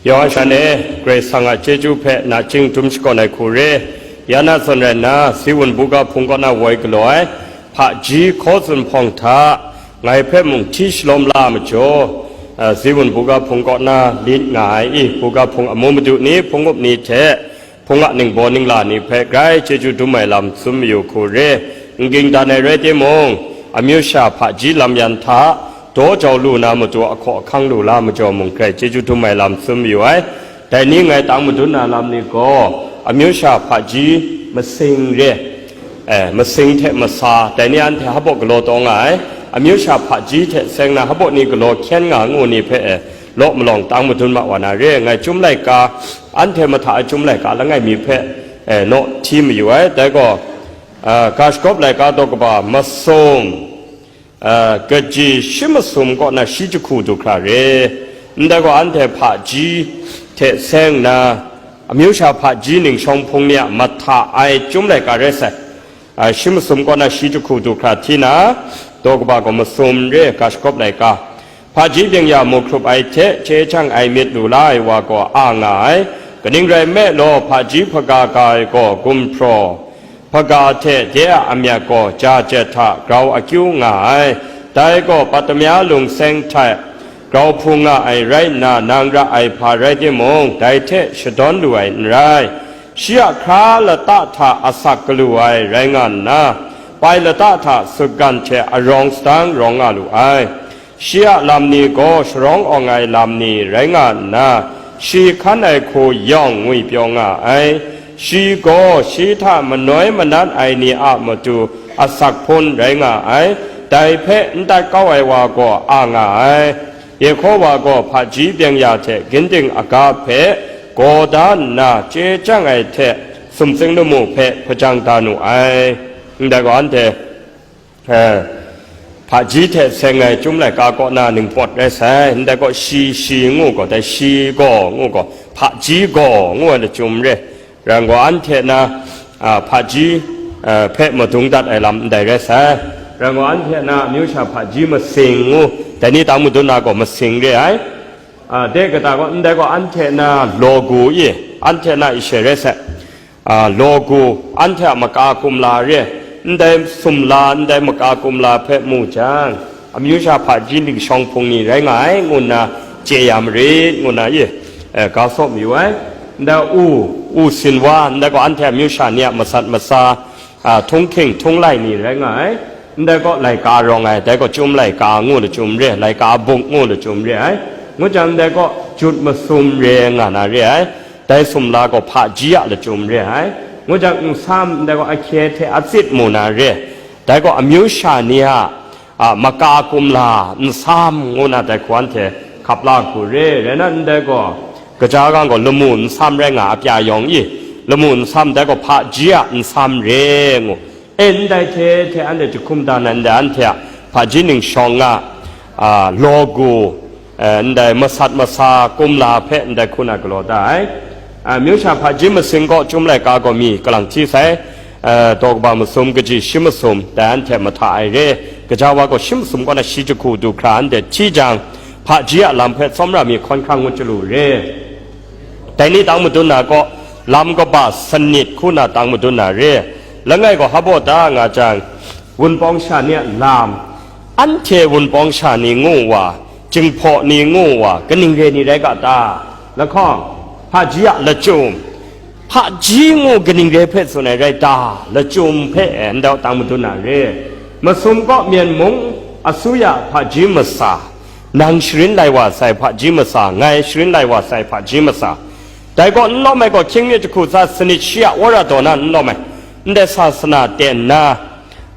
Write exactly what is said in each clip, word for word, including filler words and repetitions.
Yawng a shan e, Karai Kasang a chyeju hpe nachying dum shakawn ai hku re. Ya na zawn rai nna, Ziwun buga hpung kaw na woi galaw ai, hpaji hkaw zun hpawng hta, ngai hpe mung hti shalawm la majaw, a, Ziwun buga hpung kaw na lit nga ai i, buga hpung amu madu ni, hpung up ni hte, hpung a ningbaw ningla ni hpe grai chyeju dum ai lam tsun mayu hku re. N ging dan ai rai timung, amyu sha hpaji lam yan hta, daw jau lu na matu ahkaw ahkang lu la majaw mung grai chyeju dum ai lam tsun mayu ai. Dai ni ngai tang madun na lam ni gaw, amyu sha hpaji masing re, eh, masing hte masa, dai ni anhte hpaw galaw taw nga ai. Amyu sha hpaji hte seng na hpaw ni galaw hkyen nga ngu ni hpe, eh, law malawng tang madun ma wa na re. Ngai Chyum laika, anhte mahta ai Chyum laika langai mi hpe, eh, naw hti mayu ai. Dai gaw, ah, Ga Shagawp laika daw kaba masum, ah, kaji shi masum kaw na shi jahku du hkra re. Ndai gaw anhte hpaji hte seng na, amyu sha hpaji ning shawng hpung ni a mahta ai Chyum laika rai sai. A, shi masum kaw na shi jahku du hkra hti na, daw kaba gaw masum re, Ga Shagawp laika. Hpaji byeng-ya mu hkrup ai hte chye chyang ai myit lu la ai wa gaw a nga ai. Kaning rai nme law, hpaji hpaga ga ai gaw gumhpraw, hpaga hte de a amyat gaw ja jet hta grau akyu nga ai. Dai gaw Patmaya lung seng hta grau hpung nga ai rai nna, nang ra ai hpa rai timung, dai hte shadawn lu ai n rai. Shi a hkra lata hta asak galu ai rai nga nna, pai lata hta sutgan hte arawng sadang rawng nga lu ai. Shi a lam ni gaw sharawng awng ai lam ni rai nga nna, shi hkan ai hku yawng ngwipyaw nga ai. Shi gaw shi hta manoi manat ai ni a matu asak hpun rai nga ai. Dai hpe n tat kau ai wa gaw a nga ai. Yehowa gaw hpaji byeng-ya hte ginding aga hpe gaw da nna chye chyang ai hte sumsing lamu hpe hpajang da nu ai. Ndai gaw anhte, eh, hpaji hte seng ai Chyum laika kaw na ningpawt rai sai. Ndai gaw shi, shi ngu gaw, dai shi gaw ngu gaw, hpaji gaw ngu ai lachyum re. Rai ngu anhte na, a, hpaji, a, hpe madung dat ai lam ndai rai sai. Rai ngu anhte na amyu sha hpaji masing ngu, dai ni tang madun na gaw masing re ai. A, de kata gaw, ndai gaw anhte na logu i, anhte na ishe rai sai. A, logu, anhte a maka kumla re, ndai sumla, ndai maka kumla hpe mu jang, amyu sha hpaji ningshawng hpung ni rai nga ai, ngu nna chye ya marit, ngu nna i, eh, ga saw mayu ai. Ndai u, u sin wa, ndai gaw anhte amyu sha ni a masat masa, a, htunghking htunglai ni rai nga ai. Ndai gaw laika rawng ai, dai gaw Chyum laika ngu lachyum re, laika buk ngu lachyum re ai. Ngu jang, ndai gaw jut masum re nga na re ai. Dai sumla gaw hpaji a lachyum re ai. Ngu jang, nsam, ndai gaw ahkye hte atsit mu na re. Dai gaw amyu sha ni a, a, maka kumla nsam ngu na dai hku anhte hkap la hku re, rai na, ndai gaw, kaja gang gaw lamu nsam rai nga a pya yawng i, lamu nsam dai gaw hpaji a nsam re ngu. E, ndai hte hte anhte jahkum da na ndai anhte a hpaji ningshawng nga, a, logu, e, ndai masat masa kumla hpe ndai hku na galaw da ai. A, amyu sha hpaji masing gaw Chyum laika gaw mi kalang hti sai. Eh, daw kaba masum kaji shi masum, dai anhte mahta ai re, gaja wa gaw shi masum kaw na shi jahku du hkra anhte hti jang, hpaji a lam hpe tsawmra mi hkawn hkrang ngut chyalu re. Dai ni tang madun na gaw, lam kaba sanit hku na tang madun na re. Langai gaw hpaw da nga jang, wunpawng sha ni a lam, anhte wunpawng sha ni ngu wa, Jinghpaw ni ngu wa, kaning re ni rai ga ta? Lahkawng, hpaji a lachyum, hpaji ngu kaning re hpe tsun ai rai ta? Lachyum hpe ndai tang madun na re. Masum kaw Myen mung asuya hpaji masa, nang sharin lai wa sai hpaji masa, ngai sharin lai wa sai hpaji masa. Dai gaw n lawm ai gaw, hkying mi jahku tsa sanit shi a wora daw na n lawm ai. Ndai sasana ten na,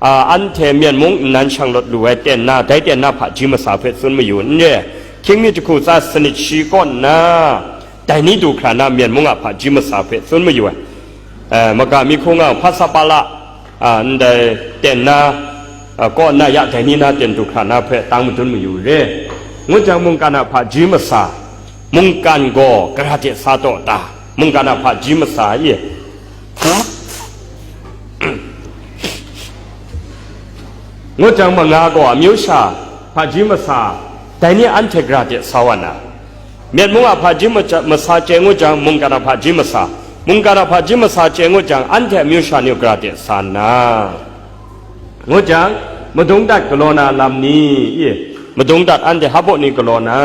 a, anhte Myen mung nnan shang lawt lu ai ten na, dai ten na hpaji masa hpe tsun mayu n re. Hkying mi jahku tsa sanit shi kaw nna, dai ni du hkra na Myen mung a hpaji masa hpe tsun mayu ai. E, maga mi hku nga, hpasapala, a, ndai ten na, a, kaw nna ya dai ni na ten du hkra na hpe tang madun mayu re. Ngut jang, mungkan a hpaji masa, mungkan gaw gara de sa taw ta? Mungkan a hpaji masa e, ngut jang, manga gaw amyu sha hpaji masa, dai ni anhte gara de sa wa na? Myen mung a hpaji maja-, masa chye ngut jang, mungkan a hpaji masa, mungkan a hpaji masa chye ngut jang, anhte amyu sha ni gara de sa nna, ngut jang, madung dat galaw na lam ni? I, madung dat anhte hpa baw ni galaw na?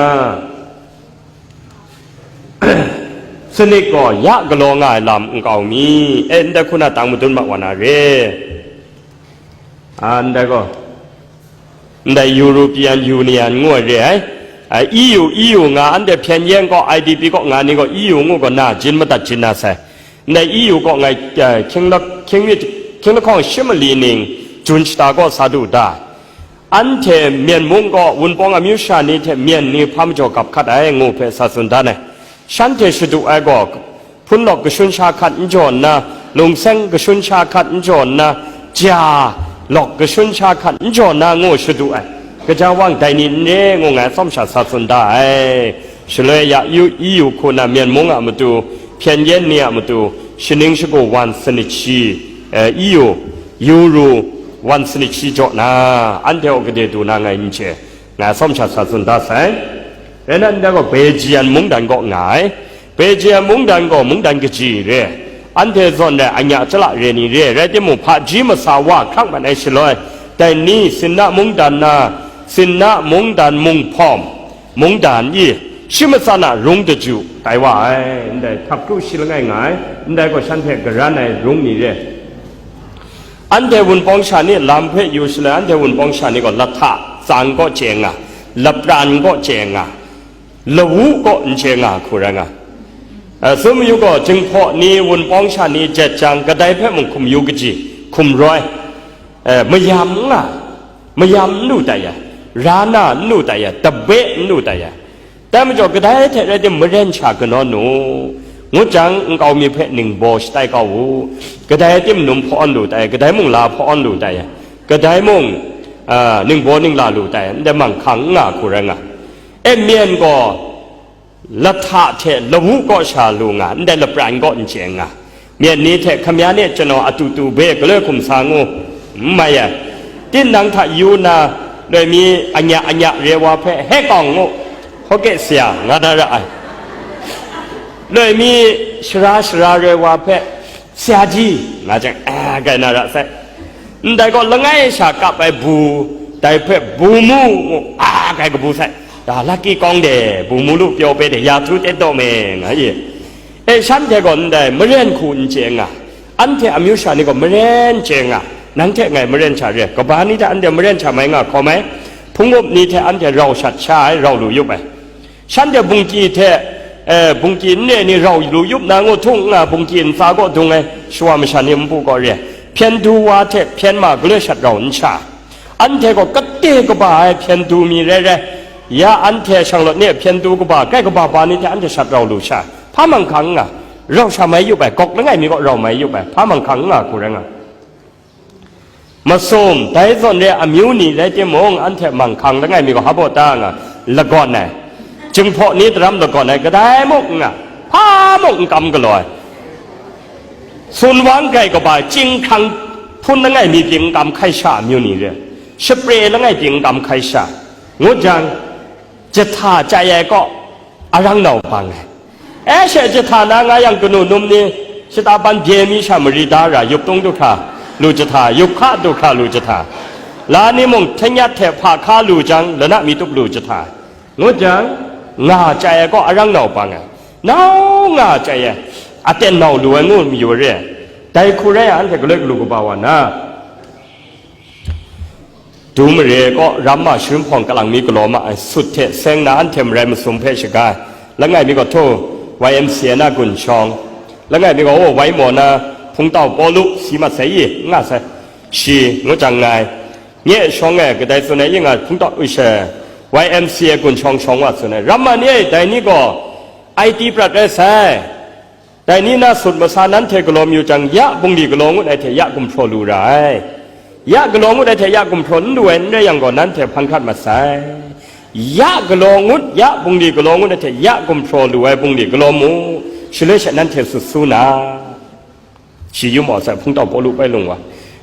Sanit gaw ya galaw nga ai lam n kau mi? E, ndai hku na tang madun ma wa na re. A, ndai gaw, ndai European Union ngu ai re ai. A, E U, E U nga, anhte hpyen yen gaw, I D P gaw nga ni gaw, E U ngu gaw na jin madat jin na sai. Ndai E U gaw ngai, eh, hkying lak-, hkying mi, hkying lahkawng shi mali ning jun shata gaw sa du da. Anhte Myen mung gaw Wunpawng amyu sha ni hte Myen ni hpa majaw gap hkat ai ngu hpe sa tsun dan ai. Shanhte shadu ai gaw, hpun lawk kashun sha hkat n jaw nna, lungseng kashun sha hkat n jaw nna, ja lawk kashun sha hkat n jaw nna ngu shadu ai. Gaja wang dai ni n re ngu ngai atsawm sha sa tsun da ai. Shaloi ya yu, E U hku na Myen mung a matu, hpyen yen ni a matu, shaning shagu wan sanit shi, eh, E U, Euro wan sanit shi jaw na, anhte gaw gade du na ngai n chye, ngai atsawm sha sa tsun da sai. Rai nna, ndai gaw Belgian mungdan kaw nga ai. Belgian mungdan gaw mungdan kaji re. Anhte zawn rai anya chyala re ni re, rai timung, hpaji masa wa hkrak mat ai shaloi, dai ni Sinna mungdan na, Sinna mungdan munghpawm, mungdan i shi matsan a rung daju tai wa ai, ndai htak kru shi langai nga ai, ndai gaw shan hpe garan ai rung ni re. Anhte Wunpawng sha ni lam hpe yu shaloi, anhte Wunpawng sha ni gaw lahta tsang kaw chye nga, lapran kaw chye nga, lawu kaw n chye nga hku rai nga. Eh, tsun mayu gaw, Jinghpaw ni Wunpawng sha ni jet jang, kadai hpe mung hkum yu kaji, hkum roi, eh, mayam n nga, mayam n lu tai ya, ra na n lu tai ya, tabe n lu tai ya. Dai majaw, kadai hte rai tim maren sha kanawn nu, ngut jang, nkau mi hpe ningbaw shatai kau u, kadai tim num hpawn lu tai, kadai mung la hpawn lu tai, kadai mung, a, ningbaw ningla lu tai, ndai manghkang n nga hku rai nga. E, Myen gaw lahta hte lawu kaw sha lu nga, ndai lapran kaw n chye nga. Myen ni hte hkamya ni chanaw atu tu be galoi hkum sa ngu, n mai ai. Tin nang hta yu na, loi mi anya anya re wa hpe, he kawng ngu, hkawke saya nga na ra ai. Loi mi shara shara re wa hpe, saya ji, nga jang, a, gai na ra sai. Ndai gaw langai sha kap ai bu, dai hpe bu mu ngu, a, gai kabu sai. Da laki kawng de, bu mu lu pyaw pe de, ya htu tet daw me, nga ye. E, shanhte gaw ndai maren hku n chye nga, anhte amyu sha ni gaw maren chye nga, nang hte ngai maren sha re, kaba ni hte anhte maren sha mai nga hkawm ai, hpung up ni hte anhte rau shat sha ai, rau lu yup ai. Shanhte bungkyi hte, eh, bungkyi n re ni rau lu yup na ngu htung n nga, bungkyi ntsa kaw dung ai, shawa masha ni npu kaw re, hpyen du wa hte hpyen ma galoi shat rau n sha. Anhte gaw kate kaba ai hpyen du mi rai rai, ya anhte shanglawt ni hpyen du kaba, kai kaba ba ni hte anhte shat rau lu sha, hpa manghkang n nga, rau sha mai yup ai, gawk langai mi kaw rau mai yup ai, hpa manghkang n nga hku rai nga. Masum, dai zawn re amyu ni rai timung, anhte manghkang langai mi gaw hpa baw ta nga, lagawn ai, Jinghpaw ni daram lagawn ai, kadai mung n nga, hpa mung n kam galaw ai. Sun wang grai kaba, chyinghkrang hpun langai mi pyi n kam hkai sha amyu ni re, shapre langai pyi n kam hkai sha, ngut jang, jahta chai ai kaw, arang nau bang ai. E she jahta na nga yang kanu num ni, shata ban bye mi sha mari da ra, yup tung du hkra lu jahta, yup hka du hkra lu jahta, la ni mung hten yat hte hpa hka lu jang, lana mi tup lu jahta, ngut jang, nga chai ai kaw arang nau bang ai, nau nga chai ai, aten nau lu ai ngu mayu re, dai hku rai a, anhte galoi galu kaba wa na, du mare kaw ram ma sharin hpawng kalang mi galaw ma ai, sut hte seng na anhte marai masum hpe shaga ai, langai mi gaw hto, Y M C A na gun shawng, langai mi gaw, o, wai maw na, hpungtau Pawlu si mat sai i, n nga sai, shi ngut jang nngai, nye shawng e kadai tsun ai, i nga hpungtau, u she, Y M C A gun shawng shawng wa tsun ai, ram ma ni e, dai ni gaw I T prat rai sai. Dai ni na sut masa nanhte galaw mayu jang, ya bungli galaw ngut ai hte ya gumhpraw lu ra ai. Ya galaw ngut ai hte ya gumhpraw n lu ai n rai yang gaw, nanhte hpan hkrat mat sai. Ya galaw ngut, ya bungli galaw ngut ai hte ya gumhpraw lu ai bungli galaw mu, shaloi she nanhte sut su na, shi yu mau sai, hpungtau Pawlu bai lung wa.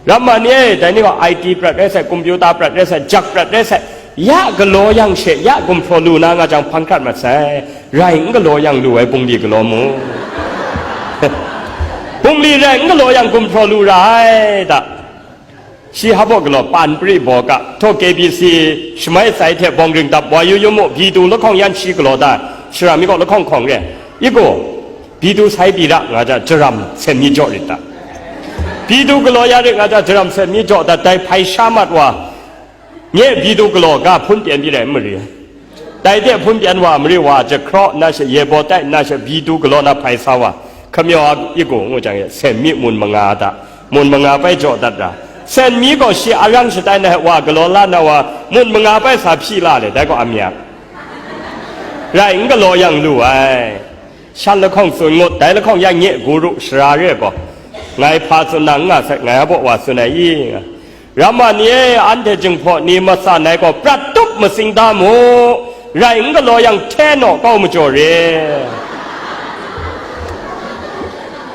Ram ma ni e, dai ni gaw I T prat rai sai, kompyuta prat rai sai, jak prat rai sai, ya galaw yang she, ya gumhpraw lu na nga jang, hpan hkrat mat sai. Rai n galaw yang lu ai bungli galaw mu. Bungli rai n galaw yang gumhpraw lu ra ai ta. Shi hpa baw galaw, pan pri baw ga, htaw K B C shamai tsai hte bawng ring dap wa yu yu mu, bi du lahkawng yan shi galaw da, shara mi kaw lahkawng hkawng re, i gaw, bi du sai bi ra nga ja, jaram sen mi jaw rit ta. Bi du galaw ya rit nga ja, jaram sen mi jaw dat, dai hpai sha mat wa, nye bi du galaw ga hpun pyan bi rai n mari. Dai de hpun pyan wa mari wa, jahkraw nna she, ye baw tai nna she, bi du galaw na hpai sa wa, hkamyaw a i gu ngu jang e, sen mi mun manga da, mun manga bai jaw dat ra. Sen mi gaw shi arang shatai na wa galaw la na wa, mun manga bai sa hpyi la le, dai gaw amyang. Rai n galaw yang lu ai. Shan lahkawng tsun ngut, dai lahkawng ya nye guru sara re gaw, ngai hpa tsun na n nga sai, ngai a baw wa tsun ai i? Ramma ni e, anhte jinghpaw ni matsan ai gaw prat tup matsing da mu, rai n galaw yang hte naw kau majaw re.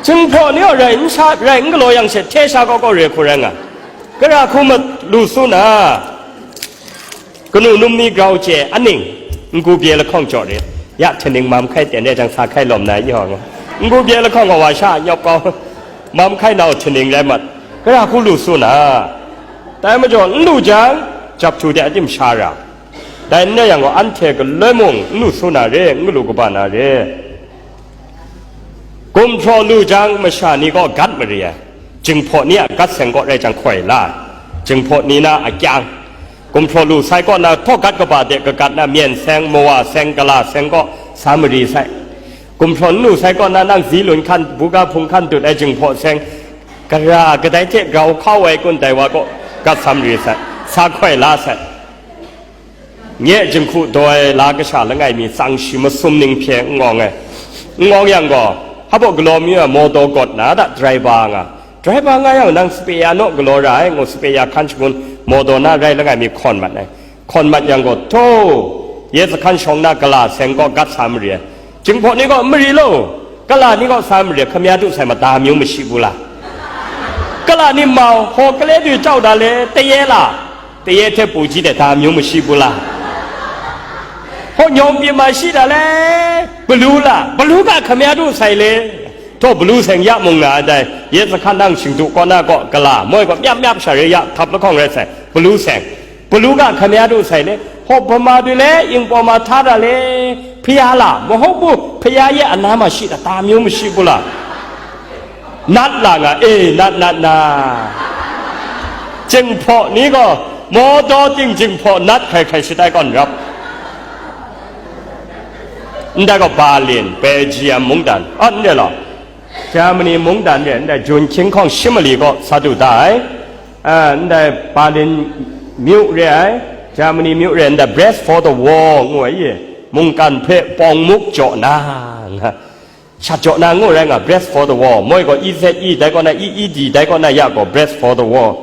Jinghpaw ni gaw rai n sha, rai n galaw yang she hte sha kau kau re hku rai nga, gara hku ma lu su na, kanu num ni grau chye aning, n-gu bye lahkawng jaw re, ya htaning mam hkai ten re jang sa hkai lawm na i hawng, n-gu bye lahkawng gaw wa sha nyawp kau, mam hkai nau htaning rai mat, gara hku lu su na, tai majaw n lu jang, jap htu de a tim sha ra, dai n rai yang gaw, anhte galoi mung n lu su na re, n galu kaba na re. Gumhpraw lu jang, masha ni gaw gat mari ai, jinghpaw ni a gat seng kaw rai jang hkoi la, jinghpaw ni na a kyang, gumhpraw lu sai kaw na, htaw gat kaba de kagat na myen seng, mawa seng, gala seng kaw sa mari sai. Gumhpraw n lu sai kaw na, nang zi lun hkan, buga hpung hkan dut ai jinghpaw seng, gara kadai hte grau hkau ai kun dai wa kaw gat sa mari sai, sa hkoi la sai. Nye jinghku daw ai la kasha langai mi tsang shi masum ning hpye n ngawng ai. N ngawng yang gaw, hpa baw galaw mi ai mawdaw gawt na da, draiba nga. Draiba nga yang nang sape ya naw galaw ra ai, ngu sape ya hkan shangun mawdaw na rai langai mi hkawn mat ai. Hkawn mat yang gaw, htaw, ye sahkan shawng na gala seng kaw gat sa mari ai. Jinghpaw ni gaw, "Mari law, kala ni kaw sa mari, hkamya du sai ma, da amyu mashi bu la? Kala ni mau, hpaw kale du chau da le, taye la, taye hte pu ji de, da amyu mashi bu la? Hpaw nyawng pyi ma shi da le, balu la, balu ga hkamya du sai le." Htaw balu seng ya mung nga ai dai, ye sahkan nang shingdu kaw na kaw, kala moi kaw myap myap sha re ya, htap lahkawng rai sai, balu seng. Balu ga hkamya du sai le, hpaw bama du le, ing pawma hta da le, hpaya la, mahaw bu, hpaya ye ana ma shi da, ta amyu mashi bu la? Nat la nga, e, nat, nat na. Jinghpaw ni gaw, mawdaw ting jinghpaw nat hkai hkai shatai kaw n rap. Ndai gaw Berlin, Belgium mungdan, a, ndai law, Germany mungdan re, ndai jun hkying hkawng shi mali kaw sa du da ai. A, ndai Berlin myu re ai, Germany myu re ai, ndai Brace for the War ngu ai, mungkan hpe pawng muk jaw na, nga, shat jaw na ngu rai nga, Brace for the War, moi gaw E Z E, dai kaw na E E D, dai kaw na ya gaw Brace for the War.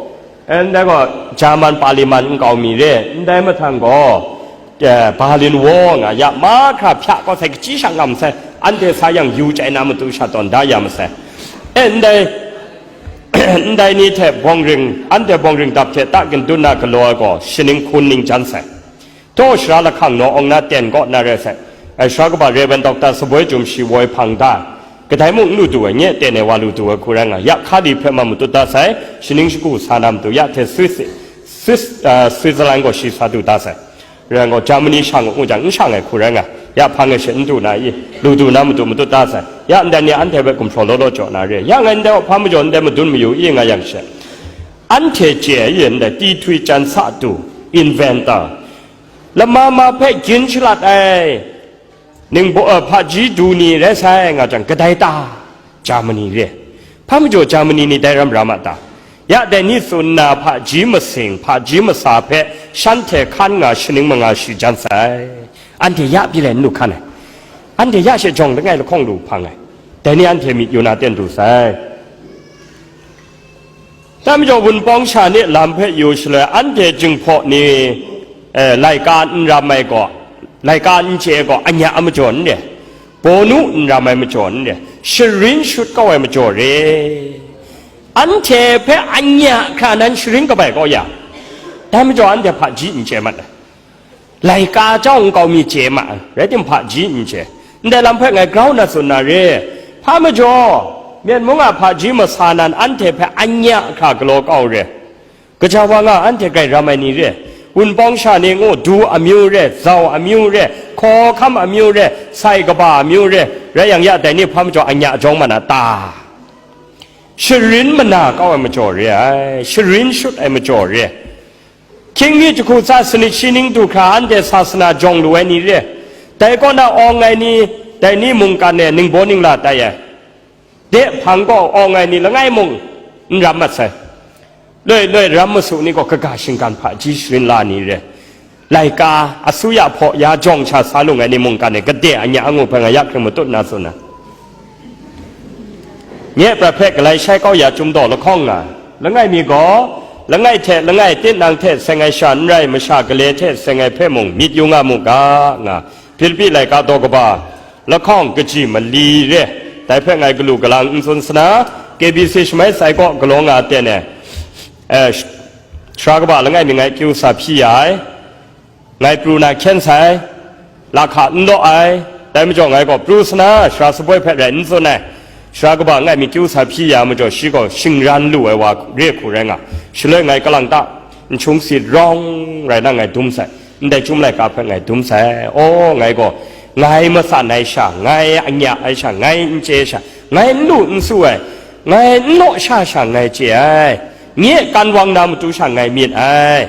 E, ndai gaw German Parliament nkau mi re, ndai mahtang gaw, eh, Berlin Wall nga ya, mahkra hpya kau sai, kachyi sha ngam sai, anhte sa yang yu chyai na matu sha tawn da ya masai. E, ndai, ndai ni hte bawng ring, anhte bawng ring dap hte ta gindu na galaw ai gaw, shaning hkun ning jan sai. Htaw shara lahkang naw awng na ten kaw na rai sai. Ai shara kaba Reverend Doctor Saboi Jum shi woi hpang da. Kadai mung n lu du ai, nye ten e wa lu du ai hku rai nga, ya hka li hpe ma matut da sai, shaning shagu sa na matu, ya hte Swiss, Swiss, ah, Switzerland gaw shi sa du da sai. Rai gaw, Germany shang u jang, n shang ai hku rai nga, ya hpang e she n du na i, lu du na matu matut da sai. Ya ndai ni anhte hpe gumhpraw law law jaw na re. Ya ngai ndai hpa majaw ndai madun mayu i nga yang she. Anhte chye ai ndai, ti htwi chyan sa du, inventor. Lama ma hpe gyin shalat ai, ningbaw, eh, hpaji du ni rai sai nga jang, kadai ta? Germany re. Hpa majaw Germany ni dai ram ra ma ta? Ya dai ni tsun nna hpaji masing, hpaji masa hpe shanhte hkan nga shaning manga shi jan sai. Anhte ya pyi lai n lu hkan ai. Anhte ya she jawng langai lahkawng lu hpang ai. Dai ni anhte myit yu na ten du sai. Dai majaw, Wunpawng sha ni lam hpe yu shaloi, anhte jinghpaw ni, eh, laika n ram ai gaw, laika n chye ai gaw, anya a majaw n re, bawnu n ram ai majaw n re, sharin shut kau ai majaw re. Anhte hpe anya hkra nan sharin kabai kau ya, dai majaw, anhte hpaji n chye mat ai. Laika chyawm nkau mi chye ma ai, rai timung, hpaji n chye. Ndai lam hpe ngai grau na tsun na re. Hpa majaw, Myen mung a hpaji masa nan anhte hpe anya hkra galaw kau re. Kaja wa nga anhte grai ram ai ni re. Wunpawng sha ni ngu, du amyu re, zau amyu re, hkawhkam amyu re, sai kaba amyu re, rai yang ya dai ni hpa majaw anya jawng mat na ta? Sharin mana kau ai majaw re ai, sharin shut ai majaw re. Hkying mi jahku tsa sanit shi ning du hkra anhte sasana jawng lu ai ni re. Dai kaw na awng ai ni, dai ni mungkan e ningbaw ningla tai ai. De hpang gaw awng ai ni langai mung n ram mat sai. Loi loi ram masu ni gaw kaga shinggan hpaji sharin la ni re. Laika, asuya hpaw ya jawng sha sa lung ai ni mungkan e gade anya angu hpe nga ya hkring matut na tsun ai. Nye pra hpe galai shai kau ya Chyum daw lahkawng nga, langai mi gaw, langai hte langai tinang hte seng ai sha n rai, masha gale hte seng ai hpe mung myit yu nga mu ga, nga, Hpilipi laika daw kaba lahkawng kaji mali re, dai hpe ngai galu galang n tsun sana, K B C shamai sai kaw galaw nga ten e, eh, sh-, sara kaba langai mi ngai kyu sa hpyi ya ai. Ngai pru na hkyen sai, lahka n law ai, dai majaw ngai gaw pru sana, sara saboi hpe rai n tsun ai, sara kaba langai mi kyu sa hpyi ya majaw, shi gaw shingran lu ai wa re hku rai nga, shaloi ngai kalang ta, n hkyung si rawng rai na ngai dum sai, ndai Chyum laika hpe ngai dum sai, aw, ngai gaw, ngai matsan ai sha, ngai anya ai sha, ngai n chye ai sha, ngai n lu n su ai, ngai n law sha sha ngai chye ai, nye kan wang na matu sha ngai myit ai.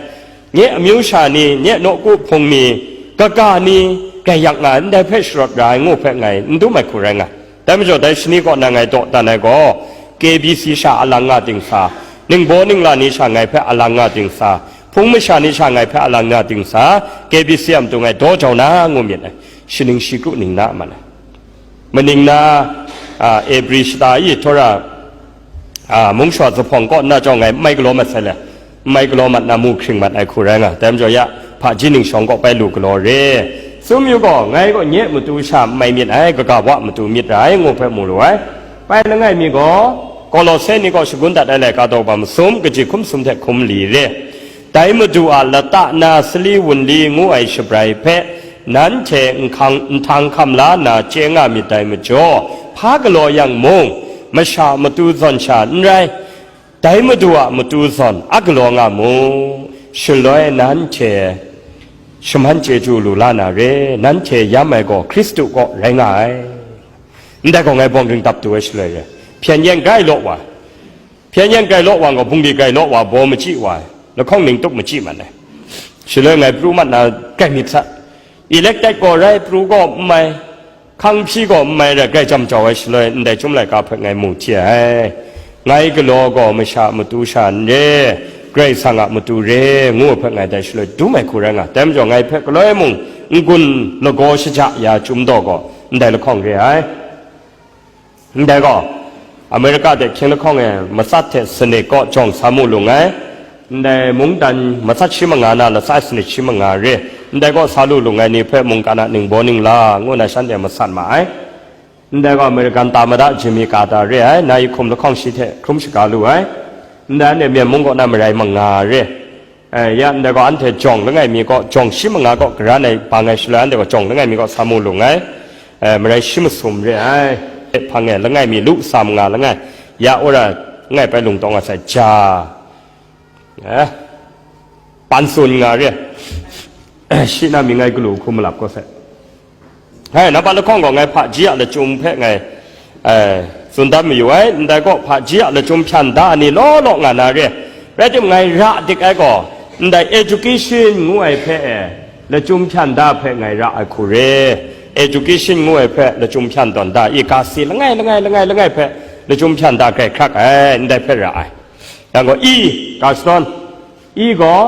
Nye amyu sha ni, nye nawku hpung ni, kaga ni, grai yak nga ai, ndai hpe sharawt ra ai ngu hpe ngai n dum ai hku rai nga. Dai majaw, dai shani kaw na ngai dawdan ai gaw, K B C sha alang nga dingsa, ningbaw ningla ni sha ngai hpe alang nga dingsa, hpung masha ni sha ngai hpe alang nga dingsa, K B C a matu ngai daw jau na ngu myit ai, shaning shi kru ning na man ai. Maning na, a, Ebri shata e htawra, a, mungshaw zuphpawng kaw nna chyawm ngai n mai galaw mat sai le, n mai galaw mat na mu hkring mat ai hku rai nga, dai majaw ya, hpaji ningshawng kaw bai lu galaw re. Tsun yu gaw, ngai gaw nye matu sha n mai myit ai, kaga wa matu myit ra ai, ngu hpe mu lu ai. Bai langai mi gaw, Kawlawse ni kaw shagun dat ai laika daw ba masum, kaji hkum sum hte hkum li re. Dai Madu a lata na sali wunli ngu ai shabrai hpe, nanhte nhkang, nhtang hkam la nna chye nga myit dai majaw, hpa galaw yang mung, masha matu zawn sha n rai, dai Madu a matu zawn a galaw nga mu, shaloi nanhte shaman chyeju lu la na re, nanhte yam ai gaw Hkristu kaw rai nga ai. Ndai gaw ngai bawng ring dap du ai shaloi re, hpyen yen grai law wa, hpyen yen grai law wa gaw, bungli grai law wa, baw machyi wa, lahkawng ning tup machyi mat ai. Shaloi ngai pru mat na grai myit sa, elected gaw rai, pru gaw n mai, hkang hpyi gaw n mai rai, grai jam jau ai shaloi, ndai Chyum laika hpe ngai mu hti ai. Ngai galaw gaw masha a matu sha n re, Karai Kasang a matu re, ngu ai hpe ngai dai shaloi dum ai hku rai nga. Dai majaw ngai hpe galoi mung n-gun lagaw shaja ya Chyum daw gaw, ndai lahkawng re ai. Ndai gaw, Amerika de hkying lahkawng e matsat hte sanit kaw jawng sa mu lung ai. Ndai mungdan matsat shi manga na latsa sanit shi manga re. Ndai kaw sa lu lung ai ni hpe mungkan a ningbaw ningla ngu na shanhte masat ma ai. Ndai gaw American tamada Jimmy Carter re ai, na yi hkum lahkawng shi hte hkrum shaga lu ai. Ndai anhte Myen mung kaw na marai manga re. Eh, ya ndai gaw anhte jawng langai mi kaw, jawng shi manga kaw karan ai bang ai shaloi, anhte gaw jawng langai mi kaw sa mu lung ai. Eh, marai shi masum re ai. Hpang e langai mi lu sa manga langai, ya wora langai pai lung tawng a sai ja. Eh, pan tsun nga re. Shi na mi ngai galu hku malap kaw sai. Hai, nang pa lahkawng gaw ngai hpaji a lachyum hpe ngai, eh, tsun dan mayu ai, ndai gaw hpaji a lachyum hpyan da ai ni law law nga na re. Rai timung, ngai ra dik ai gaw, ndai education ngu ai hpe e, lachyum hpyan da hpe ngai ra ai hku re. Education ngu ai hpe lachyum hpyan tawn da i, ga si langai, langai, langai, langai hpe lachyum hpyan da grai hkrak ai, ndai hpe ra ai. Yang gaw, i, ga shadawn, i gaw,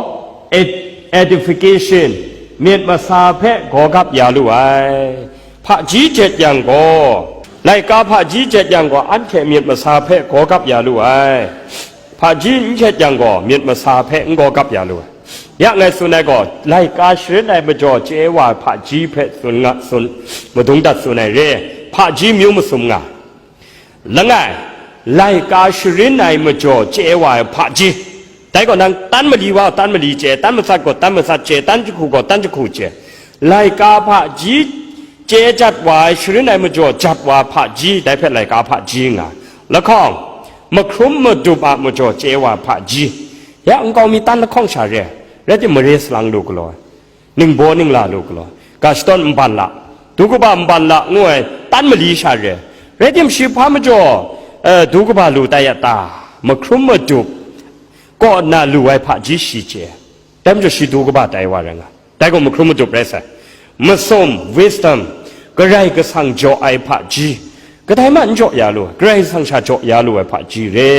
ed-, edification, myit masa hpe gaw gap ya lu ai. Hpaji jet yang gaw, laika hpaji jet yang gaw, anhte myit masa hpe gaw gap ya lu ai. Hpaji n jet yang gaw, myit masa hpe n gaw gap ya lu ai. Ya ngai tsun ai gaw, laika sharin ai majaw chye wa ai hpaji hpe tsun nga, tsun, madung dat tsun ai re. Hpaji myu masum nga. Langai, laika sharin ai majaw chye wa ai hpaji. Dai gaw nang tan mali wa, tan mali chye, tan matsat gaw, tan matsat chye, tan jahku gaw, tan jahku chye. Laika hpaji chye jat wa ai, sharin ai majaw jat wa ai hpaji, dai hpe laika hpaji nga. Lahkawng, mahkrum madup a majaw chye wa ai hpaji, ya nkau mi tan lahkawng sha re, rai timung, mare salang lu galaw ai, ningbaw ningla lu galaw ai, ga shadawn nban la, du kaba nban la ngu ai tan mali sha re, rai timung, shi hpa majaw, eh, du kaba lu tai ya ta, mahkrum madup kaw nna lu ai hpaji shi chye. Dai majaw shi du kaba tai wa rai nga. Dai gaw mahkrum madup rai sai. Masum, wisdom, Karai Kasang jaw ai hpaji, kadai ma n jaw ya lu, Karai Kasang sha jaw ya lu ai hpaji re.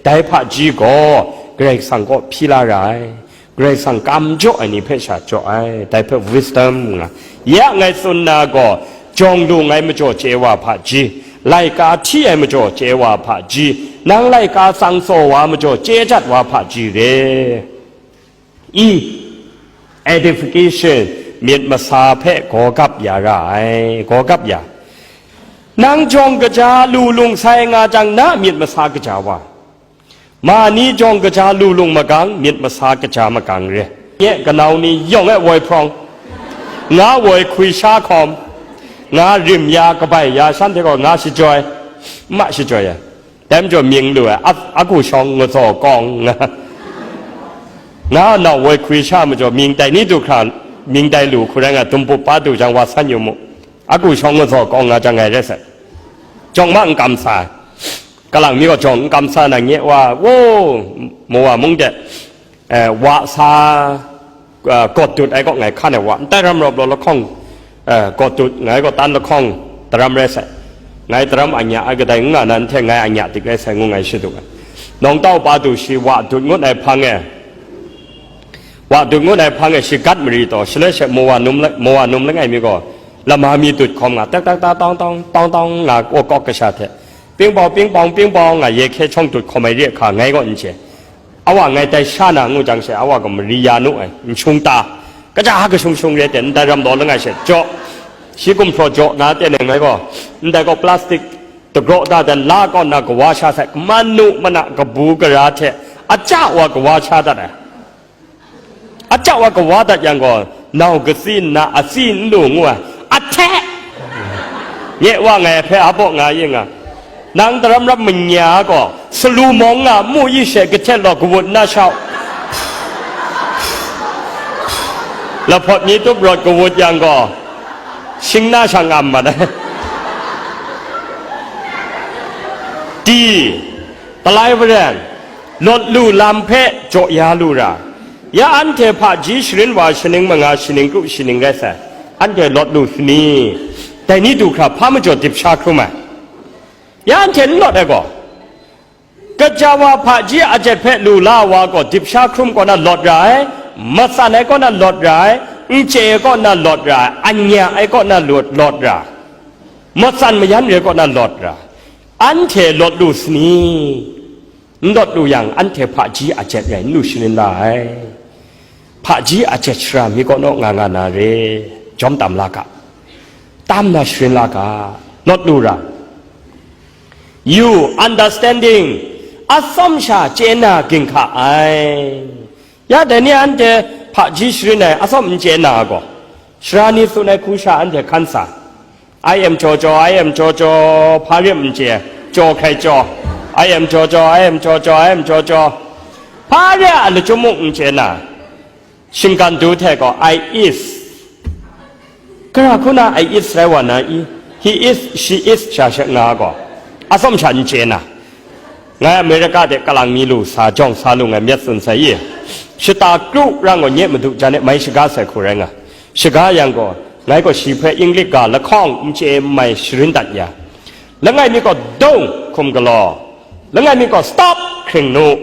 Dai hpaji gaw Karai Kasang kaw hpyi la ra ai. Karai Kasang kam jaw ai ni hpe sha jaw ai. Dai hpe wisdom nga. Ya ngai tsun na gaw, jawng lu ngai majaw chye wa hpaji, laika hti ai majaw chye wa hpaji, nang laika tsang tsaw wa majaw chye jat wa hpaji re. I, edification, myit masa hpe gaw gap ya ra ai, gaw gap ya. Nang jawng kaja lu lung sai nga jang, na myit masa kaja wa. Ma ni jawng kaja lu lung magang, myit masa kaja magang re. Nye kanau ni yawng e woi hprawng, nga woi hkwi sha hkawm, nga rim ya, kabai ya, shanhte gaw nga shajoi, ma shajoi ai. Dai majaw mying lu ai, a, a ku shawng ngatsaw kawng nga, nga nau woi hkwi sha majaw mying tai ni du hkra, mying tai lu hku rai nga, dumpup pa du jang wa san yu mu, a ku shawng ngatsaw kawng nga jang ngai rai sai. Jawng ma n kam sa ai. Kalang mi gaw jawng n kam sa na nye wa, wo, mawa mung de, eh, wa sa, eh, gawt dut ai kaw ngai hkan ai wa, ndai ram rawp law lahkawng, eh, gawt dut ngai gaw tan lahkawng daram rai sai. Ngai daram anya ai kadai n nga na, nhteng ngai anya dik rai sai ngu ngai shadut ai. Nawng tau pa du shi wa dut ngut ai hpang e, wa dut ngut ai hpang e shi gat mari taw, shaloi she mawa num la-, mawa num langai mi gaw, lama mi dut hkawm nga, tak tak tak tawng tawng, tawng tawng nga, kawk kawk kasha hte, ping pawng, ping pawng, ping pawng nga, ye hkye hkyawng dut hkawm ai re hka ngai gaw n chye. Awa ngai tai sha na ngu jang she, awa gaw mari ya nu ai, n shung ta, kaja kashung shung re ten, ndai ram law langai she, jaw, shi gumhpraw jaw na ten e ngai gaw, ndai gaw plastic dagraw da dan la kaw nna kawa sha sai, man nu mana kabu gara hte, aja wa kawa sha dat ai. Aja wa kawa dat yang gaw, nau katsi nna atsi n lu ngu ai, ahte nye wa ngai hpe a baw nga yin nga. Nang daram rap manya gaw, salu mawng nga mu yi she kahtet law kawut na shau. Lahpawt mi tup rawt kawut yang gaw, shing na sha ngam mat ai. Di, Palai Varen, lawt lu lam hpe jaw ya lu ra. Ya anhte hpaji sharin wa shaning manga, shaning kru shaning rai sai. Anhte lawt lu sani, dai ni du hkra hpa majaw dip sha hkrum ai. Ya anhte n lawt ai gaw, kaja wa hpaji ajet hpe lu la wa gaw dip sha hkrum kaw na lawt ra ai, matsan ai kaw na lawt ra ai, n chye ai kaw na lawt ra ai, anya ai kaw na lawt, lawt ra ai, matsan mayan re kaw na lawt ra ai. Anhte lawt lu sani? N lawt lu yang, anhte hpaji ajet rai n lu sharin la ai. Hpaji ajet shara mi kaw naw nga nga na re, jawm tam la ga, tam na sharin la ga, lawt lu ra. You understanding, atsawm sha chye na ginhka ai. Ya dai ni anhte hpaji sharin ai atsawm n chye na gaw, sara ni tsun ai hku sha anhte hkan sa. I am jaw jaw, I am jaw jaw, hpa rim n chye, jaw hkrai jaw, I am jaw jaw, I am jaw jaw, I am jaw jaw, hpa re a lachyum muk n chye na, shinggan du hte gaw, I is. Gara hku na I is rai wa na i? He is, she is sha she nga gaw, atsawm sha n chye na. Ngai America de kalang mi lu sa jawng sa lu ngai myat tsun sai i, shata kru rang gaw nye madu jan e mai shaga sai hku rai nga. Shaga yang gaw, ngai gaw shi hpe English ga lahkawng n chye n mai sharin dat ya. Langai mi gaw, "Dong," hkum galaw, langai mi gaw, "Stop," hkring nu.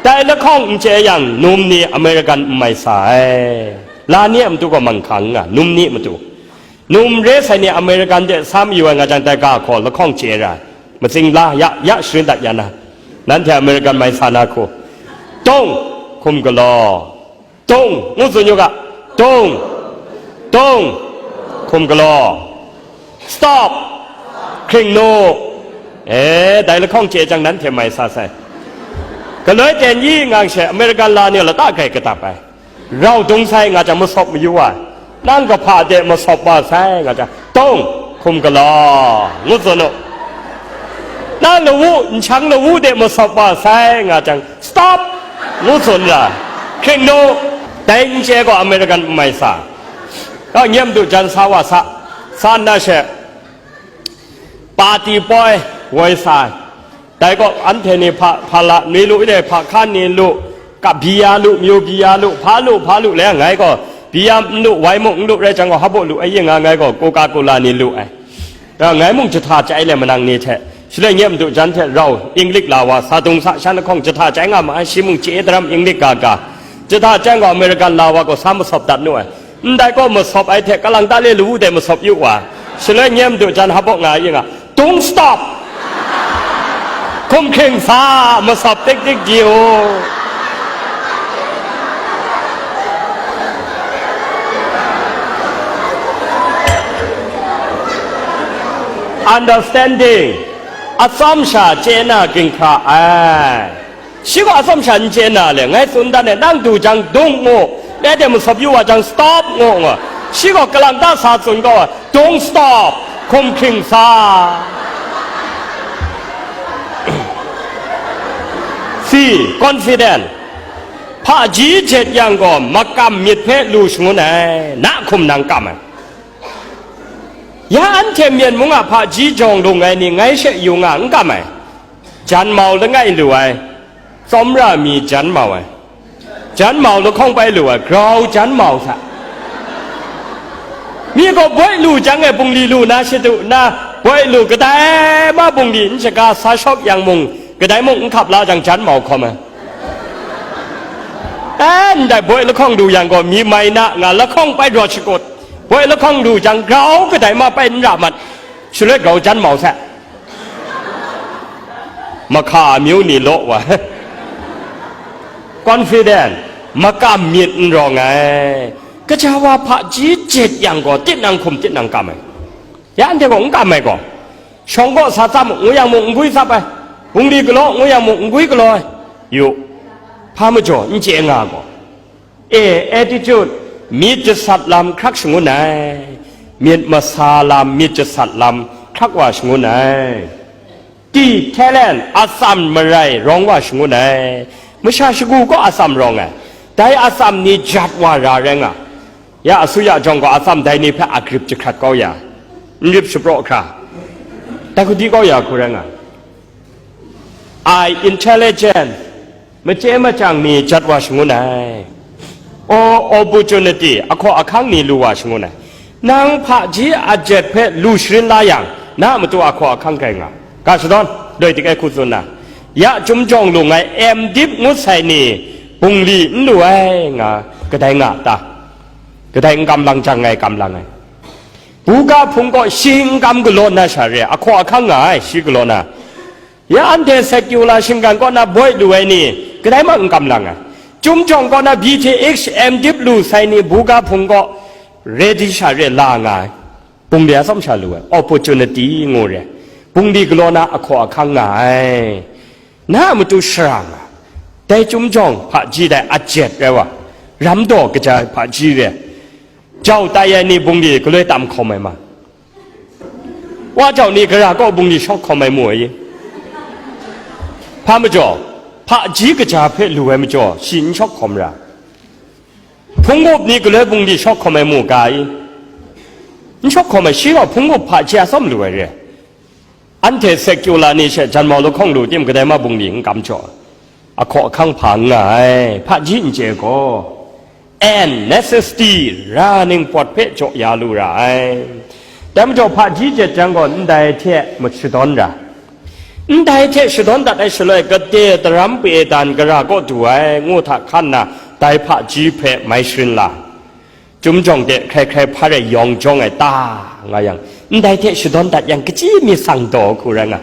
Dai lahkawng n chye yang, num ni American n mai sa ai. La ni a matu gaw manghkang nga, num ni a matu. Num re sai ni American de sa mayu ai nga jang, dai ga hkaw lahkawng chye ra ai. Matsing la, ya, ya sharin dat ya na. Nanhte American mai sa na hku. "Dong," hkum galaw. "Dong," ngu tsun yu ga. "Dong. Dong," hkum galaw. "Stop," hkring nu. E, dai lahkawng chye jang nanhte mai sa sai. Galoi ten yi ngang she American la ni lata grai kadap ai. Rau dung sai nga jang masawp mayu wa ai. Nang kahpa de masawp wa sai nga jang, dong, hkum galaw, ngu tsun u. Nang lawu, nhkyang lawu de masawp wa sai nga jang, stop, ngu tsun ra. Hkring nu, dai n chye gaw American n mai sa. Kaw nyem du jan sa wa sa, sa nna she, pati poi, woi sa. Dai gaw anhte ni hpa, hpa la ni lu, ide hpa hkan ni lu, ka bia lu, myu bia lu, hpa lu, hpa lu le ngai gaw, bia n lu, wai mung n lu rai jang gaw, habo lu ai yin nga ngai gaw, Coca Cola ni lu ai. Nga ngai mung jahta chye le manang ni hte, shaloi nye madu jan hte rau, Inglik la wa, sa dung sa shan lahkawng jahta chye nga ma ai, shi mung chye daram Inglik ga ga. Jahta chye gaw, American la wa gaw, sa masawp dat nu ai. Ndai gaw masawp ai hte, kalang ta le lawu de masawp yu wa. Shaloi nye madu jan habo nga yin nga, don't stop! Hkum hkring sa, masawp tik tik di u. Understanding, atsawm sha chye na ginhkra ai. Shi gaw atsawm sha n chye na le, ngai tsun dan e, nang du jang, dung ngu, dai de masawp yu wa jang, stop ngu ngu. Shi gaw kalang ta sa tsun kau ai, don't stop, hkum hkring sa. Si, confident. Hpaji jet yang gaw makam myit hpe lu shangun ai, na hkum nang kam ai. Ya anhte Myen mung a hpaji jawng lung ai ni ngai she yu nga n kam ai. Jan mau langai lu ai, tsawmra mi jan mau ai, jan mau lahkawng pai lu ai, grau jan mau sa. Mi gaw boi lu jang e bungli lu na shadu nna, boi lu kadai ma bungli n shaga sa shawk yang mung, kadai mung n hkap la jang jan mau hkawm ai. E, ndai boi lahkawng lu yang gaw mi mai na nga lahkawng pai rawt shakut, boi lahkawng lu jang grau kadai ma pai n ra mat, shaloi grau jan mau sa. Mahka amyu ni law wa. Confident, makam myit n rawng ai. Kaja wa hpaji jet yang gaw, tit nang hkum tit nang kam ai. Ya anhte gaw n kam ai gaw, shawng gaw sa tsap ngu yang mung n gwi tsap ai, bungli galaw ngu yang mung n gwi galaw ai. Yu, hpa majaw n chye nga gaw. E, attitude, myit jasat lam hkrak shangun ai, myit masa lam, myit jasat lam hkrak wa shangun ai. Ti, talent, atsam marai rawng wa shangun ai, masha shagu kaw atsam rawng ai, dai atsam ni jat wa ra rai nga. Ya asuya jawng gaw atsam dai ni hpe a grip jahkrat kau ya, n rip shapraw hkra, dai hkudi kau ya hku rai nga. I, intelligent, machye machyang ni jat wa shangun ai. O, opportunity, ahkaw ahkang ni lu wa shangun ai. Nang hpaji a jet hpe lu sharin la yang, na a matu ahkaw ahkang grai nga. Ga shadawn, doi tik ai hku tsun na, ya chyum jawng lu ngai M.Div ngut sai ni, bungli n lu ai nga, kadai nga ta? Kadai n kam lang jang ngai kam lang ai. Buga hpung kaw shi n kam galaw na sha re, ahkaw ahkang nga ai, shi galaw na. Ya anhte secular shinggan kaw na boi lu ai ni, kadai mung n kam lang ai. Chyum jawng kaw na B Th M.Div lu sai ni, buga hpung kaw ready sha re la nga ai. Bungli atsawm sha lu ai, opportunity ngu re. Bungli galaw na ahkaw ahkang nga ai. Na a matu shara nga. Dai chyum jawng hpaji dai a jet rai wa, ram daw kaja hpaji re. Jau tai ai ni bungli galoi tam hkawm ai ma? Wa jau ni gara kaw bungli shawk hkawm ai mu ai? Hpa majaw, hpaji kaja hpe lu ai majaw, shi n shawk hkawm ra. Hpung gup ni galoi bungli shawk hkawm ai mu ga i? N shawk hkawm ai, shi gaw hpung gup hpaji atsawm lu ai re. Anhte secular ni she janmau lahkawng lu tim kadai ma bungli n kam jaw, ahkaw ahkang hpa n nga ai, hpaji n chye gaw, and necessity, ra ningpawt hpe jaw ya lu ra ai. Dai majaw hpaji jet jang gaw ndai hte mashadawn ra, ndai hte shadawn dat ai shaloi, gade daram pe dan gara kaw du ai, ngu hta hkan na, dai hpaji hpe mai sharin la. Chyum jawng de hkrai hkrai hpa rai yawng jawng ai ta nga yang, ndai hte shadawn dat yang, kachyi mi sang daw hku rai nga.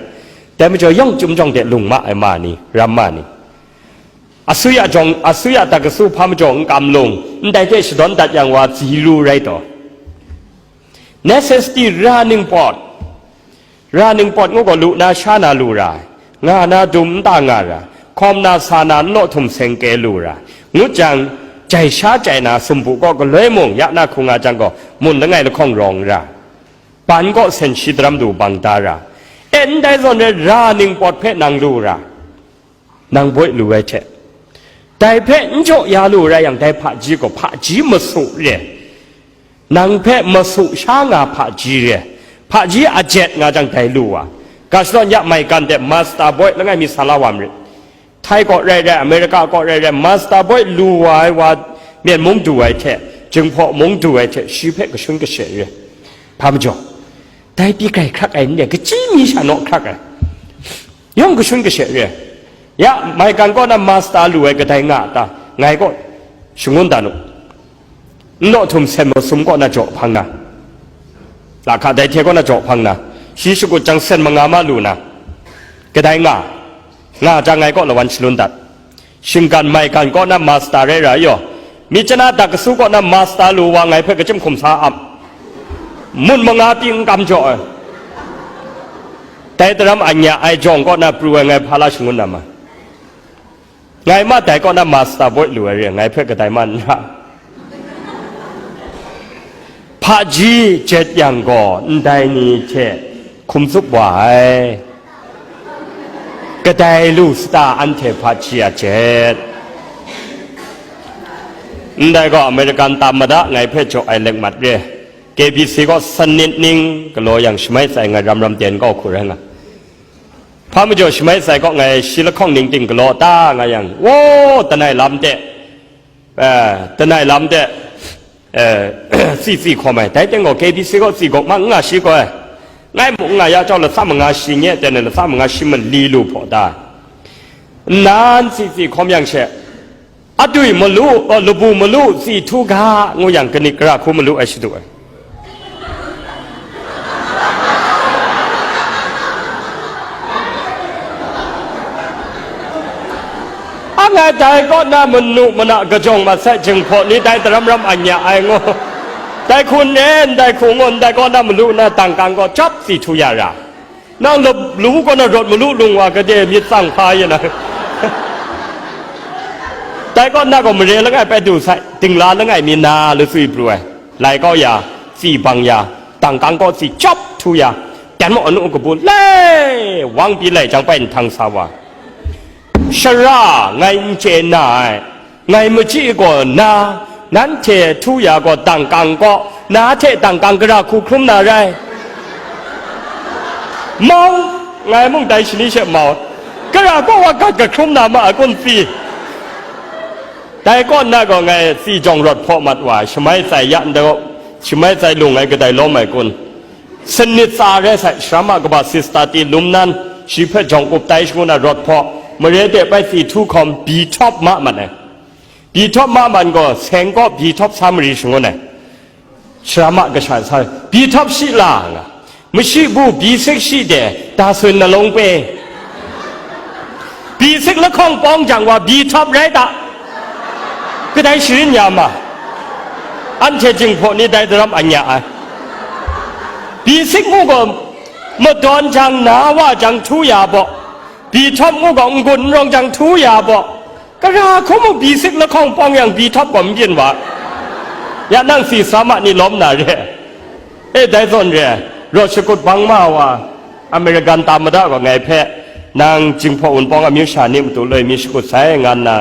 Dai majaw yawng chyum jawng de lung ma ai ma ni, ram ma ni? Asuya jawng, asuya dat kasu hpa majaw n kam lung, ndai hte shadawn dat yang wa zero rai taw. Necessity ra ningpawt, ra ningpawt ngu gaw lu na sha na lu ra ai, nga na dum n ta nga ra, hkawm na sa na n law htum seng kye lu ra, ngut jang, Dai sha chyai na sumpu kaw galoi mung ya na hkung nga jang gaw, mun langai lahkawng rawng ra, ban kaw sen shi daram du bang da ra, e ndai zawn rai ra ning pawt hpe nang lu ra, nang bawi lu ai hte, dai hpe n jaw ya lu rai yang, dai hpaji gaw hpaji masu re. Nang hpe masu sha nga hpaji re, hpaji a jet nga jang dai lu wa, ga shadawn ya maigan de master bawi langai mi sa la wa marit. Thai kaw rai rai, America kaw rai rai, master bawi lu wa ai wa, Myen mung du ai hte, Jinghpaw mung du ai hte, shi hpe kashun kashe re. Hpa majaw, dai pyi grai hkrak ai n re, kachyi mi sha naw hkrak ai. Yawng kashun kashe re. Ya, maigan kaw na master lu ai kadai nga a ta? Ngai kaw shangun dan u. N naw htum sen masum kaw na jaw hpang na, lahka dai hte kaw na jaw hpang na, shi shakut jang sen manga ma lu na, kadai nga, nga jang ngai kaw lawan shalun dat. Shinggan maigan kaw na master rai ra yaw, Myitkyina dak kasu kaw na master lu wa ngai hpe kachyim hkum sa ap. Mun manga pyi n kam jaw ai. Dai daram anya ai jawng kaw na pru ai ngai hpa la shangun na ma? Ngai ma dai kaw na master bawi lu ai re, ngai hpe kadai ma n ra. Hpaji jet yang gaw ndai ni hte hkum tsup wa ai. Kadai lu sata anhte hpaji a jet? Ndai gaw American tam mada ngai hpe jaw ai lekmat re. K B C gaw sanit ning galaw yang shamai tsai ngai ram ram ten kau hku rai nga. Hpa majaw shamai tsai kaw ngai shi lahkawng ning ting galaw ta nga yang, wo, tanai lam de, eh, tanai lam de, eh, tsi tsi hkawm ai. Dai teng gaw K B C gaw tsi gawk ma n nga shi gaw ai. Ngai mung n nga ya chyawm, latsa manga shi nye ten ai, latsa manga shi mali lu hpaw da. Nnan tsi tsi hkawm yang she, adwi malu, uh, labu malu tsi htu ga, ngu yang, kanit gara hku malu ai shadu ai. Angai dai kaw na manu mana kajawng mat sai, Jinghpaw ni dai daram ram anya ai ngu. Dai hku n re, ndai hku ngu, ndai kaw na malu na dangkang gaw chyawp tsi htu ya ra. Nang lu, lu kaw na rawt malu lung wa, gade myit tsang hpa yin ai. Dai kaw na gaw mare langai pai du sai, dingla langai mi na latswi pru ai. Lai kau ya, tsi bang ya, dangkang kaw tsi chyawp htu ya, dan maw anu kabu lai, wang pyi lai jang pai nhtang sa wa. Shara ngai n chye na ai, ngai machyi gaw na, nanhte htu ya gaw dangkang kaw, na hte dangkang gara hku hkrum na rai? Mau, ngai mung dai shani she mau, gara kaw wa gat kahkrum na ma a kun tsi? Dai kaw na gaw ngai tsi jawng rawt hpaw mat wa, shamai tsai ya ndai, shamai tsai lung ai kadai lawm ai kun? Sanit tsa rai sai, Sharama kaba sista ti lum nan, shi hpe jawng up tai shangun na rawt hpaw, mare de pai tsi htu hkawm, bi htawp ma man ai. Bi htawp ma man gaw, seng kaw bi htawp sa mari shangun ai. Sharama kasha sa, bi htawp shi la nga, mashi bu bi sik shi de, da sun na long pe. Bi sik lahkawng pawng jang wa, bi htawp rai ta? Kadai sharin ya ma? Anhte Jinghpaw ni dai daram anya ai. Bi sik ngu gaw, madawn jang, na wa jang htu ya baw, bi htawp ngu gaw, n-gun n rawng jang htu ya baw, gara hku mung bi sik lahkawng pawng yang bi htawp gaw n byin wa. Ya nang si sa ma ni lawm na re? E, dai zawn re, rawt shakut bang ma wa, American tam mada gaw ngai hpe, nang Jinghpaw Wunpawng amyu sha ni matu loi mi shakut sai, nga nna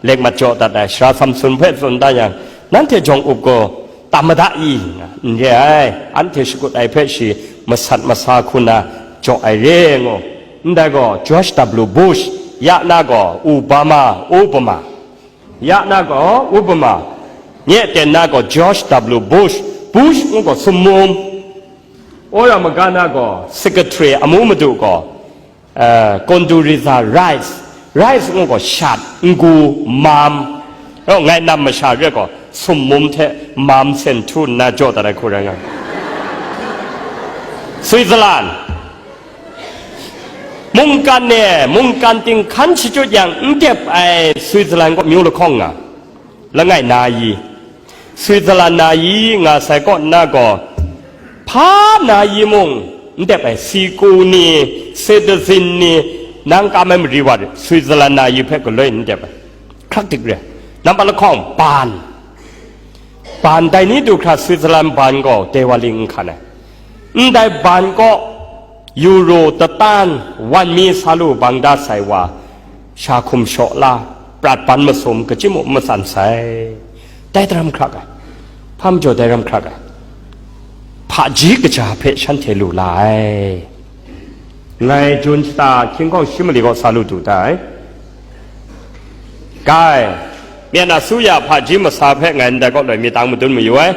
lek mat jaw dat ai, Sara Samson hpe tsun da yang, nanhte jawng up gaw tam mada i? N re ai, anhte shakut ai hpe shi masat masa hku na jaw ai re ngu. Ndai gaw George W Bush, ya na gaw Obama, Obama. Ya na gaw Obama, nye ten na gaw George W Bush, Bush ngu gaw sumum, Ora maga na gaw secretary amu madu gaw, eh, Condoleezza Rice, Rice ngu gaw shat, ngu, mam, oh, ngai nam masha re gaw sumum hte mam sen htu nna jaw dat ai hku rai nga. Switzerland. Mungkan e, mungkan ting hkan shachyut yang n dep ai Switzerland kaw myu lahkawng nga, langai na yi, Switzerland na yi nga sai kaw nna gaw, hpa na yi mung n dep ai, siku ni, citizen ni, nang kam ai mari wa rit, Switzerland na yi hpe galoi n dep ai, hkrak dik re. Nambat lahkawng, ban. Ban dai ni du hkra Switzerland ban gaw dai wa ling n hkan ai. Ndai ban kaw euro tatan wan mi sa lu bang da sai wa, sha hkum shaw la, prat ban masum, kachyim u matsan sai. Dai daram hkrak ai. Hpa majaw dai ram hkrak ai. Hpaji kaja hpe shanhte lu la ai. Ngai Jun shata hkying hkawng shi mali kaw sa lu du tai. Kai, myen asuya hpaji masa hpe ngai ndai kaw loi mi tang madun mayu ai.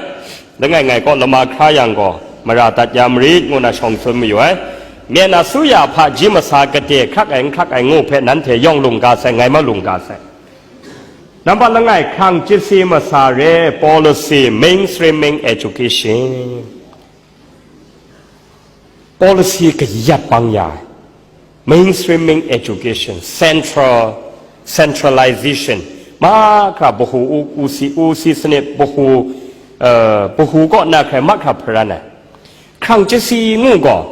Langai ngai kaw lama hkra yang gaw, mara dat ya marit ngu na shawng tsun mayu ai. Myen asuya hpaji masa gade hkrak ai n hkrak ai ngu hpe nanhte yawng lungga sai, ngai ma lungga sai. Nambat langai, hkrang chyasi masa re, policy, mainstreaming education. Policy kayat bang ya ai. Mainstreaming education, central, centralization. Mahkra bahu u, u si, u si sanit, bahu, uh, bahu kaw na hkrai mahkra hparan ai. Hkrang chyasi ngu gaw,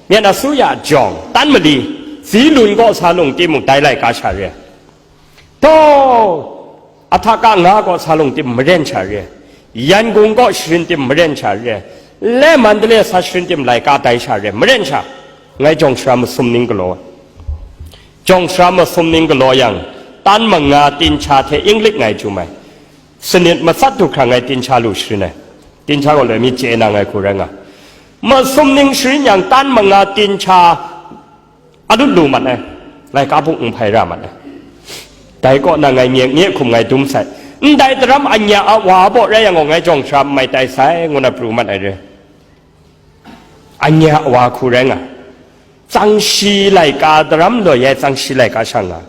myen asuya jawng, tan mali, zi lun kaw sa lung timung dai laika sha re. Taw, Ahtaka nga kaw sa lung tim maren sha re, Yangon kaw sharin tim maren sha re, le Mandalay sa sharin tim laika dai sha re, maren sha. Ngai jawng sara masum ning galaw, jawng sara masum ning galaw yang, tan manga tin sha hte Inglik ngai jum ai. Sanit matsat du hkra ngai tin sha lu sharin ai. Tin sha gaw loi mi chye na ngai hku rai nga. Masum ning sharin yang tan manga tin sha alut lu mat ai, laika buk n hpai ra mat ai. Dai kaw na ngai nye nye hkum ngai dum sai. Ndai daram anya a wa a baw rai yang gaw, ngai jawng sara n mai tai sai, ngu na pru mat ai re. Anya a wa hku rai nga, tsang shi laika daram loi ai, tsang shi laika sha nga.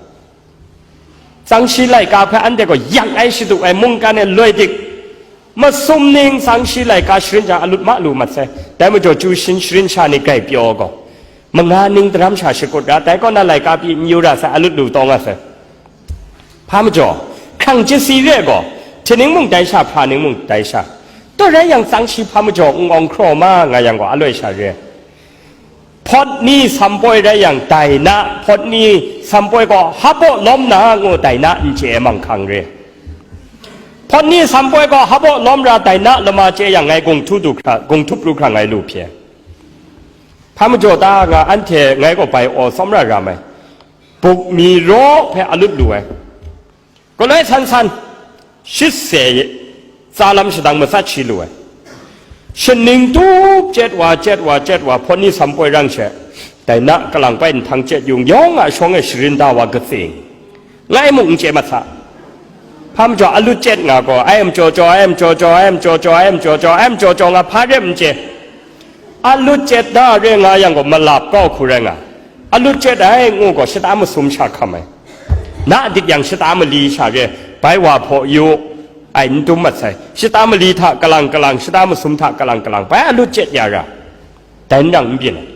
Tsang shi laika hpe anhte gaw yak ai, shadu ai, mungkan e loi dik, masum ning tsang shi laika sharin jang alut ma lu mat sai. Dai majaw, chyu shin sharin sha ni grai pyaw gaw, manga ning daram sha shakut ra, dai kaw na laika pyi n yu ra sai, alut lu taw nga sai. Hpa majaw, hkrang chyasi re gaw, hti ning mung dai sha, hpra ning mung dai sha, taw rai yang, tsang shi hpa majaw n awng hkraw ma nga yang gaw, aloi sha re. Hpawt ni sampoi rai yang, dai na, hpawt ni sampoi gaw hpaw lawm na ngu dai na n chye ai manghkang re. Hpawt ni sampoi gaw hpaw lawm ra dai na lama chye yang, ngai gung htu du hkra, gung htup pru hkra ngai lu hpye. Hpa majaw ta nga, anhte ngai gaw bai aw tsawm ra ra mai. Buk mi raw hpe alut lu ai. Galoi san san, shit se tsa lam shadang matsat shi lu ai. Shaning tup, chyet wa, chyet wa, chyet wa, hpawt ni sampoi rang she, dai na kalang pai nhtang chyet yung, yawng a shawng e sharin da wa katsing, ngai mung n chye mat sa. Hpa majaw alut chyet nga gaw, ai majaw jaw, ai majaw jaw, ai majaw jaw, ai majaw jaw, ai majaw jaw nga, hpa rem n chye. Alut chyet da re nga yang gaw, malap kau hku rai nga. Alut chyet ai ngu gaw, shata masum sha hkam ai. Na dik yang shata mali sha re, bai wa hpaw yu, ai n dum mat sai. Shata mali hta kalang kalang, shata masum hta kalang kalang, bai alut chyet ya ra. Dai n dang n byin ai.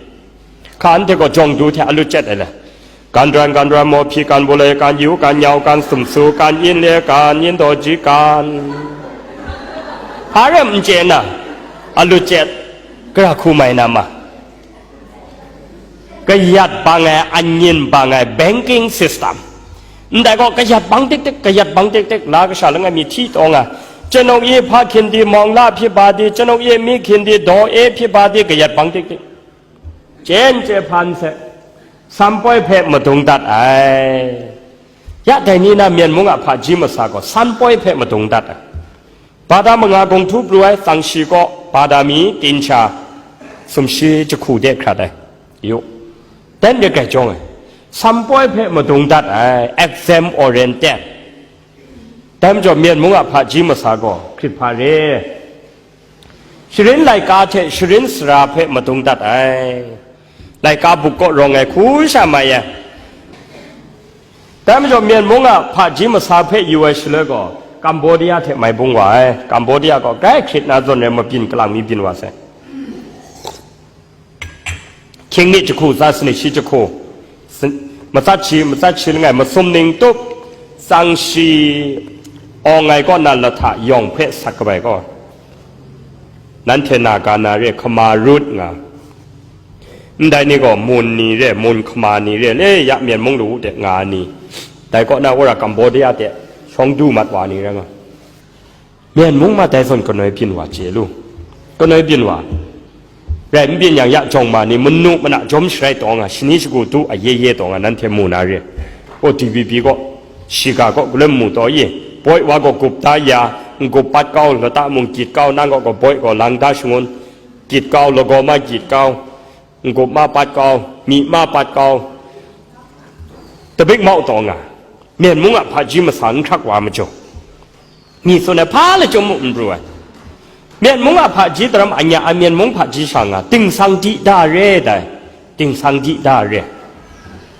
Hka anhte gaw jawng du hte alut chyet ai le. Gan ran, gan ran, maw hpyi, gan bawloi, gan yu, gan nyau, gan sumsu, gan yin le, gan yin daw ji, gan. Hpa rem n chye na, alut chyet, gara hku mai na ma. Kayat bang ai, anyin bang ai banking system. Ndai gaw kayat bang tik tik, kayat bang tik tik, la kasha langai mi hti taw nga. ကျွန်ုပ်၏ဖခင်သည် မောင်လဖြစ်ပါသည်။ ကျွန်ုပ်၏မိခင်သည် ဒေါ်အေးဖြစ်ပါသည်။ Kayat bang tik tik. Chen che hpan se, sampoi hpe madung dat ai. Ya dai ni na Myen mung a hpaji masa gaw, sampoi hpe madung dat ai. Bada manga gung htu pru ai, tsang shi kaw bada mi tin sha sumshi jahku de hkrat ai. Yu, dan de grai jawng ai, sampoi hpe madung dat ai, exam oriented. Dai majaw, Myen mung a hpaji masa gaw hkrit hpa re, sharin laika hte sharin sara hpe madung dat ai, laika buk kaw rawng ai hku sha mai ai. Dai majaw, Myen mung a hpaji masa hpe yu ai shaloi gaw, Cambodia hte mai bung wa ai. Cambodia gaw grai hkrit na zawn rai, mabyin kalang mi byin wa sai. Hkying ni jahku, tsa sanit shi jahku, sin-, matsat shi, matsat shi langai, masum ning tup, tsang shi awng ai kaw na lahta yawng hpe sat kabai gaw, nanhte na ga na re, hkama rut nga. Ndai ni gaw mun ni re, mun hkama ni re, le ya Myen mung lawu de nga ni, dai kaw na wora Cambodia de Htawng du mat wa ni rai nga. Myen mung ma dai zawn kanoi byin wa chye lu. Kanoi byin wa. Rai n byin yang ya jawng ma ni, manu mana jawm sharai taw nga, shani shagu du a ye ye taw nga, nanhte mu na re. O D P P gaw, shiga gaw, galoi mu taw ye, boi wa gaw gup da ya, n-gup pat kau, lata mung gyit kau, nang gaw gaw boi gaw lang da shangun, gyit kau, lagaw ma gyit kau, n-gup ma pat kau, myi ma pat kau, tabik mau taw nga, myen mung a hpaji masa n hkrak wa majaw, mi tsun ai hpa lachyum muk n pru ai. Myen mung a hpaji daram anya a myen mung hpaji sha nga, tingsang di da re dai, tingsang di da re.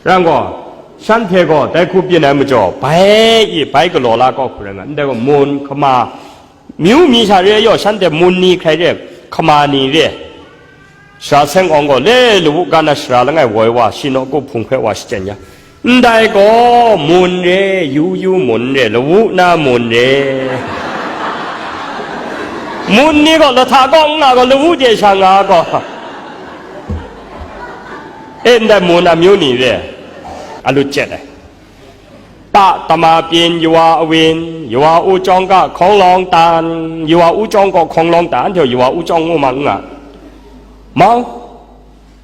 Rang gaw, shanhte gaw dai hku byin ai majaw, bai i, bai galaw la kau hku rai nga, ndai gaw mun, hkama, myu mi sha re yaw, shanhte mun ni hkrai re, hkama ni re. Sara seng awng gaw, le lawu gan na sara langai woi wa, shi naw ku hpung hpe wa shachyen ya. Ndai gaw, mun re, yu yu mun re, lawu na mun re. Mun ni gaw, lahta gaw n nga gaw, lawu de sha nga gaw. E, ndai mun amyu ni re, a lut chye ai. ปะตะมาปิน ยาวาอวิน ยาวาอูจองกะ ของลองตัน ยาวาอูจองกะ ของลองตัน เดี๋ยว ยาวาอูจอง โง่มังงะ เมา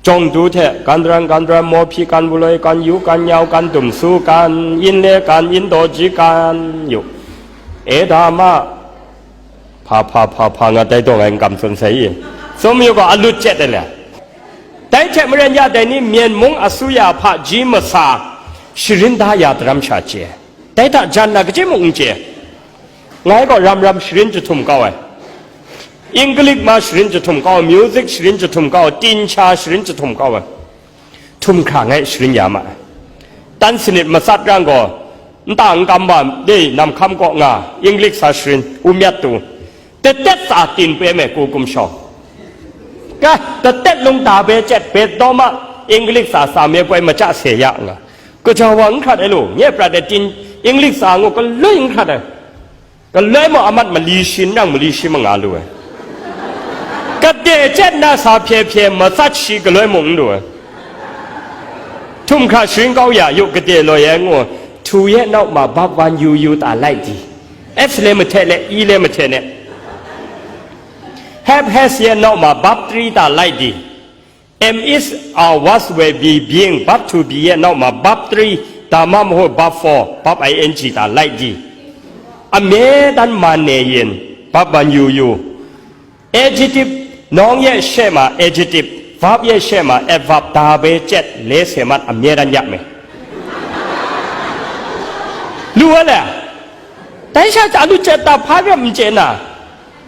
จองดูเทะ กันรัง กันรำ มอพี กันบุลอย กันยู กันยาว กันตุ่มซู กัน อินเล กัน อินโดจี กัน อยู่ เอดามะ พา พา พา พา งาไตตองไง กำสนใส สมอยู่ก็อลุดเจ็ดเลย Dai hte maren ya dai ni, Myen mung asuya hpaji masa sharin da ya daram sha chye. Dai hta jan na kaji mung n chye. Ngai gaw ram ram sharin jahtum kau ai. English ma sharin jahtum kau, music sharin jahtum kau, tin sha sharin jahtum kau ai. Htum hkra ngai sharin ya ma ai. Tan sanit matsat rang gaw, nta n kam wa, de, nam hkam kaw nga, English sa sharin, u myat tu. Tetet sa tin pe me ku kum shawng. Ka, tetet lung ta be chet bet daw ma, English sa sa me poi macha se ya nga. Kaja wa n hkrat ai lu, nye prat ai tin, English sa ngu, kaloi n hkrat ai. Kaloi mu amat mali shi n rang mali shi ma nga lu ai. Kade chet na sa hpye hpye, matsat shi kaloi mu n lu ai. Htum hkra sharin kau ya yu, kade loi ai ngu, htu ye nau ma bap wan yu yu ta lai di. F le mahte le, E le mahte ne. Have, has ye nau ma bap three ta lai di. Am, is, are, was, were, be, being, bap to be ye nau ma bap three, ta ma maho bap four, bap I N G ta lai di. Ame dan man ne yin, bap man yu yu. Adjective, nawng ye she ma adjective, verb ye she ma adverb, da be chet le se mat amye dan ya me. Lu wa le? Dai sha cha lu chet ta hpa ram n chye na.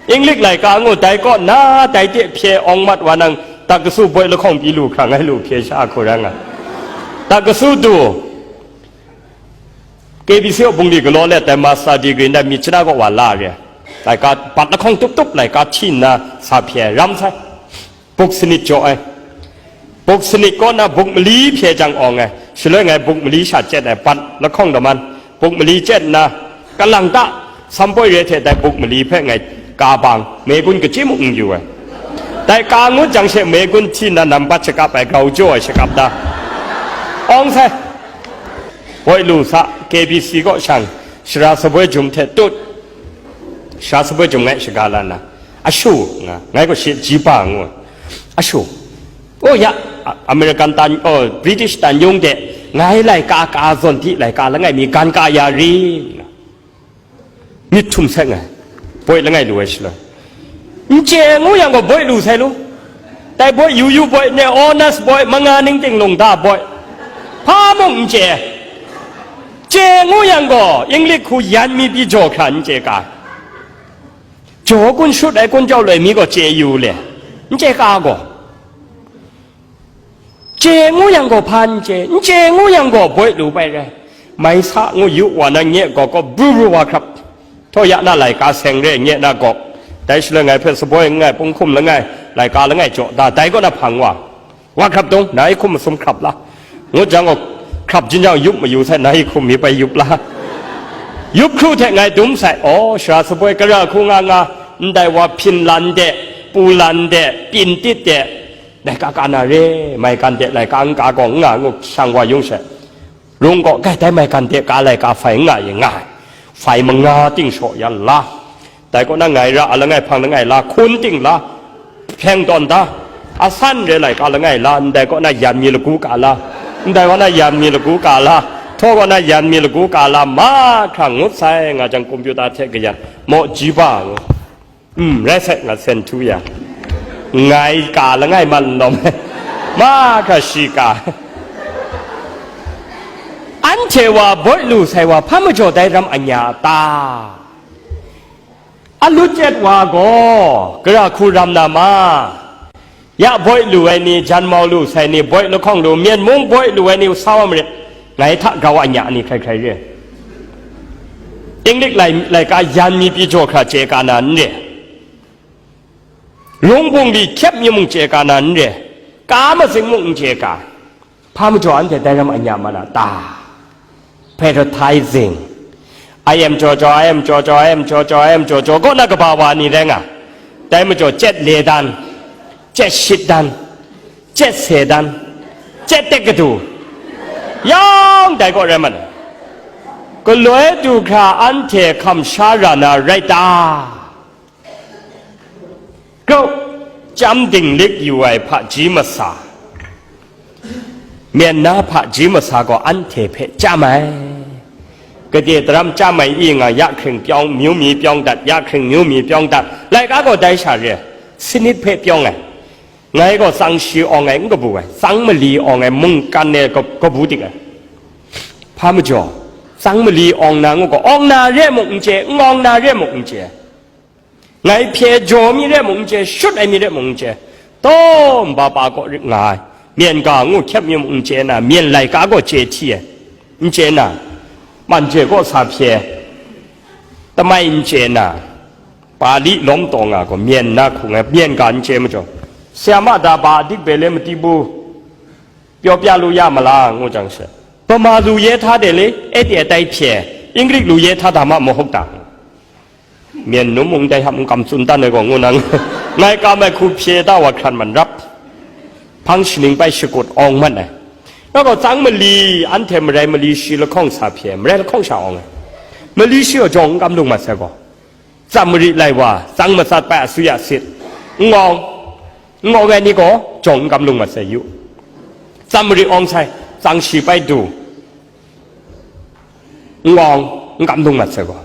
English laika ngu dai kaw na dai de hpye awng mat wa nang, ta kasu boi lahkawng pyi lu hkra ngai lu hpye sha hku ra nga. Ta kasu du. K B C bungli galaw let dai master degree ndai myit chana kaw wa la re. Laika bat lahkawng tup tup laika hti nna sa hpye ram sai. Buk sanit jaw ai. Buk sanit kaw na buk mali hpye jang awng ai. Shaloi ngai buk mali sha chet ai, bat lahkawng daman. Buk mali chet nna, kalang ta, sampoi re hte dai buk mali hpe ngai ka bang, mei gun kachyi muk n yu ai. Dai ka ngut jang she mei gun hti nna nambat shakap ai, grau jaw ai shakap da. Awng sai. Boi lu sa, K B C kaw shang, shara saboi jum hte tut, shara saboi jum ngai shaga la na, ashu, nga, ngai gaw shi ji ba ngu, ashu, o ya, A-, American tan, o, British tan yung de, ngai laika ka zawn di laika langai mi gan ka ya ri, nga. Myit htum seng ai, boi langai lu ai shaloi. N chye ngu yang gaw boi lu sai lu. Dai boi yu yu boi, ne honors boi, manga ning ting lung da boi. Hpa mung n chye. Chye ngu yang gaw, English hku yan mi pyi jaw hkra n chye ka. Jaw kun shut ai kun jau loi mi gaw chye yu le. N chye ka gaw. Chye ngu yang gaw hpa n chye, n chye ngu yang gaw boi lu bai rai. Mai sa ngu yu wa na nye gaw gaw bru bru wa hkrap. Htaw ya na laika seng re nye na gaw. Dai shaloi ngai hpe saboi nngai, punghkum langai, laika langai jaw da, dai kaw na hpang wa. Wa hkrap dung, na i hkum masum hkrap la. Ngut jang gaw, hkrap jin jang yup mayu sai, na i hkum mi bai yup la. Yup hkru hte ngai dum sai, aw, shara saboi kara hku nga nga, ndai wa Finland de, Pulan de, Pintit de, laika ka na re, maigan de laika n ka gaw n nga ngu shang wa yung she. Rung gaw, kai dai maigan de ka laika hpai n nga ye nga ai. Fai manga ting shaw yan la, dai kaw na ngai ra a langai hpang langai la, hkun ting la, hpyeng tawn da, asan re laika langai la, ndai kaw na yan mi lagu ka la, ndai kaw na yan mi lagu ka la, htaw kaw na yan mi lagu ka la, mahkra ngut sai nga jang, kompyuta hte kayan, maw ji ba ngu. Mm, rai sai, nga sen htu ya. Ngai ka langai man lawm. Mahkra shi ka. Anhte wa boi lu sai wa, hpa majaw dai ram anya a ta? A lut chyet wa gaw, gara hku ram na ma? Ya boi lu ai ni, jan mau lu sai ni, boi lahkawng lu, Myen mung boi lu ai ni, sa wa marit, ngai hta grau anya ni hkrai hkrai re. Inglik lai, laika yan mi pyi jaw hkra chye ka na n re. Lung bungli hkyep mi mung chye ka na n re. Ka mazing mung n chye ka. Hpa majaw anhte dai ram anya ma na ta? Patrotizing. I am jaw jaw, I am jaw jaw, I am jaw jaw, I am jaw jaw, kaw na kaba wa ni rai nga. Dai majaw, chyet le dan, chyet shit dan, chyet se dan, chyet tek kadu, yawng dai kaw rai man ai. Galoi du hkra anhte hkam sha ra na rai ta? Grau, chyam dinglik yu ai hpaji masa, myen na hpaji masa gaw anhte hpe chyam ai. Gade daram chyam ai i nga, ya hkring pyawng, myu mi pyawng dat, ya hkring myu mi pyawng dat, laika gaw dai sha re, sanit hpe pyawng ai. Ngai gaw tsang shi awng ai n kabu ai, tsang mali awng ai, mungkan e ka-, kabu dik ai. Hpa majaw, tsang mali awng na ngu gaw, awng na re muk n chye, n awng na re muk n chye. Ngai hpye jaw mi re muk n chye, shut ai mi re muk n chye, taw nba pa kaw rit nga ai, myen ga ngu hkyep mi muk n chye na, myen laika gaw chye hti ai, n chye na, man je kaw sa hpye, tamai n chye na, Pali lawm taw nga gaw, myen na hku nga, myen ga n chye majaw, sayama da ba adik bele mati bu, pyaw pya lu ya ma la, ngu jang she, Bama lu ye hta de le, e de tai hpye, Ingrik lu ye hta da ma mahok ta? Myen nu mung dai hap n kam tsun dan ai gaw, ngu nang, ngai kam ai hku hpye da wa hkran man rap, hpang shaning bai shakut awng man ai. Ngai gaw tsang mali, anhte marai mali shi lahkawng sa hpye, marai lahkawng sha awng ai. Mali shi gaw jawng n kam lung mat sai gaw, Tsam mari lai wa, tsang matsat bai asuya sit, n ngawng, n ngawng ai ni gaw jawng n kam lung mat sai yu. Tsam mari awng sai, tsang shi bai du, n ngawng, n kam lung mat sai gaw.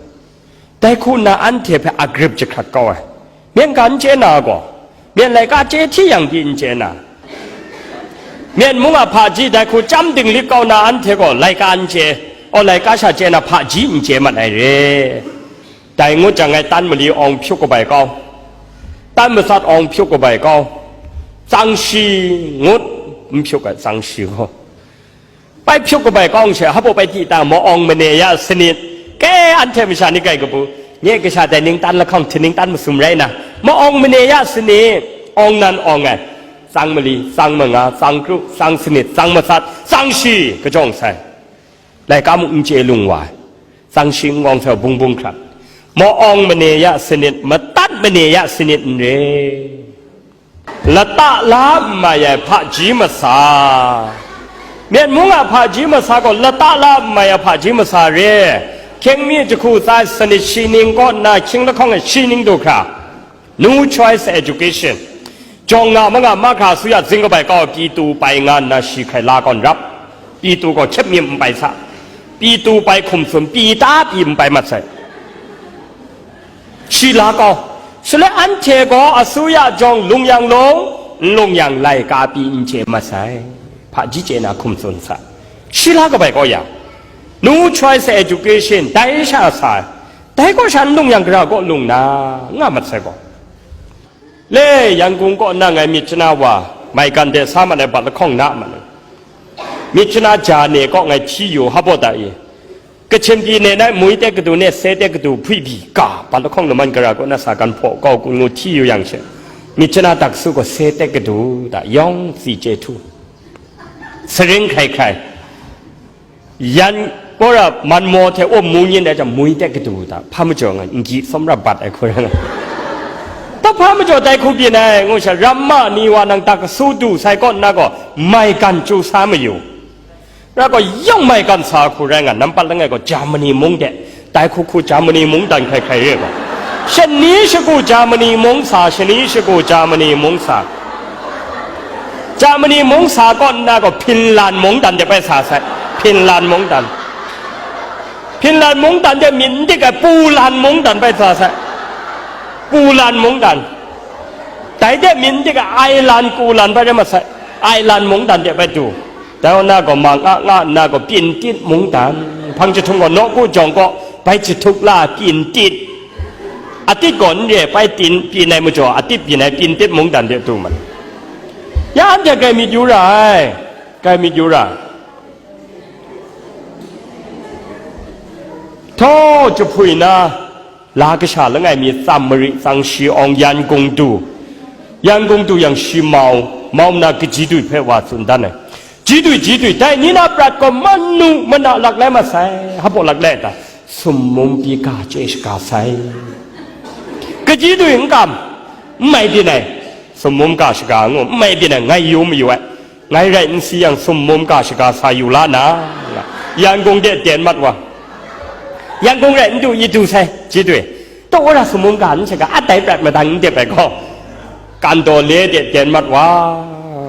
Dai hku nna anhte hpe a grip jahkrat kau ai. Myen ga n chye na gaw, myen laika chye hti yang pyi n chye na, myen mung a hpaji dai hku chyam dinglik kau na anhte gaw laika n chye, aw, laika sha chye na hpaji n chye mat ai re. Dai ngut jang ngai tan mali awng hpyuk kabai kau, tan matsat awng hpyuk kabai kau, tsang shi ngut n hpyuk ai, tsang shi gaw. Bai hpyuk kabai kau she, hpaw bai ti ta, ma-awng mane ya sanit, ke anhte masha ni kai kabu, nye kasha dai ning tan lahkawng, hti ning tan masum rai na, ma-awng mane ya sanit, awng nan awng ai, tsang mali, tsang manga, tsang kru, tsang sanit, tsang matsat, tsang shi, kajawng sai. Laika muk n chye lung wa ai, tsang shi n ngawng sai bung bung hkrat, ma-awng mane ya sanit, matat mane ya sanit n re. Lata la n mai ai hpaji masa, myen mung a hpaji masa gaw lata la n mai ai hpaji masa re. Hkying mi jahku tsa sanit shi ning kaw nna hkying lahkawng e shi ning du hkra, No choice education. Jawng nga ma nga mahkra suya zing kabai kau, pyi tu bai nga nna shi hkrai la kawn rap. Pyi tu gaw hkyep myim n bai sa. Pyi tu bai hkum tsun, pyi ta pyi n bai mat sai. Shi la kau. Shaloi anhte gaw asuya jawng lung yang lung, n lung yang laika pyi n chye mat sai. Hpaji chye na hkum tsun sa. Shi la kabai kau yang, No choice education, dai sha sa ai. Dai kaw sha n lung yang, gara kaw lung na, nga mat sai gaw. Le, Yangon kaw na ngai myit chana wa, maigan de sa mat ai bat lahkawng na mat ai. Myit chana ja ne kaw ngai hti yu, hpa baw da i. Kachin pyi ne nai mui tek kadu ne, se tek kadu hpui byi ga, bat lahkawng laman gara kaw na sa gan hpaw kau kun ngu hti yu yang she. Myit chana dak su gaw se tek kadu da, yawng tsi chye htu. Saring hkrai hkrai. Yan kora man maw hte um mu nyin dai jang, mui tek kadu da, hpa majaw nga, n gyi sawm rap bat ai hku rai nga. Ta hpa majaw dai hku byin ai, ngu sha, ramma ni wa nang ta kasu du sai kaw nna gaw, maigan chyu sa mayu. Ra gaw yawng maigan sa hku rai nga, nampat langai gaw Germany mung de, Dai hku hku Germany mungdan hkrai hkrai re ai gaw, shani shagu Germany mung sa, shani shagu Germany mung sa. Germany mung sa kaw nna gaw Finland mungdan de bai sa sai. Finland mungdan. Finland mungdan de myit n dik ai Pulan mungdan bai sa sai. Pulan mungdan. Dai de myit n dik ai Ireland kulan bai rai masai. Ireland mungdan de bai du. Dai wa na gaw ma nga nga nna gaw pyin tit mungdan, hpang jahtum gaw nawku jawng kaw bai jahtuk la pyin tit. Atit gaw n re, bai tin pyin ai majaw, atit pyin ai pyin tit mungdan de tu mat. Ya anhte grai myit yu ra ai, grai myit yu ra. Htaw jahpui na, la kasha langai mi tsam mari tsang shi awng yan gung du, yan gung du yang shi mau, mau nna kaji dui hpe wa tsun dan ai. Ji dui, ji dui, dai ni na prat gaw manu mana lak lai masai, hpaw lak lai ta, sumnum pyi ga chye shaga sai. Kaji dui n kam, n mai byin ai, sumnum ga shaga ngu, n mai byin ai, ngai yu mayu ai. Ngai rai n si yang, sumnum ga shaga sa yu la na, Yangon de ten mat wa. Yangon rai n du, i du sai, ji dui. Taw, wora sumnum ga n shaga, a dai prat madang n dep ai gaw, Kandawle de ten mat wa.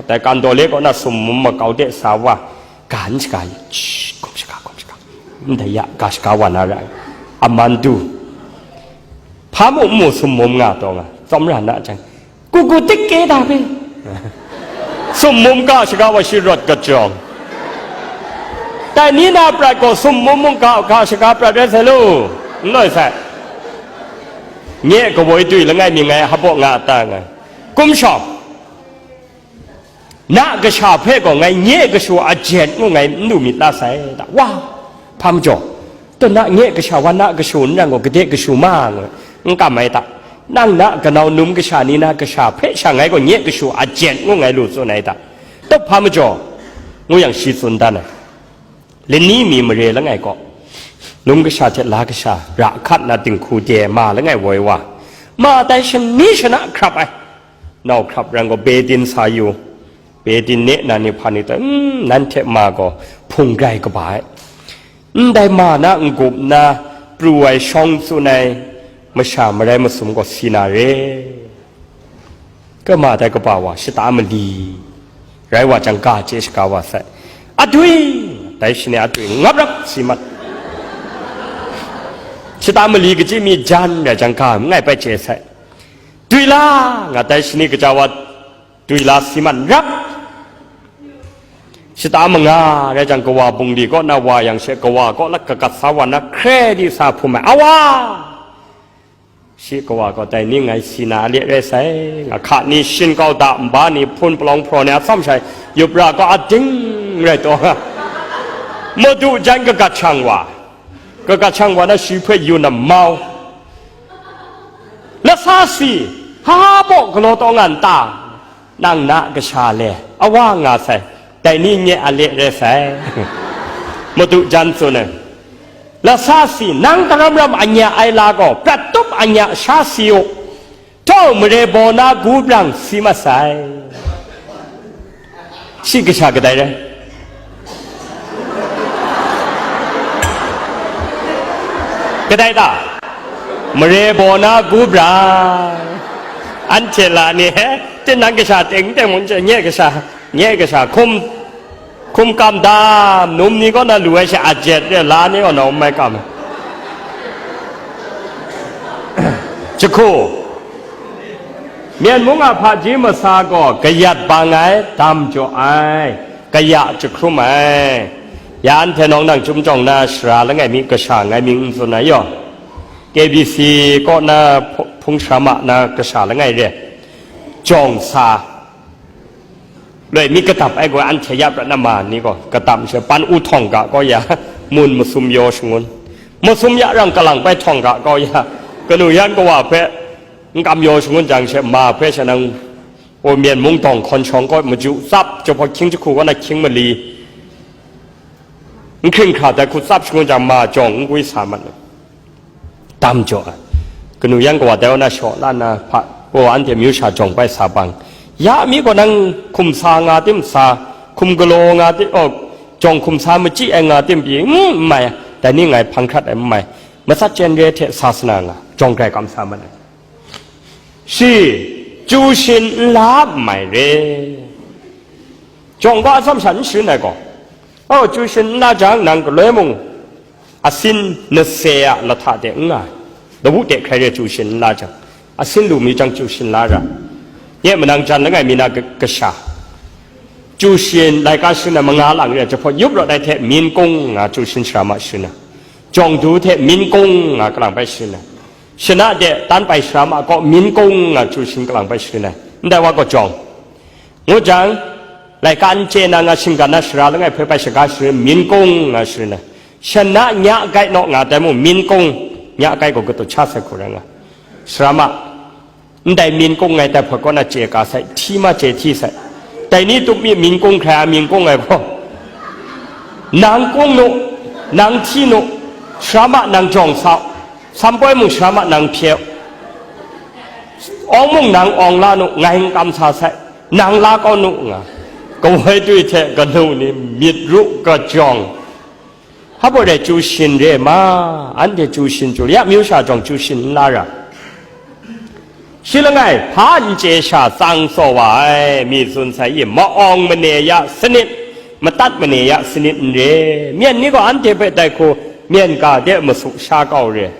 Dai Kandawle kaw na sumnum makau de sa wa, ga n shaga, shi, hkum shaga, hkum shaga. Ndai ya, ga shaga wa na ra ai. Aman du. Hpa mu n mu sumnum nga taw nga, tsawmra na jang. Kuku tik ke da hpe. Sumnum ga shaga wa shi rawt gajawng. Dai ni na prat gaw sumnum mung ga, ga shaga prat rai sai lu, n loi sai. Nye kawoi dui langai mi ngai hpaw nga ta nga. Kum shawng. Na kasha hpe gaw ngai nye kashu a jet ngu ngai n lu myit la sai ta. Wa, hpa majaw, taw na nye kasha wa na kashu n ran gaw, gade kashu ma ngu, n kam ai ta. Nang na kanau num kasha ni na kasha hpe sha ngai gaw nye kashu a jet ngu ngai lu tsun ai ta. Taw hpa majaw, ngu yang shi tsun dan ai. Lani mi mare langai gaw, num kasha hte la kasha, ra hkat na dinghku de ma langai woi wa, ma tai shani shana hkrap ai. Nau hkrap ran gaw, Betin sa yu, Betin ne na ni hpa ni tai, "Hmm, nanhte ma gaw hpung grai kaba ai. Ndai ma na n-gup nna pru ai shawng tsun ai masha marai masum gaw si na re." Kama dai kaba wa shata mali rai wa jang, ga chye shaga wa sai. Adui, dai shani adui ngap rap si mat. Shata mali kachyi mi jan rai jang, ga mangai bai chye sai. Dui la, nga dai shani kaja wa dui la si mat rap. Shata manga rai jang, kawa bungli kaw na wa yang she, kawa kaw la kagat sa wa na, hkre di sa hpum ai, awa! Shi kawa gaw dai ni ngai si na a le rai sai, nga hka ni shin kau da, nba ni hpun palawng hpraw ni a tsawm shai, yup ra gaw a ding rai taw nga. Madu jan kagat shang wa, kagat shang wa na shi hpe yu na mau. Lasa si, ha ha baw galaw taw nga n ta? Nang na kasha le, awa nga sai, dai ni nye a le rai sai. Madu jan tsun ai, lasa si, nang daram ram anya ai la gaw, prat tup anya sha si u, htau mare baw na gu brang si masai. Shi kasha kadai rai? Kadai ta? Mare baw na gu brang. Anhte la ni he, tinang kasha teng teng mung, nye kasha, nye kasha, hkum, hkum kam dam, num ni kaw na lu ai sha, a jet de, la ni kaw na um mai kam. Jahku, Myen mung a hpaji masa gaw kayat bang ai, dam jaw ai, kaya jahkrum ai. Ya anhte nawng nang chyum jawng na shara langai mi kasha ngai mying n tsun ai yaw, K B C kaw na hpu-, hpung shara ma na kasha langai re, jawng sa, loi mi kadap ai gaw, anhte ya prat na ma ni gaw, kadap she, pan u htawng ga gaw ya, mun masum yaw shangun, masum ya rang kalang bai htawng ga gaw ya, kanu yan kawa hpe, n kam yaw shangun jang she, ma hpe sha nang, o, Myen mung dawng hkawn shawng kaw maju tsap, jawhpawt hkying jahku kaw na hkying mali, n hkring hkra dai hku tsap shangun jang, ma jawng n gwi sa mat ai. Dam jaw ai. Kanu yan kawa dai wa na shaw la na hpa, o, anhte myu sha jawng bai sa bang. Ya mi gaw nang hkum sa nga tim sa, hkum galaw nga tim, o, jawng hkum sa machyi ai nga tim pyi, n, n mai, dai ni ngai hpang hkrat ai n mai. Matsat chyen re hte sa sa na nga, jawng grai kamsa mat ai. Shi, chyu shin n la mai re. Jawng ga atsam sha n sharin ai gaw, oh, chyu shin n la jang, nang galoi mung asin nase a lahta de n nga ai. Lawu de hkrai re chyu shin n la jang, asin lu mi jang chyu shin la ra. Nye manang jan langai mi na ga-, kasha. Chyu shin, laika shin ai manga lang re, jahpawt yup rawt ai hte min kung nga chyu shin shara ma shin ai. Jawng du hte min kung nga kalang bai shin ai. Shana de tan bai shara ma kaw min kung nga chyu shin kalang bai shin ai. Ndai wa gaw jawng. Ngu jang, laika n chye na nga shinggan na shara langai hpe bai shaga sharin min kung nga sharin ai. Shana nya gai naw nga tai mung, min kung nya gai gaw katu cha sai hku rai nga. Shara ma, ndai min kung ngai tai hpawt kaw na chye ka sai, hti ma chye hti sai. Dai ni tup mi min kung hkrai a min kung ai gaw, nang kung nu, nang hti nu, shara ma nang jawng sa u, sampoi mung shara ma nang hpye u. Awng mung nang awng la nu, ngai n kam sa sai, nang la kau nu nga, kawoi tui hte kanu ni myit ru kajawng, hpa baw rai chyu shin re ma, anhte chyu shin chyu, ya myu sha jawng chyu shin n la ra. Shi langai, hpa n chye sha tsang tsaw wa ai, mi tsun sai i, ma-awng mane ya sanit, matat mane ya sanit n re, myen ni gaw anhte hpe dai hku myen ga de masu sha kau re.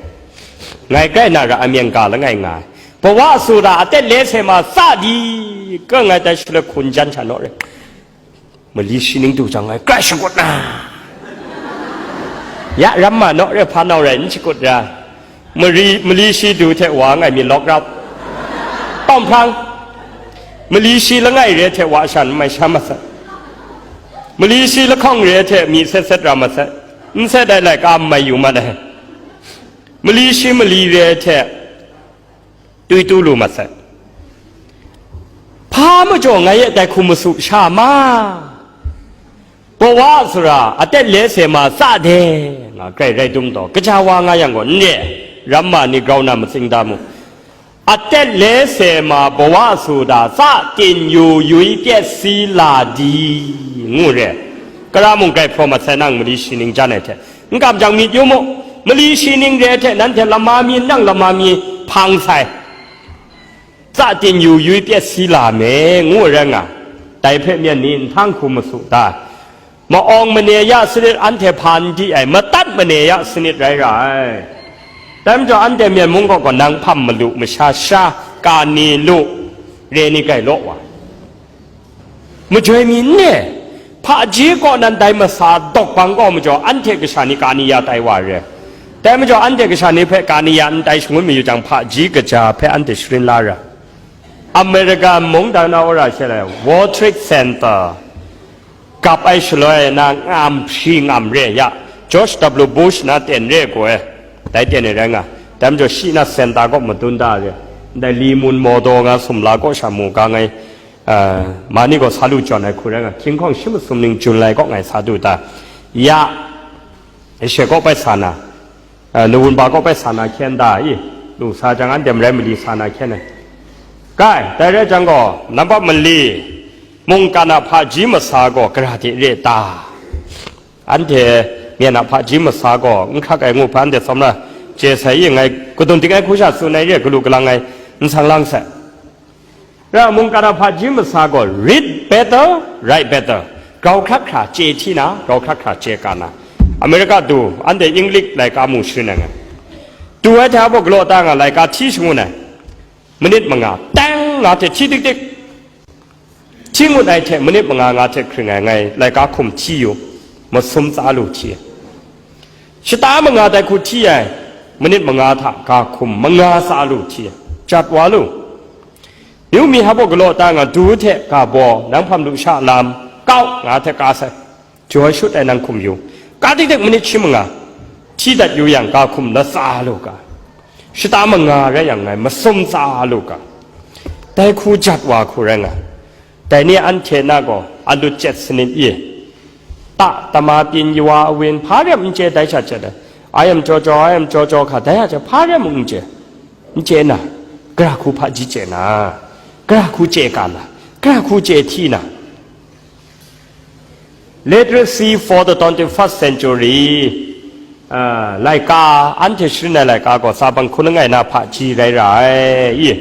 Ngai grai na ra a myen ga langai nga ai. Bawa sura atet le se ma tsa di, ka ngai tai shaloi hkun jan sha naw re. Mali shi ning du jang ngai grai shakut na. Ya ram ma naw re hpa nau rai n shakut ra. Mali, mali shi du hte wa ngai mi lawk rap. Tawng hprang. Mali shi langai re hte wa shan mai sha masat. Mali shi lahkawng re hte mi set set ra masat. N set ai laika mai yu mat ai. Mali shi mali re hte tui tu lu masat. Hpa majaw ngai e dai hku masu sha ma? Bawa sara atet le se ma tsa de nga grai rai dum taw, kaja wa nga yang gaw n re, ram ma ni grau na matsing da mu. Atet le se ma bawa su da tsa tin yu yui pyet si la di, ngu re. Kara mung grai hpraw mat sai nang mali shi ning jan ai hte, n kam jang myit yu mu, mali shi ning re hte nanhte lama mi nang lama mi hpang sai. Tsa tin yu yui pyet si la me, ngu rai nga, dai hpe myen ni nhtang hku masu ta? Ma-awng mane ya sanit anhte hpa n di ai, matat mane ya sanit rai ra ai. Dai majaw anhte myen mung kaw gaw nang hpam malu masha sha, kani lu, re ni grai law wa. Majoi mi n re, hpaji kaw nan dai masa dawk bang gaw majaw, anhte kasha ni kani ya tai wa re. Dai majaw, anhte kasha ni hpe kani ya n tai shangun mayu jang, hpaji kaja hpe anhte sharin la ra. American mungdan na wora she lai, World Trade Center gap ai shaloi na ngam hpri ngam re ya, George W Bush na ten re gaw e, dai ten e rai nga, dai majaw shi na center kaw madun da re, ndai li mun maw daw nga sumla kaw sha mu ga ngai, Ah, ma ni gaw sa lu jawn ai hku rai nga, hkying hkawng shi masum ning jun lai kaw ngai sa du ta? Ya, e she kaw bai sa na, ah, nawun ba kaw bai sa na hkyen da i, lu sa jang anhte marai mali sa na hkyen ai. Kai, dai rai jang gaw, nambat mali, mungkan a hpaji masa gaw gara de re ta? Anhte myen a hpaji masa gaw n hkrak ai ngu hpa anhte tsawm na chye sai i, ngai kadun dik ai hku sha tsun ai re, galu galang ai n sang lang sai. Ra mungkan a hpaji masa gaw, read better, write better. Grau hkrak hkra chye hti na, grau hkrak hkra chye ka na. America du, anhte English laika mu sharin ai ngai. Du ai hte a baw galaw ta nga laika hti shangun ai. Manit manga, tang nga hte hti dik dik. Hti ngut ai hte manit manga nga hte hkring ai ngai laika hkum hti yu, masum tsa lu hti ai. Shata manga dai hku hti ai, manit manga hta ga hkum manga tsa lu hti ai. Jat wa lu. Yu mi hpa baw galaw ta nga du hte ga baw, nang hpam lu sha lam, kau nga hte ka sai. Jaw shut ai nang hkum yu. Ka dik dik manit shi manga, hti dat yu yang ga hkum latsa lu ga. Shata manga rai yang ngai masum tsa lu ga. Dai hku jat wa hku rai nga. Dai ni anhte na gaw, a lut chyet sanit i. Ta, tama, pyin, yawa, awin, hpa rem n chye dai sha chyet ai. Ayam jaw jaw, ayam jaw jaw hka, dai a chyet hpa rem n chye. N chye na, gara hku hpaji chye na, gara hku chye ka na, gara hku chye hti na. Literacy for the twenty-first century. a, laika, anhte sharin ai laika gaw sa bang hkun langai na hpaji rai ra ai, i?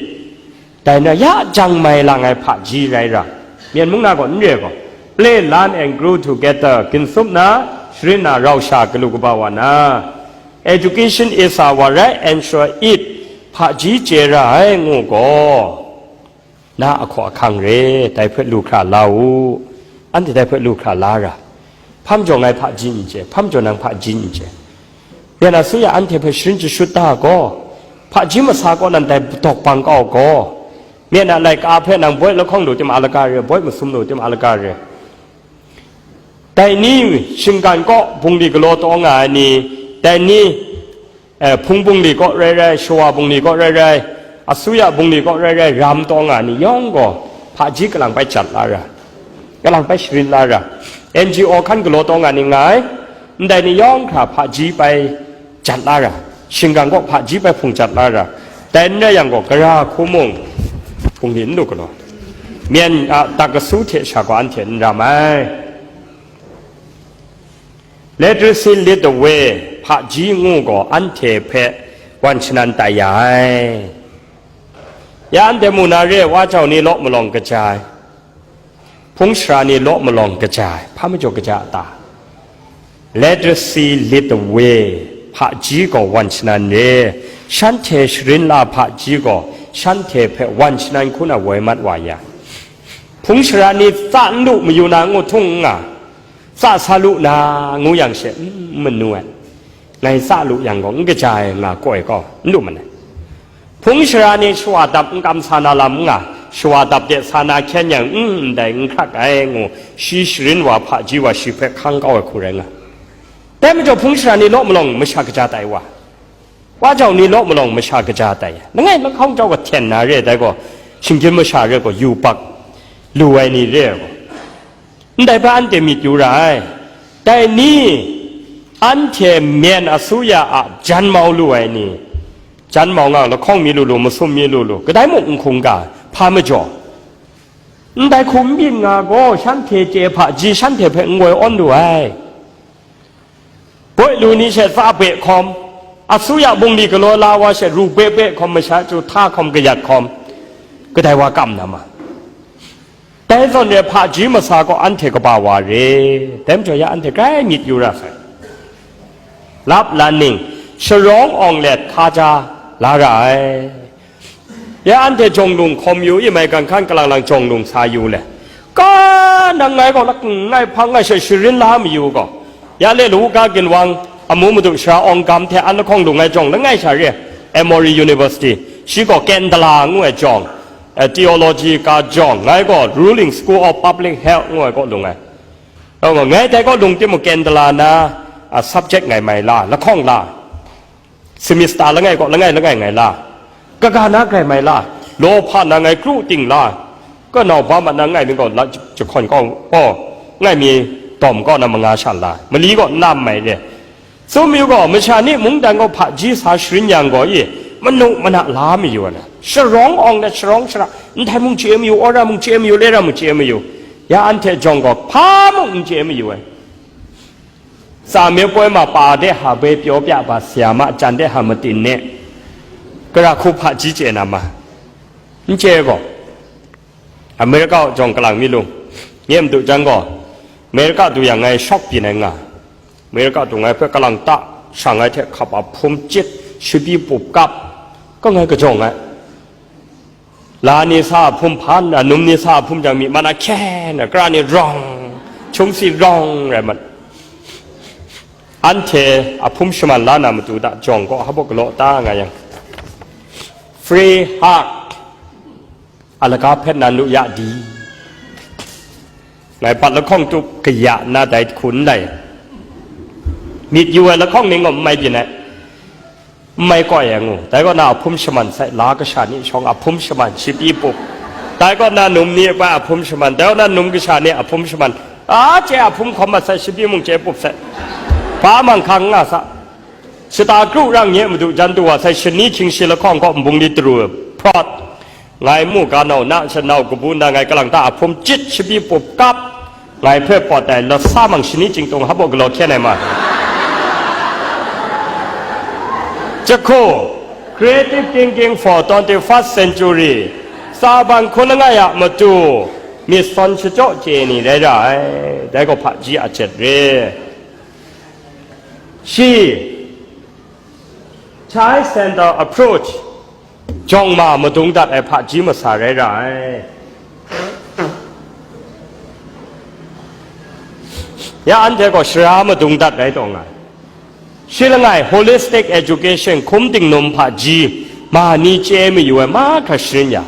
Dai na ya jang mai lang ai hpaji rai ra, Myen mung na gaw n re gaw, play, learn and grow together, ginsup na, sharin na, rau sha, galu kaba wa na, education is our right, ensure it, hpaji chye ra ai, ngu gaw, na ahkaw ahkang re, dai hpe lu hkra la u, anhte dai hpe lu hkra la ra, hpa majaw ngai hpaji n chye, hpa majaw nang hpaji n chye. Myen a su ya anhte hpe sharin jashut da gaw, hpaji masa kaw nan dai dawk bang kau gaw, myen a laika hpe nang boi lahkawng lu tim a laga re, boi masum lu tim a laga re. Dai ni shinggan kaw bungli galaw taw nga ai ni, dai ni, eh, hpung bungli kaw rai rai, shawa bungli kaw rai rai, asuya bungli kaw rai rai, ram taw nga ai ni yawng gaw hpaji kalang bai jat la ra, kalang bai sharin la ra, N G O hkan galaw taw nga ni nga ai, ndai ni yawng hkra hpaji bai jat la ra, shinggan kaw hpaji bai hpung jat la ra, dai n rai yang gaw, gara hku mung bungli n lu galaw, myen a dak kasu hte sha gaw anhte n ram ai. Literacy lead the way, hpaji ngu gaw anhte hpe wan shanan tai ya ai. Ya anhte mu na re, wa jau ni law malawng kaja ai, hpung shara ni law malawng kaja ai, hpa majaw kaja a ta? Literacy lead the way, hpaji gaw wan shanan re, shanhte sharin la hpaji gaw shanhte hpe wan shanan hku na woi mat wa ya. Hpung shara ni tsa n lu mayu na ngu htung n nga, tsa sa lu na ngu yang she, n manu ai. Ngai tsa lu yang gaw, n kaja ai nga koi gaw, n lu manai. Hpung shara ni shawa dap n kam sa na lam n nga, shawa dap de sa na hkyen yang, n ndai n hkrat ai ngu, shi sharin wa hpaji wa shi hpe hkang kau ai hku rai nga. Dai majaw hpung shara ni law malawng masha kaja tai wa, wa jau ni law malawng masha kaja tai, langai lahkawng jau kahten na re ai dai gaw, shinggyim masha re gaw, yubak lu ai ni re ai gaw, ndai hpe anhte myit yu ra ai. Dai ni, anhte myen asuya a jan mau lu ai ni, jan mau nga, lahkawng mi lu lu, masum mi lu lu, kadai mung n hkungga, hpa majaw, ndai hku n byin nga gaw, shanhte chye hpaji shanhte hpe n woi awn lu ai. Boi lu ni she tsa bek hkawm, asuya bungli galaw la wa she ru bek bek hkawm, masha chyu hta hkawm, kayat hkawm, kadai wa kam na ma? Dai zawn re hpaji masa gaw anhte kaba wa re, dai majaw ya anhte grai myit yu ra sai. Lap lan ning, sharawng awng let hkaja la ra ai. Ya anhte jawng lung hkawm yu i, maigan hkan kalang lang jawng lung sa yu le. Ka nang ngai gaw lak ngai hpang ngai she sharin la mayu gaw, ya le lawu ga ginwang amu madu shara awng gam hte an lahkawng lung ai jawng langai sha re, Emory University, shi gaw Candela ngu ai jawng, eh, theology ka jawng, ngai gaw Ruling School of Public Health ngu ai kaw lung ai. Ngai dai kaw lung timung, Candela na, ah, subject ngai mai la, lahkawng la, semester langai kaw langai langai ngai la, kaga na grai mai la, law hpa na ngai kru ting la, kanau ba mat na ngai mi gaw la jahkawn kaw, aw, ngai mi dawm kaw na manga sha la, mali gaw nam mai re. Tsun mayu gaw, masha ni mungdan gaw hpaji sa sharin yang gaw, i, manu mana la mayu ai na, sharawng awng na sharawng shara, ndai mung chye mayu, wora mung chye mayu, lera mung chye mayu, ya anhte jawng gaw hpa mung n chye mayu ai. Tsa me poi ma pa de ha bai pyaw pya ba, saya ma jan de ha matin ne, gara hku hpaji chye na ma? N chye gaw, Amerika jawng kalang mi lung, nye madu jan gaw, Amerika du yang ngai shawk byin ai nga, Amerika du ngai hpe kalang ta, shang ai hte hkap a hpum chyit, shabi pup kap, ka ngai kajawng ai. La ni sa a hpum hpan, a num ni sa a hpum jang myi man ahkyen ai, kara ni rawng, hkyungsi rawng rai mat. Anhte a hpum shaman la na matu hta jawng kaw hpa galaw ta nga yang, free hug, a laga hpet nan lu ya di? Ngai bat lahkawng tup kaya nna dai hku n lai. Myit yu ai lahkawng ning gaw n mai byin ai. N mai koi ai ngu. Dai kaw na a hpum shaman sai, la kasha ni shawng a hpum shaman, shabi pup. Dai kaw na num ni bai a hpum shaman, dai kaw na num kasha ni a hpum shaman. A chye a hpum hkawm mat sai, shabi mung chye pup sai. Hpa manghkang n nga sa. Shata kru rang nye madu jan du wa sai, shani hkying shi lahkawng kaw nbung li taru prawt. Ngai mu ga nau na shanau kabu nna ngai kalang ta a hpum chyit shabi pup kap, ngai hpe pawt ai lasa mang shani chyingtung hpa galaw hkyen ai ma. Jahku, Creative Thinking for twenty-first Century, tsa ban hkun langai a matu, myit sawn shachyaw chye ni rai ra ai, dai gaw hpaji a jet re. Shi, Child Center Approach, jawng ma madung dat ai hpaji masa rai ra ai. Ya anhte gaw shara madung dat rai taw nga ai. Shi langai holistic education hkum tingnum hpaji ma ni chye mayu ai mahkra sharin ya.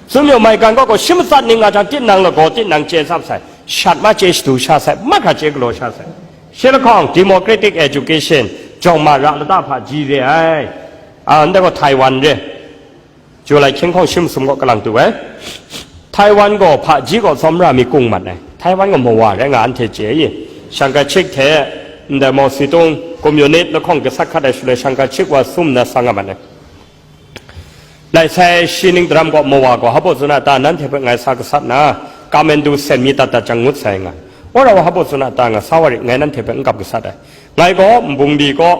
Tsun mayu maigan kaw gaw shi matsat ning nga jang tinang lagaw tinang chye tsap sai, shat ma chye shadu sha sai, mahkra chye galaw sha sai. Shi lahkawng democratic education jawng ma ra lata hpaji re ai. A, ndai gaw Taiwan re. July hkying hkawng shi masum kaw kalang tu ai. Taiwan gaw hpaji gaw tsawmra mi kung mat ai. Taiwan gaw mawa rai nga anhte chye i. Shang Kai Shik hte, ndai Mao Zedong, Communist lahkawng gasat hkat ai shaloi Shang Kai Shik wa sum na sa nga mat ai. Lai sai shi ning daram gaw mawa gaw hpa baw tsun a ta, nanhte hpe ngai sa gasat na, Kathmandu sen mi dat dat jang ngut sai nga. Wora wa hpa baw tsun a ta nga, sa wa rit, ngai nanhte hpe n kap gasat ai. Ngai gaw nbung li kaw,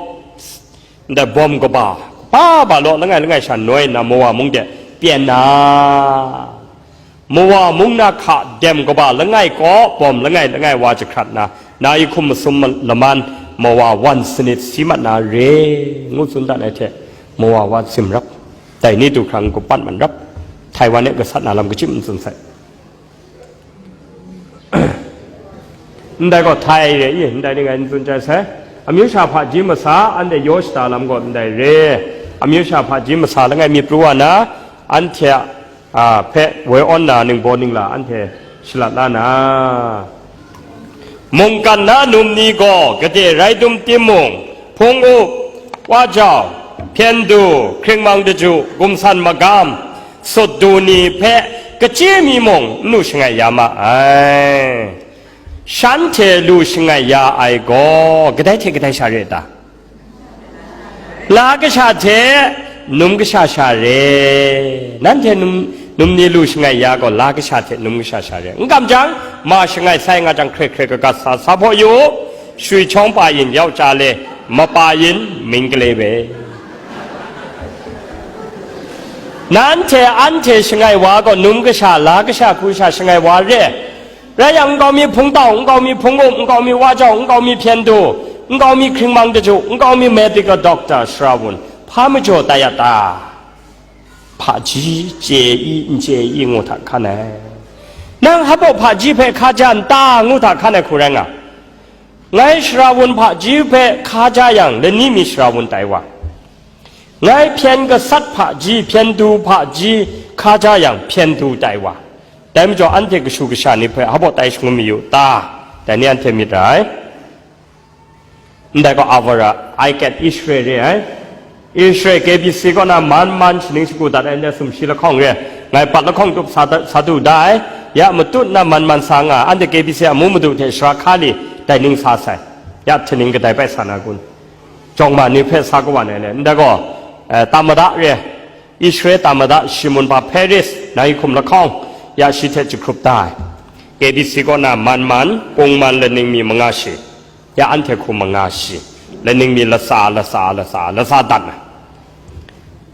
ndai bawm kaba, kaba ba law langai langai sha noi nna mawa mung de pyen na, mawa mung na hka dem kaba langai kaw bawm langai langai wa jahkrat na, na i hkum masum laman mawa wan sanit si mat na re, ngu tsun dat ai hte, mawa wa tsim rap, dai ni du hkrang n-gup pat man rap, Taiwan e gasat na lam kachyim n tsun sai. Ndai gaw Thai re i, ndai ni ngai n tsun chyai sai. Amyu sha hpaji masa, anhte yaw shada lam gaw ndai re. Amyu sha hpaji masa langai myit pru wa na, anhte a, a, hpe woi awn na ningbaw ningla anhte shalat la na. Mungkan na num ni gaw gade rai dum timung, hpung up, wa jau, hpyen du, hkringmang daju, gumsan magam, sut du ni hpe kachye mi mung n lu shangai ya ma ai. Shanhte lu shangai ya ai gaw, kadai hte kadai sha re ta? La kasha hte num kasha sha re. Nanhte num, num ni lu shangai ya gaw, la kasha hte num kasha sha re. N kam jang, ma shangai sai nga jang, hkre hkre kagat sa sa hpaw yu, shui chyawng pa yin yau ca le, mapa yin ming gale be. Nanhte anhte shangai wa gaw, num kasha, la kasha, hku sha shangai wa re. Rai yang, nkau mi hpungtau, nkau mi hpung up, nkau mi wa jau, nkau mi hpyen du, nkau mi hkringmang daju, nkau mi medical doctor, sara wun, hpa majaw tai ya ta? Hpaji chye i, n chye i, ngu hta hkan ai. Nang hpa baw hpaji hpe hka ja n ta, ngu hta hkan ai hku rai nga. Ngai sara wun hpaji hpe hka ja yang, lani mi sara wun tai wa. Ngai hpyen gasat hpaji, hpyen du hpaji hka ja yang, hpyen du tai wa. Dai majaw, anhte kashu kasha ni hpe hpa baw tai shangun mayu ta? Dai ni anhte myit ra ai. Ndai gaw Avara, I get Israel re ai. Israel K B C kaw na man man shaning shagu dat ai, ndai sumshi lahkawng re. Ngai pat lahkawng tup sa da, sa du da ai. Ya matut na man man sa nga, anhte K B C amu madu hte shara hka li, dai ning sa sai. Ya hte ning kadai bai sa na kun? Jawng ma ni hpe sa kawan ai le, ndai gaw, eh, tamada re, Israel tamada Shimun pa Peres, na i hkum lahkawng, ya shi hte jahkrup da ai. K B C kaw na man man, kung man laning mi manga shi, ya anhte hku manga shi, laning mi latsa, latsa, latsa, latsa dat na.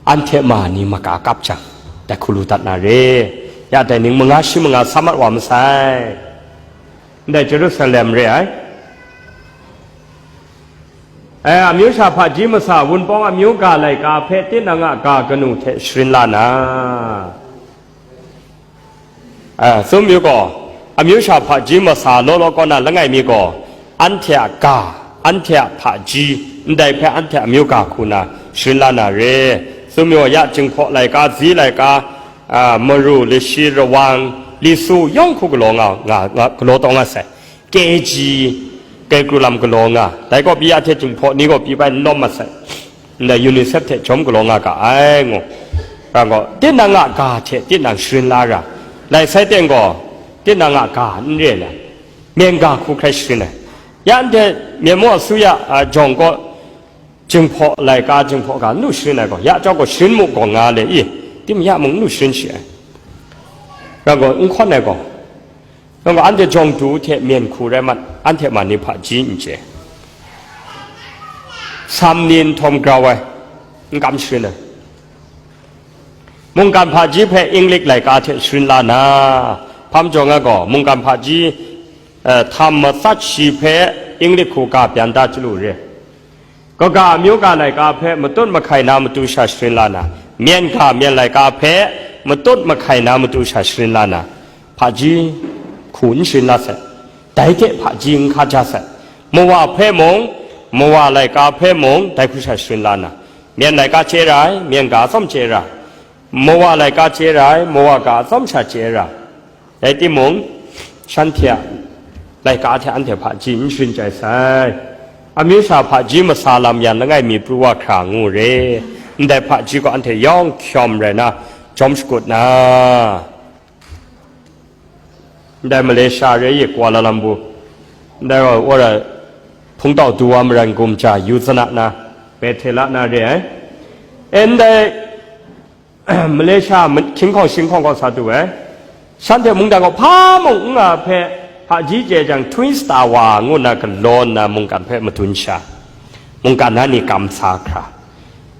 Anhte ma ni maka kap jang, dai hku lu dat na re, ya dai ning manga shi manga sa mat wa masai. Ndai Jerusalem re ai. E, amyu sha hpaji masa, Wunpawng amyu ga laika hpe tinang a ga kanu hte sharin la na. E, tsun yu gaw, amyu sha hpaji masa law law kaw na langai mi gaw, anhte a ga, anhte a hpaji, ndai hpe anhte amyu ga hku na sharin la na re. Tsun yu gaw, ya Jinghpaw laika, Zi laika, a, Maru, Lashi, Rawang, Lisu, yawng hku galaw nga, nga, nga, galaw taw nga sai. K G, Kaikru lam galaw nga, dai gaw pyi ya hte Jinghpaw ni gaw pyi bai n lawm mat sai, ndai UNICEF hte jawm galaw nga ga ai, ngu. Rai gaw, tinang a ga hte tinang sharin la ra, lai sai teng gaw, tinang a ga n re ai, myen ga hku hkrai sharin ai. Ya ndai myen mung asuya, a, jawng gaw, Jinghpaw laika, Jinghpaw ga, n lu sharin ai gaw, ya chyawm gaw sharin mu gaw nga le i, tim ya mung n lu sharin shi ai. Rai gaw, n hkawn ai gaw, rai gaw, anhte jawng du hte myen hku rai mat, anhte man ni hpaji n chye. Sam ni n htawm grau ai, n kam sharin ai. Mungkan hpaji hpe Inglik laika hte sharin la na, hpa majaw nga gaw, mungkan hpaji, eh, htam matsat shi hpe Inglik hku ka byan da chyalu re. Kaga amyu ga laika hpe matut mahkai na matu sha sharin la na, myen ga myen laika hpe matut mahkai na matu sha sharin la na, hpaji hku n sharin la sai, dai hte hpaji n hkaja sai. Mawa hpe mung, mawa laika hpe mung, dai hku sha sharin la na, myen laika chye ra ai, myen ga atsawm chye ra ai, mawa laika chye ra ai, mawa ga atsawm sha chye ra ai. Rai timung, shanhte a laika hte anhte hpaji n sharin chyai sai. Amyu sha hpaji masa lam yan langai mi pru wa hkra ngu re. Ndai hpaji gaw anhte yawng hkyawm rai na, jawm shakut na. Ndai Malaysia re ye, Kuala Lumpur, ndai wa, wa ra, hpungtau du wa maran gumja yu zana na, Bethela na re ai. E ndai Malaysia ma-, hkying hkawng shing hkawng kaw sa du ai. Shanhte mungdan gaw hpa mung n nga hpe, hpaji chye jang Twin Star wa ngu nna galaw nna mungkan hpe madun sha, mungkan na ni kam sa hkra,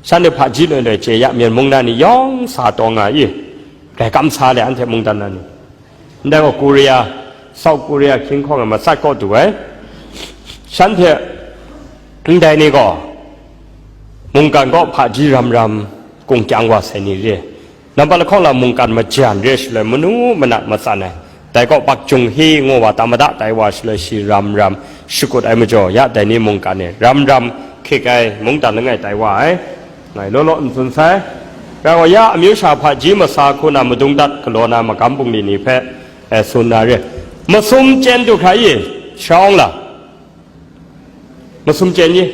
shanhte hpaji loi loi chye ya, Myen mung na ni yawng sa taw nga i, grai kam sa le anhte mungdan na ni. Ndai gaw Korea, South Korea hkying hkawng e matsat kaw du ai. Shanhte ndai ni gaw mungkan kaw hpaji ram ram kung kyang wa sai ni re. Nambat lahkawng lam mungkan majan re shaloi manu mana matsan ai. Dai kaw Pak Jung Hi ngu wa tamada tai wa shaloi shi ram ram shakut ai majaw, ya dai ni mungkan e ram ram hkik ai mungdan langai tai wa ai. Ngai law law n tsun sai. Rai wa ya, amyu sha hpaji masa hku na madung dat galaw na magam bungli ni hpe, eh, tsun na re. Masum chyen du hkra i, shawng la. Masum chyen i.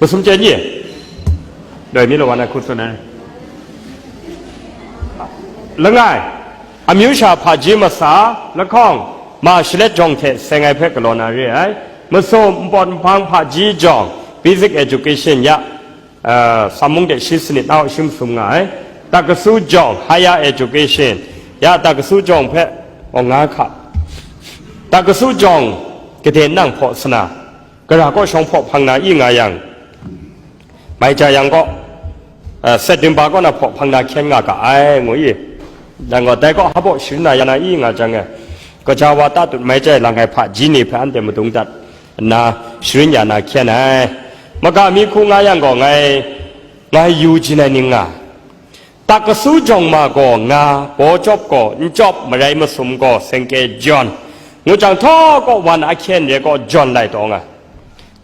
Masum chyen i. Doi mi law wa na hku tsun ai. Langai, amyu sha hpaji masa lahkawng, ma shalet jawng hte seng ai hpe galaw na re ai. Masum, npawt nhpang hpaji jawng, basic education ya, uh, Sammung de shi sanit nau shi masum nga ai. Takasu jawng, higher education, ya takasu jawng hpe, aw nga hka. Takasu jawng, kaden nang hpaw sana, gara kaw shawng hpaw hpang na i nga yang, mai ja yang kaw, uh, September kaw na hpaw hpang na hkyen nga ga ai, ngu i. Dang gaw, dai kaw hpaw sharin na ya na i nga jang e, kaja wa tatut mai jai lang ai hpaji ni hpe anhte madung dat nna sharin ya na hkyen ai. Maga mi hku nga yang gaw, ngai, ngai yu jin ai ning nga. Takasu jawng ma gaw nga, baw jawp gaw n jawp, marai masum gaw sengke jawn, ngu jang htaw kaw wan ahkyen re kaw jawn lai taw nga.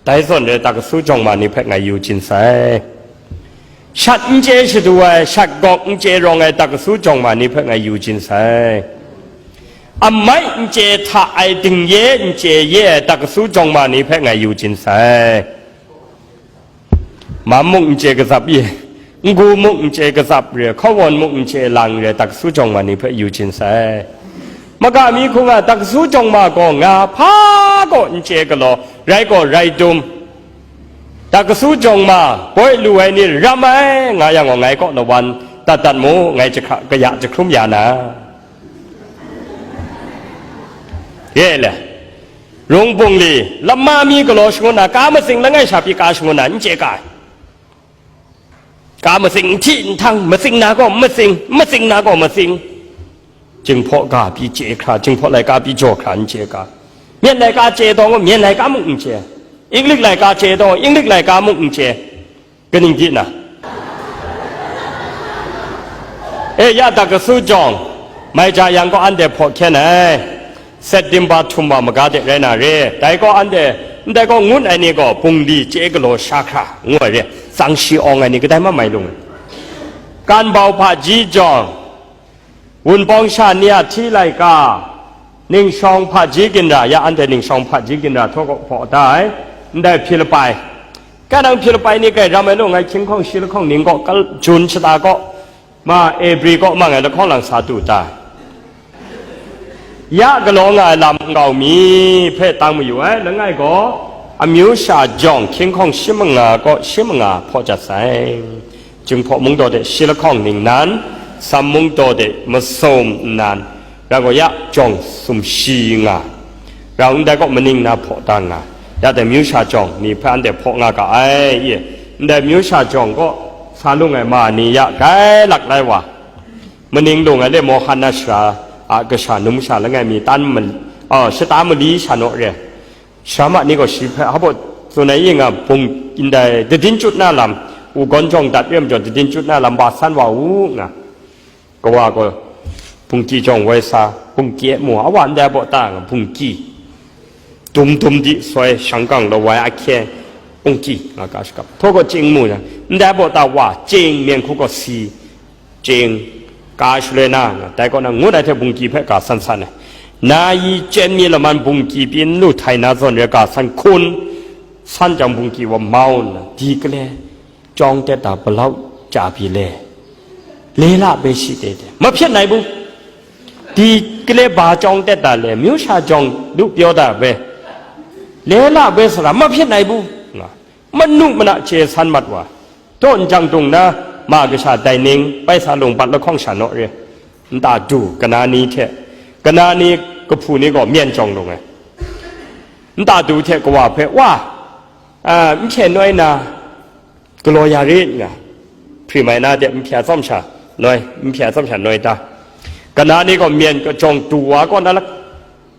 Dai zawn re takasu jawng ma ni hpe ngai yu jin sai. Shat n chye shadu ai, shat gawk n chye rawng ai takasu jawng ma ni hpe ngai yu jin sai. Amai n chye hta ai, dingye n chye ye ai takasu jawng ma ni hpe ngai yu jin sai. Mam muk n chye kazap ye, ngu muk n chye kazap re, hkawan muk n chye lang re, takasu jawng ma ni hpe yu jin sai. Maga mi hku nga, takasu jawng ma gaw nga hpa gaw n chye galaw, rai gaw rai dum. Takasu jawng ma, poi lu ai ni ram ai, nga yang gaw, ngai kaw lawan dat dat mu, ngai jahka, kaya jahkrum ya na. Ye le. Rung bungli, lama mi galaw shangun na, ka matsing langai sha pyi ka shangun na, n chye ka ai. Ka matsing, n hti n htang, matsing na gaw matsing, matsing na gaw matsing. Jinghpaw ga pyi chye hkra, Jinghpaw laika pyi jaw hkra n chye ka. Myen laika chye taw, myen laika muk n chye. Inglik laika chye taw, Inglik laika muk n chye. Kaning di na? E ya, takasu jawng, mai ja yang gaw anhte hpaw hkyen ai. September htum wa maga de rai na re. Dai gaw anhte, ndai gaw ngun ai ni gaw bungli chye galaw sha hkra ngu ai re. Tsang shi awng ai ni kadai ma mai lung ai. Kan bau hpaji jawng, wunpawng sha ni a hti laika, ningshawng hpaji ginra, ya anhte ningshawng hpaji ginra htaw kaw hpaw da ai, ndai Hpilipai. Ka nang Hpilipai ni kai ram ai law, ngai hkying hkawng shi lahkawng ning kaw, kal-, Jun shata kaw, ma Ebri kaw ma ngai lahkawng lang sa tu ta. Ya galaw nga ai lam nkau mi hpe tang mayu ai, langai gaw, amyu sha jawng hkying hkawng shi manga kaw shi manga hpaw jat sai. Jinghpaw mung daw de shi lahkawng ningnan, Sam mung daw de masum nnan, rai gaw ya jawng sumshi nga, rau ndai kaw maning na hpaw da nga, ya dai myu sha jawng ni hpe anhte hpaw nga ga ai, ye, ndai myu sha jawng kaw Sa lung ai ma ni ya grai lak lai wa, maning lung ai le Mohan na shara a kasha num sha langai mi tan ma-, oh, shata mali sha naw re. Shara ma ni gaw shi hpe hpa tsun ai i nga, bung ndai dadin chyut na lam, u gawn jawng dat re majaw, dadin chyut na lam ba san wa u nga. Kawa gaw bungki jawng woi sa, bungki e mu, a wa ndai baw ta nga bungki. Dum dum di soi, shang kang lawai ahkye, bungki nga ka shakap. Htaw gaw ching mu na, ndai baw ta wa, ching, myen hku gaw si, ching, ka shaloi na, nga, dai kaw na, ngut ai hte bungki hpe ka san san ai. Na yi chyen mi laman bungki pyi n lu htai na zawn re ka san hkun, san jang bungki wa mau nna, di kale, jawng tet da palau cha pyi le, le la bai shi te te, ma hpyet nai bu? Di kale ba jawng tet da le, myu sha jawng lu pyaw da bai, le la bai sara ma hpyet nai bu? Nga, manu mana chye san mat wa, taw n jang dung na, ma kasha dai ning bai sa lung bat lahkawng sha naw re, nta du kana ni hte, kana ni kahpu ni gaw myen jawng lung ai, nta du hte kawa hpe, wa, a, n hpye noi na, galaw ya rit nga, hpri mai na de, n hpya tsawm sha noi, n hpya tsawm sha noi ta? Kana ni gaw myen kajawng du wa kaw na lak,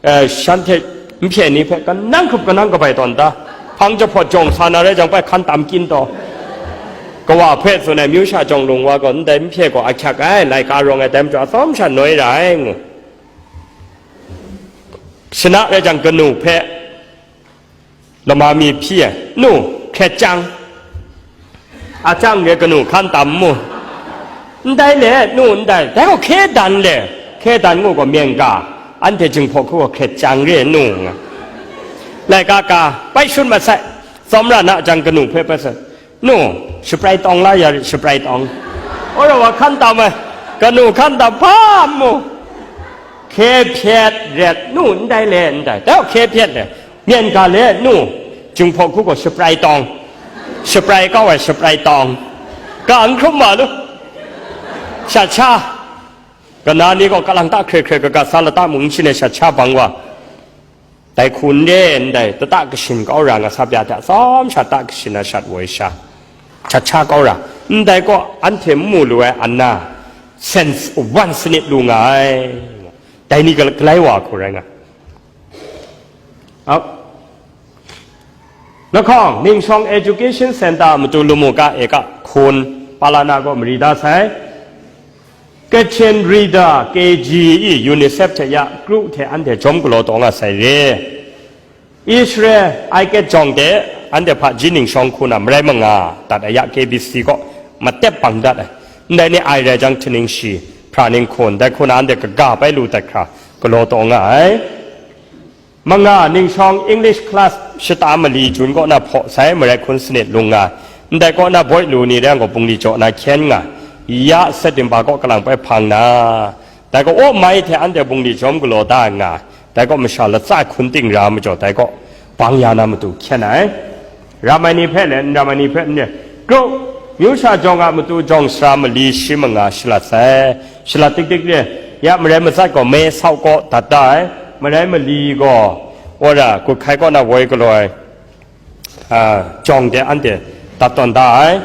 eh, shanhte n hpye ni hpe kanang hkrup kanang kabai tawn ta? Hpang jahpawt jawng sa na rai jang, bai hkan tam kyin taw? Kawa hpe tsun ai, myu sha jawng lung wa gaw ndai n hpye gaw ahkyak ai, laika rawng ai, dai majaw atsawm sha noi ra ai ngu. Shana rai jang kanu hpe lama mi hpyi ai, nu, hkret chyang, a chyang re kanu hkan tam mu? Ndai le, nu, ndai, dai gaw hkye dan le, hkye dan ngu gaw myen ga, anhte jinghpaw hku gaw hkret chyang re nu nga. Laika ka, bai shut mat sai, tsawmra na jang kanu hpe bai sai, nu, shaprai tawng la ya rit, shaprai tawng. Ora wa hkan tam ai, kanu hkan tam hpa mu? Hkye hpyet ret, nu, ndai le, ndai, dai hkye hpyet le, myen ga le, nu, jinghpaw hku gaw shaprai tawng, shaprai kau ai shaprai tawng, ka n hkrum ma lu, shat sha, kana ni gaw kalang ta hkre hkre kaga sa lata mung n shin ai shat sha bang wa, dai hku n re ndai, tata kashin kau ra nga sa pya hta, tsawm sha ta kashin na shat woi sha, shat sha kau ra, ndai gaw anhte n mu lu ai ana, sense of one sanit lu nga ai, dai ni gal-, galai wa hku rai nga. Ap. Lahkawng, Ningshawng Education Center matu lu mu ga e ga hkun, Palana gaw mari da sai. Kachin Reader K G i UNICEF hte ya kru hte anhte jawm galaw taw nga sai re. Israel aikyet jawng de anhte hpaji ningshawng hku na marai manga dat a ya K B C gaw matep bang dat ai. Ndai ni ai rai jang, htaning shi, hpraning hkun, dai hku na anhte kaga bai lu dat hkra galaw taw nga ai. Manga ningshawng English class shata mali jun kaw na hpaw sai, marai hkun sanit lung nga, ndai kaw na boi lu ni rai yang gaw bungli jaw na hkyen nga, ya set dinba kaw kalang bai hpang na, dai gaw aw mai hte anhte bungli jawm galaw da nga, dai gaw masha latsa hkun ting ra majaw, dai gaw bang ya na matu hkyen ai. Ram ai ni hpe le n ram ai ni hpe n re, kru, myu sha jawng a matu jawng sara mali shi manga shalat sai. Shalat tik tik re, ya marai matsat gaw me sau kaw dat da ai, marai mali gaw, wora, kut hkai kaw na woi galaw ai, a, jawng de anhte dat tawn da ai.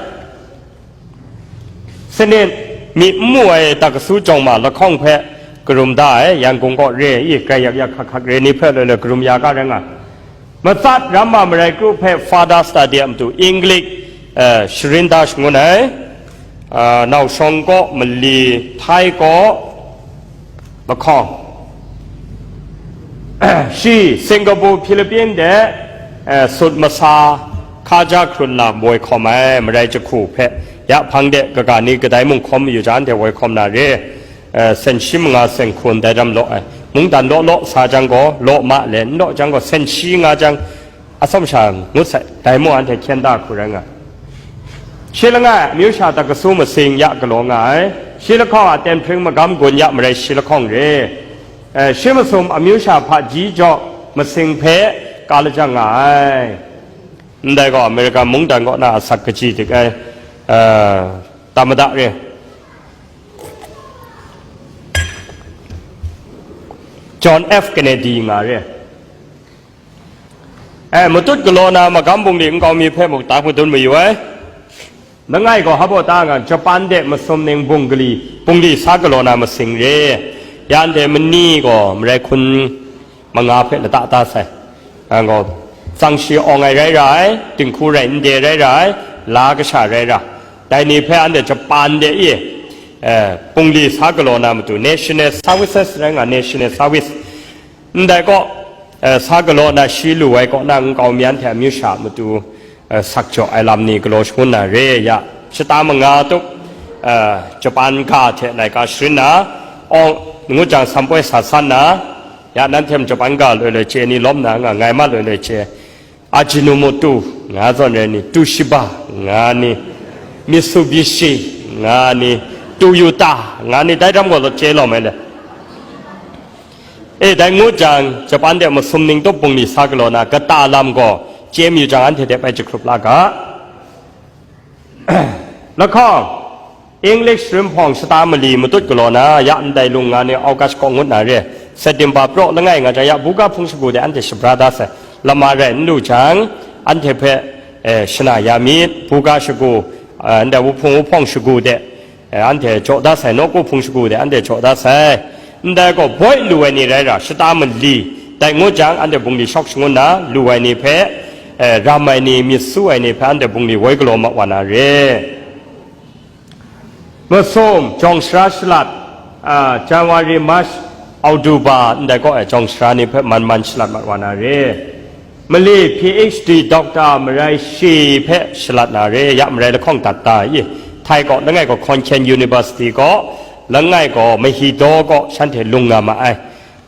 Sanit, myi n mu ai Takasu jawng ma lahkawng hpe karum da ai, Yangon kaw re i, grai yak yak hkak hkak re ni hpe loi loi karum ya ga rai nga. Matsat ramma marai kru hpe Father Study a matu English, eh, Sharindash ngun ai, ah, nau shawng kaw mali, Thai kaw lahkawng. Shi Singapore, Philippine de, eh, sut masa, hkaja hkrun lam woi hkawm ai marai jahku hpe, ya hpang de kaga ni kadai mung hkawm mayu jang, anhte woi hkawm na re. Eh, sen shi manga sen hkun dai ram law ai. Mungdan law law sa jang gaw, law ma le, n law jang gaw, sen shi nga jang, atsawm sha ngut sai, dai mung anhte hkyen da hku rai nga. Shi langai, amyu sha Takasu masing ya galaw nga ai. Shi lahkawng a tenhpring magam gun ya marai shi lahkawng re. Eh, shi masum amyu sha hpaji jaw masing hpe ka lajang nga ai. Ndai gaw American mungdan kaw na asak kaji dik ai, eh, tamada re. John F Kennedy nga re. Eh, matut galaw na magam bungli nkau mi hpe muk tak madun mayu ai. Langai gaw hpa baw ta nga, Japan de masum ning bungli, bungli sa galaw na masing re. Ya anhte mani gaw marai hkun manga hpe lata ta sai. Yang gaw, tsang shi awng ai rai ra ai, dinghku rai n de rai ra ai, la kasha rai ra. Dai ni hpe anhte Japan de e, eh, bungli sa galaw na matu, national services rai nga, national service. Ndai kaw, eh, sa galaw na shi lu ai kaw na nkau mi anhte amyu sha matu, eh, sak jaw ai lam ni galaw shangun na re ya, shata manga tup, eh, Japan ga hte laika sharin na, awng ngut jang sampoi sa san na, ya nanhte Japan ga loi loi chye ni lawm na nga, ngai ma loi loi chye. Ajinomoto nga zawn rai ni, Toshiba nga ni, Mitsubishi nga ni, Toyota nga ni, dai dam gaw chye lawm ai le. E, dai ngut jang, Japan de masum ning tup bungli sa galaw na, kata lam gaw chye mayu jang, anhte de bai jahkrup la ga. Lahkawng, English rim hpawng shata mali matut galaw na, ya ndai lung nga ni August kaw ngut na re, September praw langai nga jang, ya buga hpung shagu de anhte shabra da sai. Lama rai n lu jang, anhte hpe, eh, shana ya myit, buga shagu, eh, ndai wuhpung wuhpawng shagu de, eh, anhte jaw da sai, nawku hpung shagu de anhte jaw da sai. Ndai gaw boi lu ai ni rai ra, shata mali, dai ngut jang, anhte bungli shawk shangun na, lu ai ni hpe, eh, ram ai ni, myit su ai ni hpe, anhte bungli woi galaw ma wa na re. Masum, jawng sara shalat, ah, January, March, October, ndai kaw e jawng sara ni hpe man man shalat mat wa na re. Mali P H D doctor marai shi hpe shalat na re, ya marai lahkawng dat da i. Thai kaw, langai gaw Khon Kaen University kaw, langai gaw Mahidaw kaw shanhte lung nga ma ai.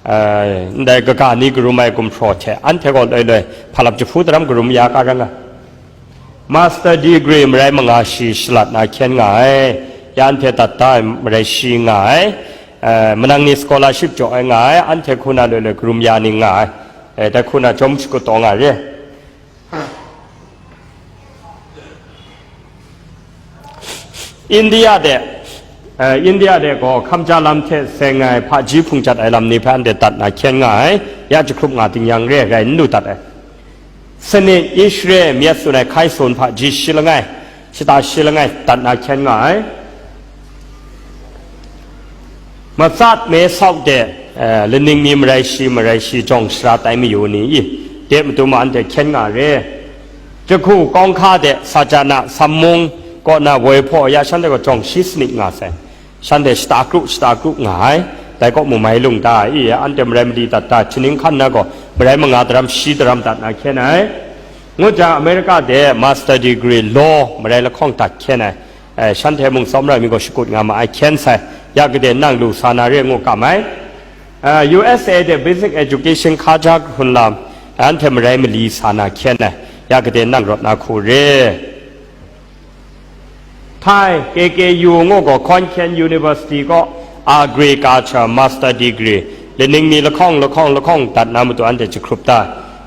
Eh, ndai kaga ni karum ai gumhpraw hte, anhte gaw loi loi, hpalap jahpu daram karum ya ka ra nga. Master degree marai manga shi shalat na hkyen nga ai, ya anhte dat da ai marai shi nga ai, eh, manang ni scholarship jaw ai nga ai, anhte hku na loi loi karum ya ni nga ai, eh, dai hku na jawm shakut taw nga re. India de, eh, India de gaw hkamja lam hte seng ai hpaji hpung jat ai lam ni hpe anhte dat na hkyen nga ai, ya jahkrup nga ting yang re rai n lu dat ai. Sanit, Israel, myat tsun ai hkai tsun hpaji shi langai, shata shi langai dat na hkyen nga ai. Matsat me sau de, eh, laning mi marai shi, marai shi jawng sara tai mayu ni i, de matu ma anhte hkyen nga re. Jahku kawng hka de, Sajana, Sammung, kaw na woi hpaw ya shanhte gaw jawng shi sanit nga sai. Shanhte shata kru, shata kru nga ai. Dai kaw mu mai lung ta i, anhte marai mali dat da, htining hkan na gaw, marai manga daram shi daram dat na hkyen ai. Ngut jang, America de master degree law marai lahkawng dat hkyen ai. Eh, shanhte mung tsawmra mi gaw shakut nga ma ai hkyen sai, ya gade nang lu sa na re ngu kam ai. Eh, U S A de basic education hkaja hkrun lam, anhte marai mali sa na hkyen ai, ya gade nang rawt na hku re. Thai, K K U ngu gaw Khon Kaen University kaw agriculture master degree, laning mi lahkawng, lahkawng, lahkawng dat na matu anhte jahkrup da.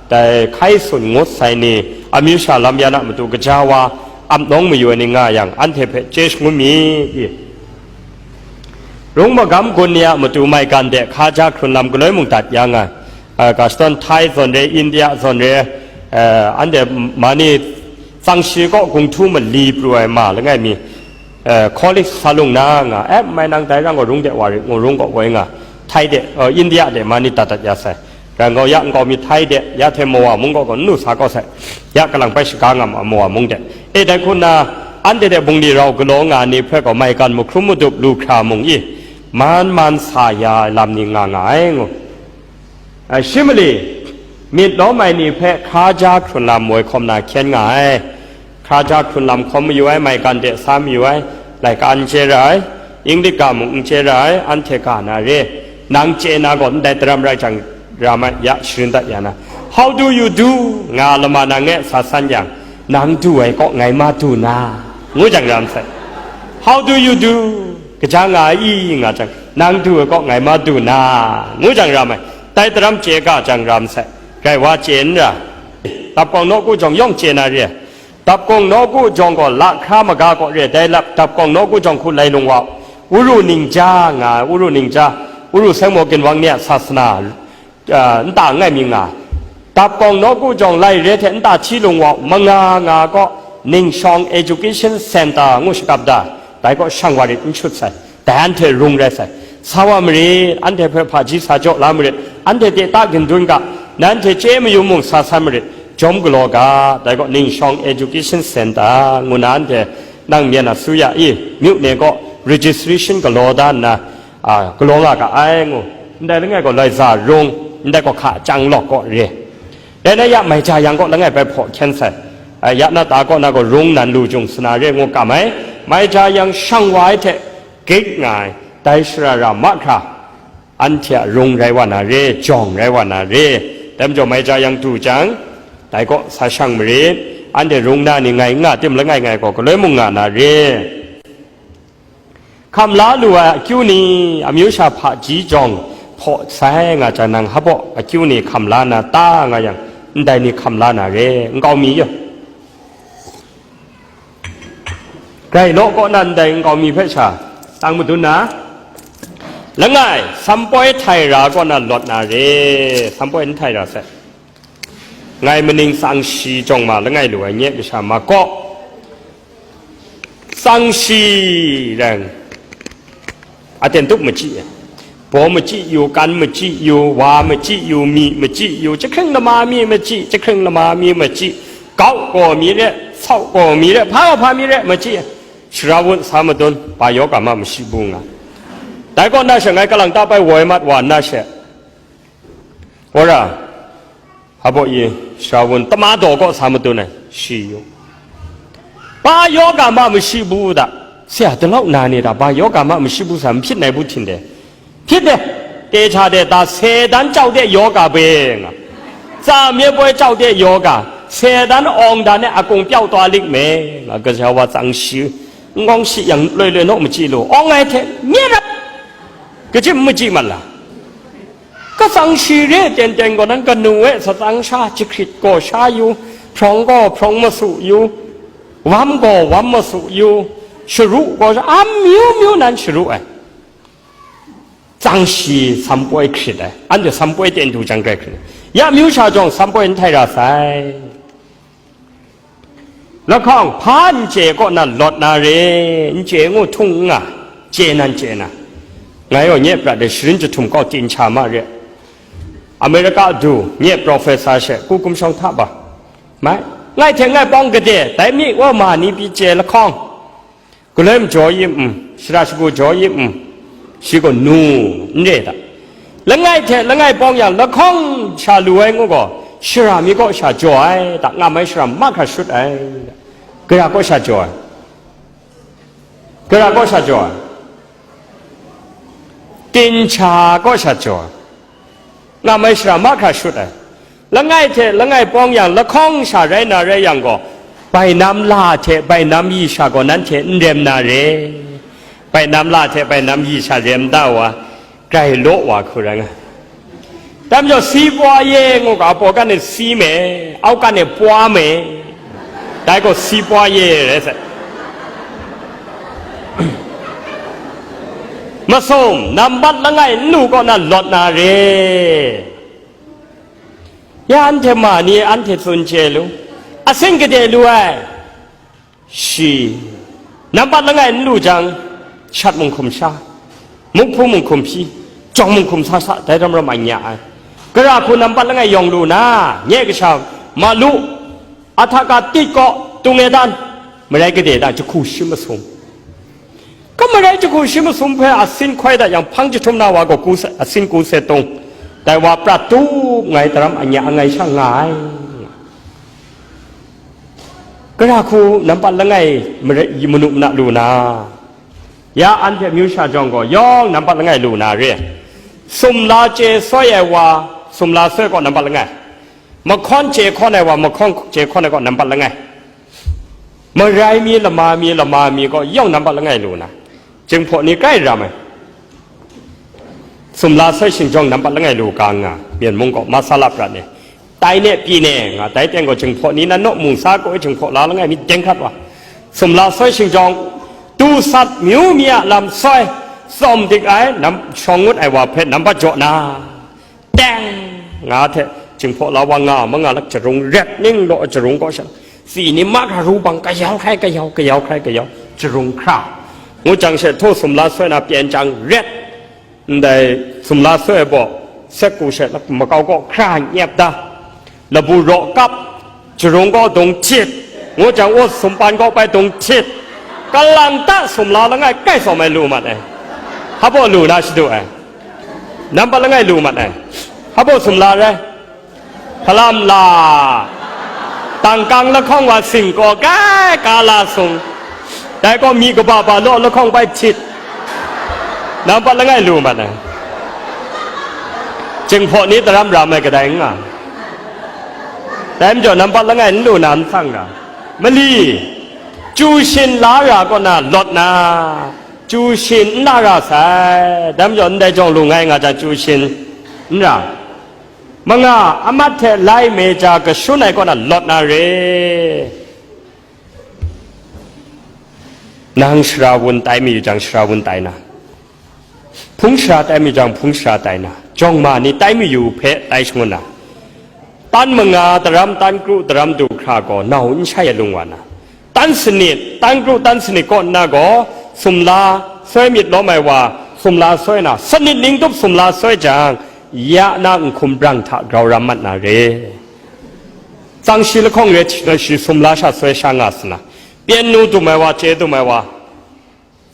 Dai hkai tsun ngut sai ni, amyu sha lam yan a matu kaja wa, ap nawng mayu ai ni nga yang, anhte hpe chye shangun mi i. Rung magam gun ni a matu maigan de hkaja hkrun lam galoi mung dat ya nga, a, Gaston Thai zawn re, India zawn re, a, anhte mani tsang shi kaw gung htu mali pru ai ma langai mi, eh, college sa lung na nga, eh, mai nang dai rang gaw rung de wa rit ngu rung gaw woi nga, Thai de, eh, India de mani dat dat ya sai. Rang gaw ya nkau mi Thai de, ya hte Mawa mung gaw gaw n lu sa kau sai. Ya kalang bai shaga nga ma Mawa mung de. E dai hku na, anhte de bungli rau galaw nga ni hpe gaw maigan mahkrum madup lu hkra mung i, man man sa ya lam ni nga nga ai ngu. A, shi mali, myit lawm ai ni hpe hkaja hkrun lam woi hkawm na hkyen nga ai. Hkaja hkrun lam hkawm mayu ai, maigan de sa mayu ai, laika n chye ra ai, English ga mung n chye ra ai, anhte ga na re. Nang chye na gaw ndai daram rai jang, ra mai, ya sharin dat ya na, "How do you do?" nga lama nang e sa san yang, "Nang du ai kaw ngai ma du na," ngu jang ra masai. "How do you do?" Kaja nga ai i nga jang, "Nang du ai kaw ngai ma du na," ngu jang ra mai. Dai daram chye ga jang ra masai. Rai wa chye n ra. Dapkawng nawku jawng yawng chye na re. Dapkawng nawku jawng gaw lahkra maga kaw re. Dai lap dapkawng nawku jawng hku lai lung wa u. Uru ningja nga ai, uru ningja, uru seng maw ginwang ni a sasana, ah, nta ngai mi nga ai. Dapkawng nawku jawng lai re hte nta hti lung wa u. Manga nga kaw, Ningshawng Education Center ngu shakap da, dai kaw shang wa rit n shut sai, dai anhte rung rai sai. Sa wa marit, anhte hpe hpaji sa jaw la marit, anhte te ta gindun ga, nanhte chye mayum mung sa san marit, jawm galaw ga, dai kaw Ningshawng Education Center ngu na anhte nang myen a su ya i, myu ne kaw registration galaw da nna, a, galaw nga ga ai ngu, ndai langai gaw lai za rung, ndai gaw hka chyang lawk kaw re. Dai na ya mai ja yang kaw langai bai hpaw hkyen sai. A, ya na ta kaw na gaw rung nan lu jung sana re ngu kam ai, mai ja yang shang wa ai hte gik nga ai, dai shara ra mahkra, anhte a rung rai wa na re, jawng rai wa na re, dai majaw mai ja yang du jang, dai kaw sa shang marit, anhte rung na ni ngai n nga tim langai ngai gaw galoi mung nga na re. Hkam la lu ai akyu ni, amyu sha hpaji jawng hpaw sai nga jang, nang hpa baw akyu ni hkam la na ta nga yang, ndai ni hkam la na re, nkau mi yaw. Grai law kaw na ndai nkau mi hpe sha, tang madun na, langai, sampoi htai ra kaw na lawt na re, sampoi n htai ra sai. Ngai maning tsang shi jawng ma langai lu ai nye masha ma kaw, tsang shi rai, aten tup machyi ai, baw machyi yu, kan machyi yu, wa machyi yu, mi machyi yu, jahkring lama mi machyi, jahkring lama mi machyi, kau gaw mi re, sau gaw mi re, hpa gaw hpa mi re machyi ai, shara wun sa madun, ba yaw ga ma mashi bu nga. Dai kaw na she ngai kalang ta bai woi mat wa na she, wora, hpa baw i, shara wun tama daw kaw sa madun ai, shi yu. Ba yaw ga ma mashi bu u da, se a dalau na ni da, ba yaw ga ma mashi bu sa, n hpyit nai bu htin de. Hpyit de, kehta de ta, Setan chau de yaw ga bai nga, tsa myit poi chau de yaw ga, Setan awng dan e akung pyau taw lik me nga, gaja wa tsang shi, n gawng shi yang loi loi naw machyi lu, awng ai hte nye rap, kachyi n machyi mat la. Katsang shi re teng teng gaw nan kanu e satsang sha, jahkrit gaw sha yu, hprawng gaw hprawng masu yu, wam gaw wam masu yu, sharu gaw sha, amyu myu nan sharu ai. Tsang shi sampoi hkrit ai, anhte sampoi ten du jang grai hkrit ai. Ya myu sha jawng sampoi n htai ra sai. Lahkawng, hpa n chye kaw na lawt na re, n chye ngu htung n nga, chye nan chye na. Ngai gaw nye prat de sharin jahtum kaw tin cha ma re. Amerika du, nye professor she, ku kumshawng hta ba. Mai, ngai hte ngai pawng gade, dai mi wa ma ni pyi chye lahkawng. Galoi majaw yin, shara shagu jaw yin, shi gaw nu n re da. Langai hte langai pawng yang lahkawng sha lu ai ngu gaw, shara mi kaw sha jaw ai, da, nga mai shara mahkra shut ai. Gara kaw sha jaw ai? Gara kaw sha jaw ai? Tin cha kaw sha jaw ai. Nga mai shara mahkra shut ai. Langai hte langai pawng yang lahkawng sha rai na rai yang gaw, bainam la hte bainam yi sha gaw nanhte n rem na re. Bainam la hte bainam yi sha rem da wa, grai law wa hku rai nga. Dai majaw, si pwa ye ngu ga, apaw kan e si me, au kan e pwa me, dai gaw si pwa ye rai sai. Masum, nambat langai n lu kaw na lawt na re. Ya anhte ma ni anhte tsun chye lu, asin gade lu ai. Shi, nambat langai n lu jang, shat munghkum sha, mukpu munghkum hpyi, jawng munghkum sa sa, dai ram ram a nya ai. Gara hku nambat langai yawng lu na, nye kasha, ma lu, a hta ka tit kaw, tung e dan, marai gade dan, jahku shi masum. Ka marai jahku shi masum hpe asin hkoi dat yang, hpang jahtum na wa gaw ku se, asin ku se tung, dai wa prat tu ngai daram anya angai sha nga ai. Gara hku nampat langai mare-, manu mana lu na, ya anhte myu sha jawng gaw yawng nampat langai lu na re. Sumla chye soi ai wa, sumla soi gaw nampat langai. Mahkawn chye hkawn ai wa, mahkawn chye hkawn ai gaw nampat langai. Marai mi, lama mi, lama mi gaw yawng nampat langai lu na, Jinghpaw ni kai ram ai. Sumla soi shingjawng nampat langai lu ga nga, Myen mung gaw masala prat ni, tai ne pyi ne nga, dai teng gaw Jinghpaw ni nan naw mung sa gaw Jinghpaw la langai mi deng hkat wa. Sumla soi shingjawng, tu sat myu mi a lam soi, tsawm dik ai, nam, shawng ngut ai wa hpe nampat jaw na, teng nga hte, Jinghpaw la wa nga, ma nga lak jarung, ret ning law jarung kaw sha, Tsi ni mahkra ru bang kayau hkrai kayau, kayau hkrai kayau, jarung hkra. Ngu jang she htaw sumla soi na pyen jang ret. Ndai sumla soi ai baw, sekku she makau kaw hkra nyep da. Labu raw kap, jarung kaw dung htit. Ngu jang, o, sumpan kaw pai dung htit. Kalang ta sumla langai kai sawm ai lu mat ai. Hpa baw lu na shadu ai. Nampat langai lu mat ai. Hpa baw sumla rai. Hpalam la, tangkang lahkawng wa sing kaw kai ka la sung, dai gaw mi kaba ba law lahkawng bai htit, nampat langai lu mat ai. Jinghpaw ni daram ram ai kadai n nga, dai majaw nampat langai n lu na n sang ga, mali, chu shin la ra kaw na lawt na, chu shin n la ra sai, dai majaw ndai jawng lu ngai nga jang chu shin n ra. Manga, amat hte lai me ja kashun ai kaw na lawt na re. Nang shara wun tai mayu jang, shara wun tai na, hpung shara tai mayu jang, hpung shara tai na, jawng ma ni tai mayu hpe tai shangun na, tan manga daram, tan kru daram du hkra gaw nau n shai ai lung wa na, tan sanit, tan kru, tan sanit kaw nna gaw, sumla soi myit lawm ai wa, sumla soi na, sanit ning tup sumla soi jang, ya na n hkum brang hta grau ram mat na re. Tsang shi lahkawng re hti na shi sumla sha soi sha nga sa na, pyen nu dum ai wa, chye dum ai wa,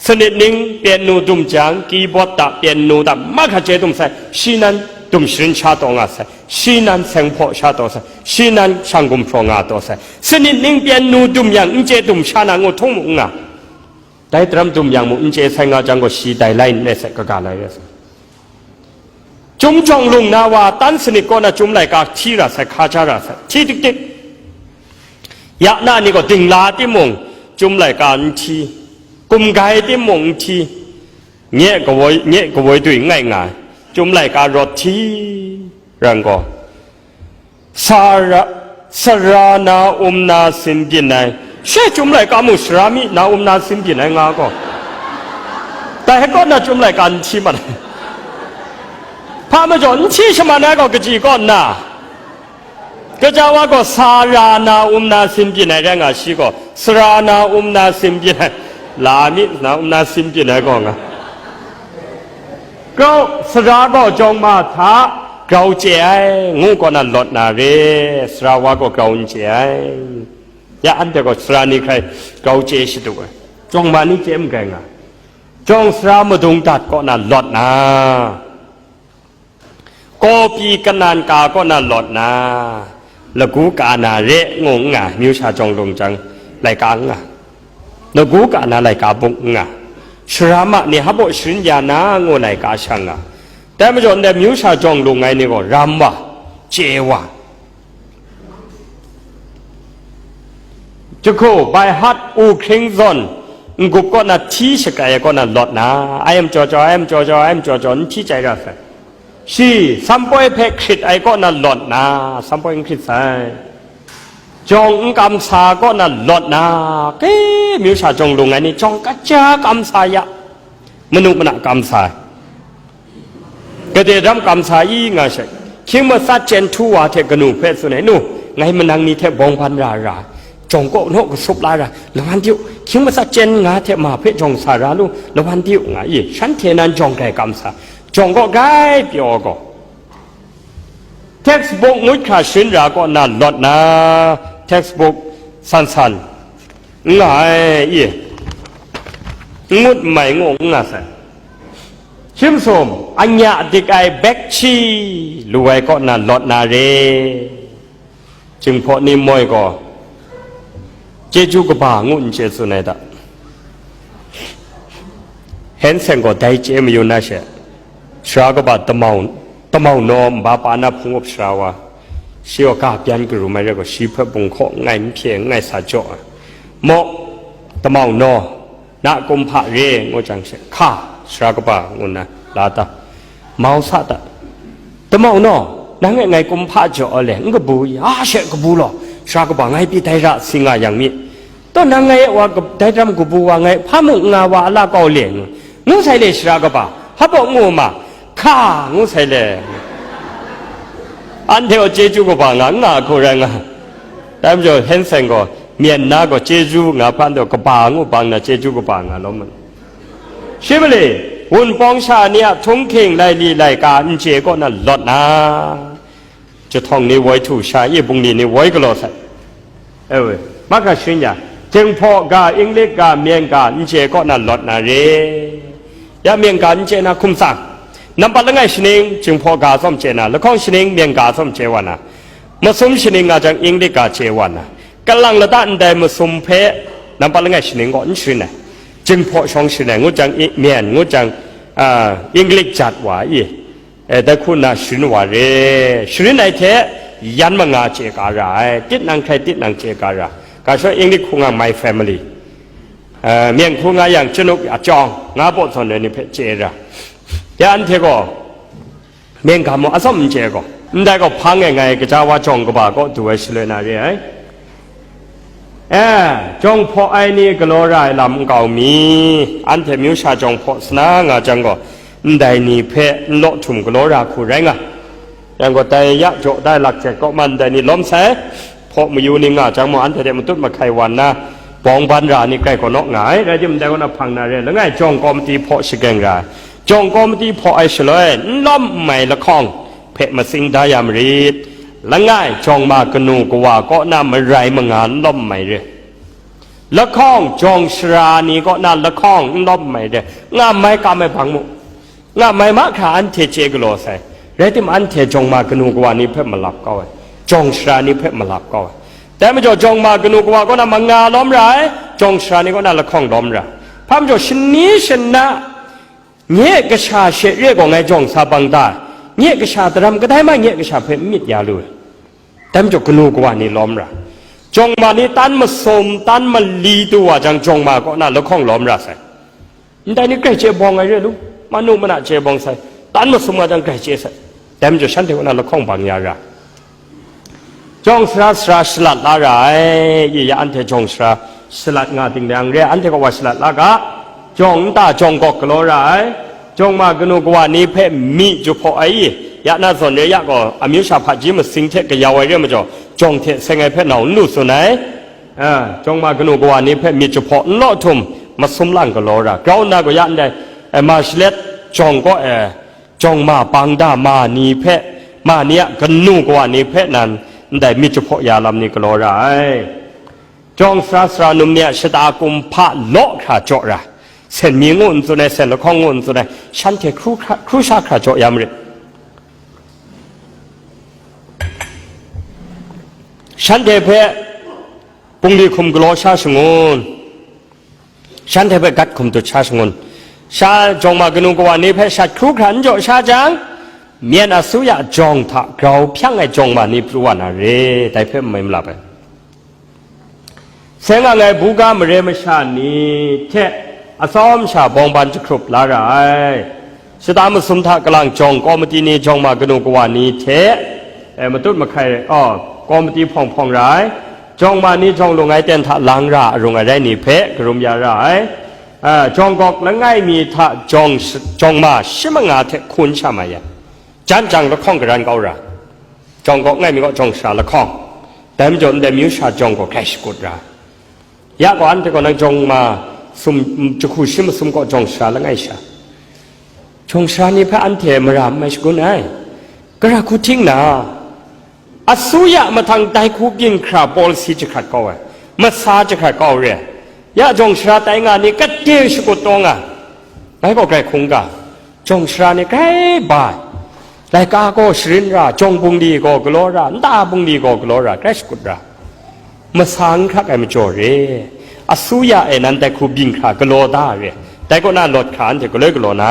sanit ning pyen nu dum jang, keyboard ta pyen nu ta mahkra chye dum sai, shi nan dum sharin sha taw nga sai, shi nan seng hpaw sha taw sai, shi nan shang gumhpraw nga taw sai. Sanit ning pyen nu dum yang, n chye dum sha na ngu htung mu n nga. Dai daram dum yang mu n chye sai nga jang gaw, shi dai lai n rai sai, kaga lai rai sai. Chyum jawng lung na wa, tan sanit kaw na chyum laika hti ra sai, hka ja ra sai, hti dik dik. Ya na ni gaw dingla timung, chyum laika n hti, kum gai timung n hti, nye kawoi, nye kawoi dui n ngai nga, chyum laika rawt hti ran gaw, sara, sara na um na sin byin ai, she chyum laika mu sara mi na um na sin byin ai nga gaw, dai kaw na chyum laika n hti mat ai. Hpa majaw n hti shaman ai gaw kaji kaw nna, Kaja wa gaw, sara na um na sin byin ai rai nga, shi gaw, sara na um na sin byin ai, la mi na um na sin byin ai gaw nga. Grau, sara gaw jawng ma hta grau chye ai, ngu kaw na lawt na re, sara wa gaw grau n chye ai. Ya anhte gaw sara ni hkrai grau chye shadu ai, jawng ma ni chye n gai nga. Jawng sara madung dat kaw na lawt na. Kawpyi kanan ka kaw na lawt na, lagu ka na re ngu n nga, myu sha jawng lung jang laika n nga, lagu ka na laika bung n nga, sara ma ni hpa baw sharin ya na ngu laika shang nga. Dai majaw ndai myu sha jawng lung ai ni gaw ram wa, chye wa, jahku, bai hat, u hkring zawn, n-gup kaw na hti shakai ai kaw na lawt na, ayam jaw jaw, ayam jaw jaw, ayam jaw jaw, n hti chyai ra sai. Shi, sampoi hpe hkrit ai kaw na lawt na, sampoi n hkrit sai. Jawng n kam sa kaw na lawt na, ke myu sha jawng lung ai ni jawng kaja kam sa ya, manu mana kam sa ai. Gade dam kam sa i nga she, hkying matsat chyen htu wa hte kanu hpe tsun ai, nu, ngai manang ni hte bawng ban ra ra, jawng kaw naw kasup la ra, lawan di u, hkying matsat chyen nga hte ma hpe jawng sa ra lu, lawan di u nga i, shanhte nan jawng grai kam sa, jawng kaw grai pyaw gaw, textbook ngut hkra sharin ra kaw na lawt na, textbook san san n nga ai i, n ngut n mai ngu n nga sai. Hkying sum, anya dik ai bekchi lu ai kaw na lawt na re. Jinghpaw ni moi gaw, chyeju kaba ngu n chye tsun ai ta? Hen seng gaw dai chye mayu na she, sara kaba damau, damau naw nba pa na hpung up sara wa, shi gaw ga byan karum ai rai gaw, shi hpe bung hkaw n ngai, n hpye n ngai sa jaw ai. Maw, damau naw, na kumhpa re ngu jang she, hka, sara kaba ngu nna la ta, mau sa ta. Damau naw, nang e ngai kumhpa jaw le, n kabu i, a she kabu law, sara kaba ngai pyi dai ra si nga yang mi. Taw nang ngai e wa kab-, dai daram kabu wa ngai hpa mung n nga wa a la kau le ngu, ngu sai le sara kaba, hpa baw ngu ma, hka, ngu sai le. Anhte gaw chyeju kaba nga, n nga hku rai nga. Dai majaw, Hensen gaw, Myen na gaw chyeju nga hpan taw, kaba ngu bang na chyeju kaba nga lawm ma. Shi mali, wunpawng sha ni a htunghking laili laika n chye kaw na lawt na, jahtawng ni woi htu sha, i bungli ni woi galaw sai. Ewe, mahkra sharin ya, Jinghpaw ga, Inglik ga, Myen ga, n chye kaw na lawt na re. Ya Myen ga n chye na hkum tsang, nampat langai shaning Jinghpaw ga tsawm chye na, lahkawng shaning Myen ga tsawm chye wa na, masum shaning nga jang Inglik ga chye wa na, kalang lata ndai masum hpe nampat langai shaning gaw n sharin ai. Jinghpaw shawng sharin ai, ngut jang i, Myen, ngut jang, a, Inglik jat wa i, e, dai hku nna sharin wa re. Sharin ai hte yan manga chye ka ra ai, tit nang hkrai tit nang chye ka ra. Ga shawng Inglik hku nga my family, e, Myen hku nga yang chyanuk a chyawng, nga baw zawn ai ni hpe chye ra. Ya anhte gaw, Myen ga mung atsawm n chye gaw, ndai gaw hpang e ngai gaja wa jawng kaba kaw du ai shaloi na re ai. E, jawng hpaw ai ni galaw ra ai lam nkau mi, anhte myu sha jawng hpaw sana nga jang gaw, ndai ni hpe n law htum galaw ra hku rai nga. Yang gaw dai ya jaw dai lakjet kaw man ndai ni lawm sai. Hpaw mayu ni nga jang mung, anhte hte matut mahkai wa nna, bawng ban ra ni grai gaw naw nga ai, rai timung, dai kaw na hpang na re, langai jawng kawmati hpaw shageng ra ai. Jawng kawmati hpaw ai shaloi, n lawm n mai lahkawng hpe matsing da ya marit. Langai jawng ma kanu kawa kaw na marai manga n lawm n mai re. Lahkawng jawng sara ni kaw na lahkawng n lawm n mai re. Nga mai kam ai bang mu. Nga mai mahkra anhte chye galaw sai. Rai timung, anhte jawng ma kanu kawa ni hpe malap kau ai, jawng sara ni hpe malap kau ai. Dai majaw, jawng ma kanu kawa kaw na manga lawm ra ai, jawng sara ni kaw na lahkawng lawm ra ai. Hpa majaw, shani shana, nye kasha she re gaw ngai jawng sa bang da ai, nye kasha daram kadai ma nye kasha hpe n myit ya lu ai. Dai majaw, kanu kawa ni lawm ra ai. Jawng ma ni tan masum, tan mali du wa jang, jawng ma kaw na lahkawng lawm ra sai. Ndai ni grai chye bawng ai re lu, manu mana chye bawng sai, tan masum nga jang grai chye sai. Dai majaw shanhte kaw na lahkawng bang ya ra. Jawng sara sara shalat la ra ai, i ya anhte jawng sara shalat nga ting dang re, anhte kaw wa shalat la ga, jawng nta jawng gawk galaw ra ai, jawng ma kanu kawa ni hpe myi jahpaw ai i, ya na zawn re ya gaw, amyu sha hpaji masing hte kayau ai re majaw, jawng hte seng ai hpe nau n lu tsun ai. A, jawng ma kanu kawa ni hpe myit jahpaw n law htum, masum lang galaw ra, grau nna gaw ya ndai, e, Marshallese jawng kaw e, jawng ma bang da ma ni hpe, ma ni a kanu kawa ni hpe nan ndai myit jahpaw ya lam ni galaw ra ai. Jawng sara sara num ni a shata kumhpa law hkra jaw ra, sen mi ngu n tsun ai, sen lahkawng ngu n tsun ai, shanhte hkru hkra, hkru sha hkra jaw ya marit. Shanhte hpe bungli hkum galaw sha shangun, shanhte hpe gat hkum dut sha shangun, sha jawng ma kanu kawa ni hpe shat hkru hkra n jaw sha jang, myen asuya jawng hta grau hpyang ai jawng ma ni pru wa na re, dai hpe n mai malap ai. Seng ang ai buga mare masha ni hte atsawm sha bawng ban jahkrup la ra ai. Shata masum hta kalang jawng kawmati ni jawng ma kanu kawa ni hte, e, matut mahkai, aw, kawmati hpawng hpawng ra ai. Jawng ma ni jawng lung ai ten hta lang ra arung arai ni hpe karum ya ra ai. A, jawng gawk langai mi hta jawng sh-, jawng ma shi manga hte hkun sha mai ai. Jan jang lahkawng garan kau ra. Jawng gawk langai mi gaw jawng sara lahkawng. Dai majaw ndai myu sha jawng gaw grai shakut ra. Ya gaw, anhte gaw nang jawng ma sum, jahku shi masum kaw jawng sara langai sha. Jawng sara ni hpe anhte mara n mai shagun ai. Gara hku hting na, asuya mahtang dai hku byin hkra policy jahkrat kau ai, masa jahkrat kau re ai. Ya jawng sara tai nga ni kade shakut taw nga, ngai gaw grai hkungga, jawng sara ni grai ba ai. Laika gaw sharin ra, jawng bungli gaw galaw ra, nta bungli gaw galaw ra, grai shakut ra. Masa n hkrak ai majaw re, asuya e nan dai hku byin hkra galaw da re, dai kaw na lawt hkra anhte galoi galaw na.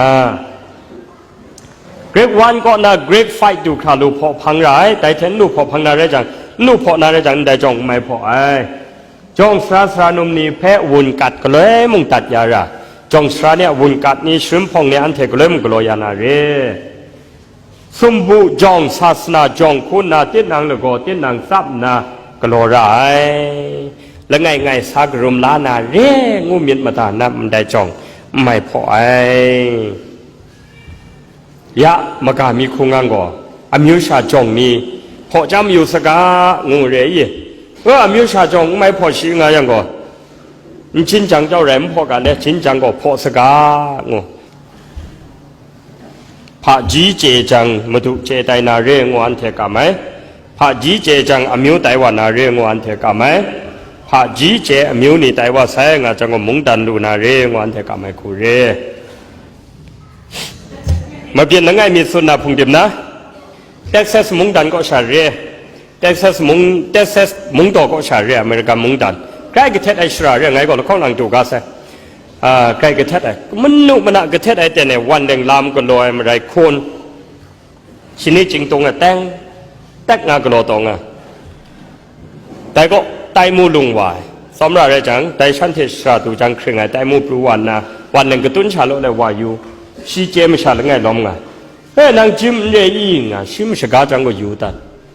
Grade one kaw na grade five du hkra lu hpaw hpang ra ai, dai hte n lu hpaw hpang na rai jang, n lu hpaw na rai jang, ndai jawng n mai hpaw ai. Jawng sara sara num ni hpe wun kat galoi mung dat ya ra, jawng sara ni a wun kat ni sharin hpawng ni anhte galoi mung galaw ya na re. Sumbu jawng sasana jawng hku nna tinang lagaw tinang tsap nna galaw ra ai. Langai ngai sa karum la na re ngu myit mada na ndai jawng n mai hpaw ai. Ya, maga mi hku ngang gaw, amyu sha jawng ni hpaw chyam yu saga, ngu re i. Ngu, amyu sha jawng n mai hpaw shi nga yang gaw, n jin jang jau rai, n hpaw ga le, jin jang gaw hpaw saga, ngu. Hpaji chye jang, madu chye tai na re, ngu anhte kam ai. Hpaji chye jang, amyu tai wa na re, ngu anhte kam ai. Hpaji chye, amyu ni tai wa sai nga jang gaw, mungdan lu na re, ngu anhte kam ai hku re. Mabyin langai mi tsun na hpung dim na, Texas mungdan kaw sha re, Texas mung, Texas mungdaw kaw sha re, American mungdan. Grai kahtet ai shara re, ngai gaw lahkawng lang du ga sai. Ah, grai kahtet ai, manu mana kahtet ai ten e, wan leng lam galaw ai marai hkun, shani chingtung e teng, tek nga galaw taw nga. Dai gaw, tai mu lung wa ai. Tsawmra rai jang, dai shan hte shara du jang hkring ai tai mu pru wa nna, wan leng katun sha law le wa yu, shi chye masha langai lawm nga. E, nang jim n re i? Nga, shi mashaga jang gaw yu dat.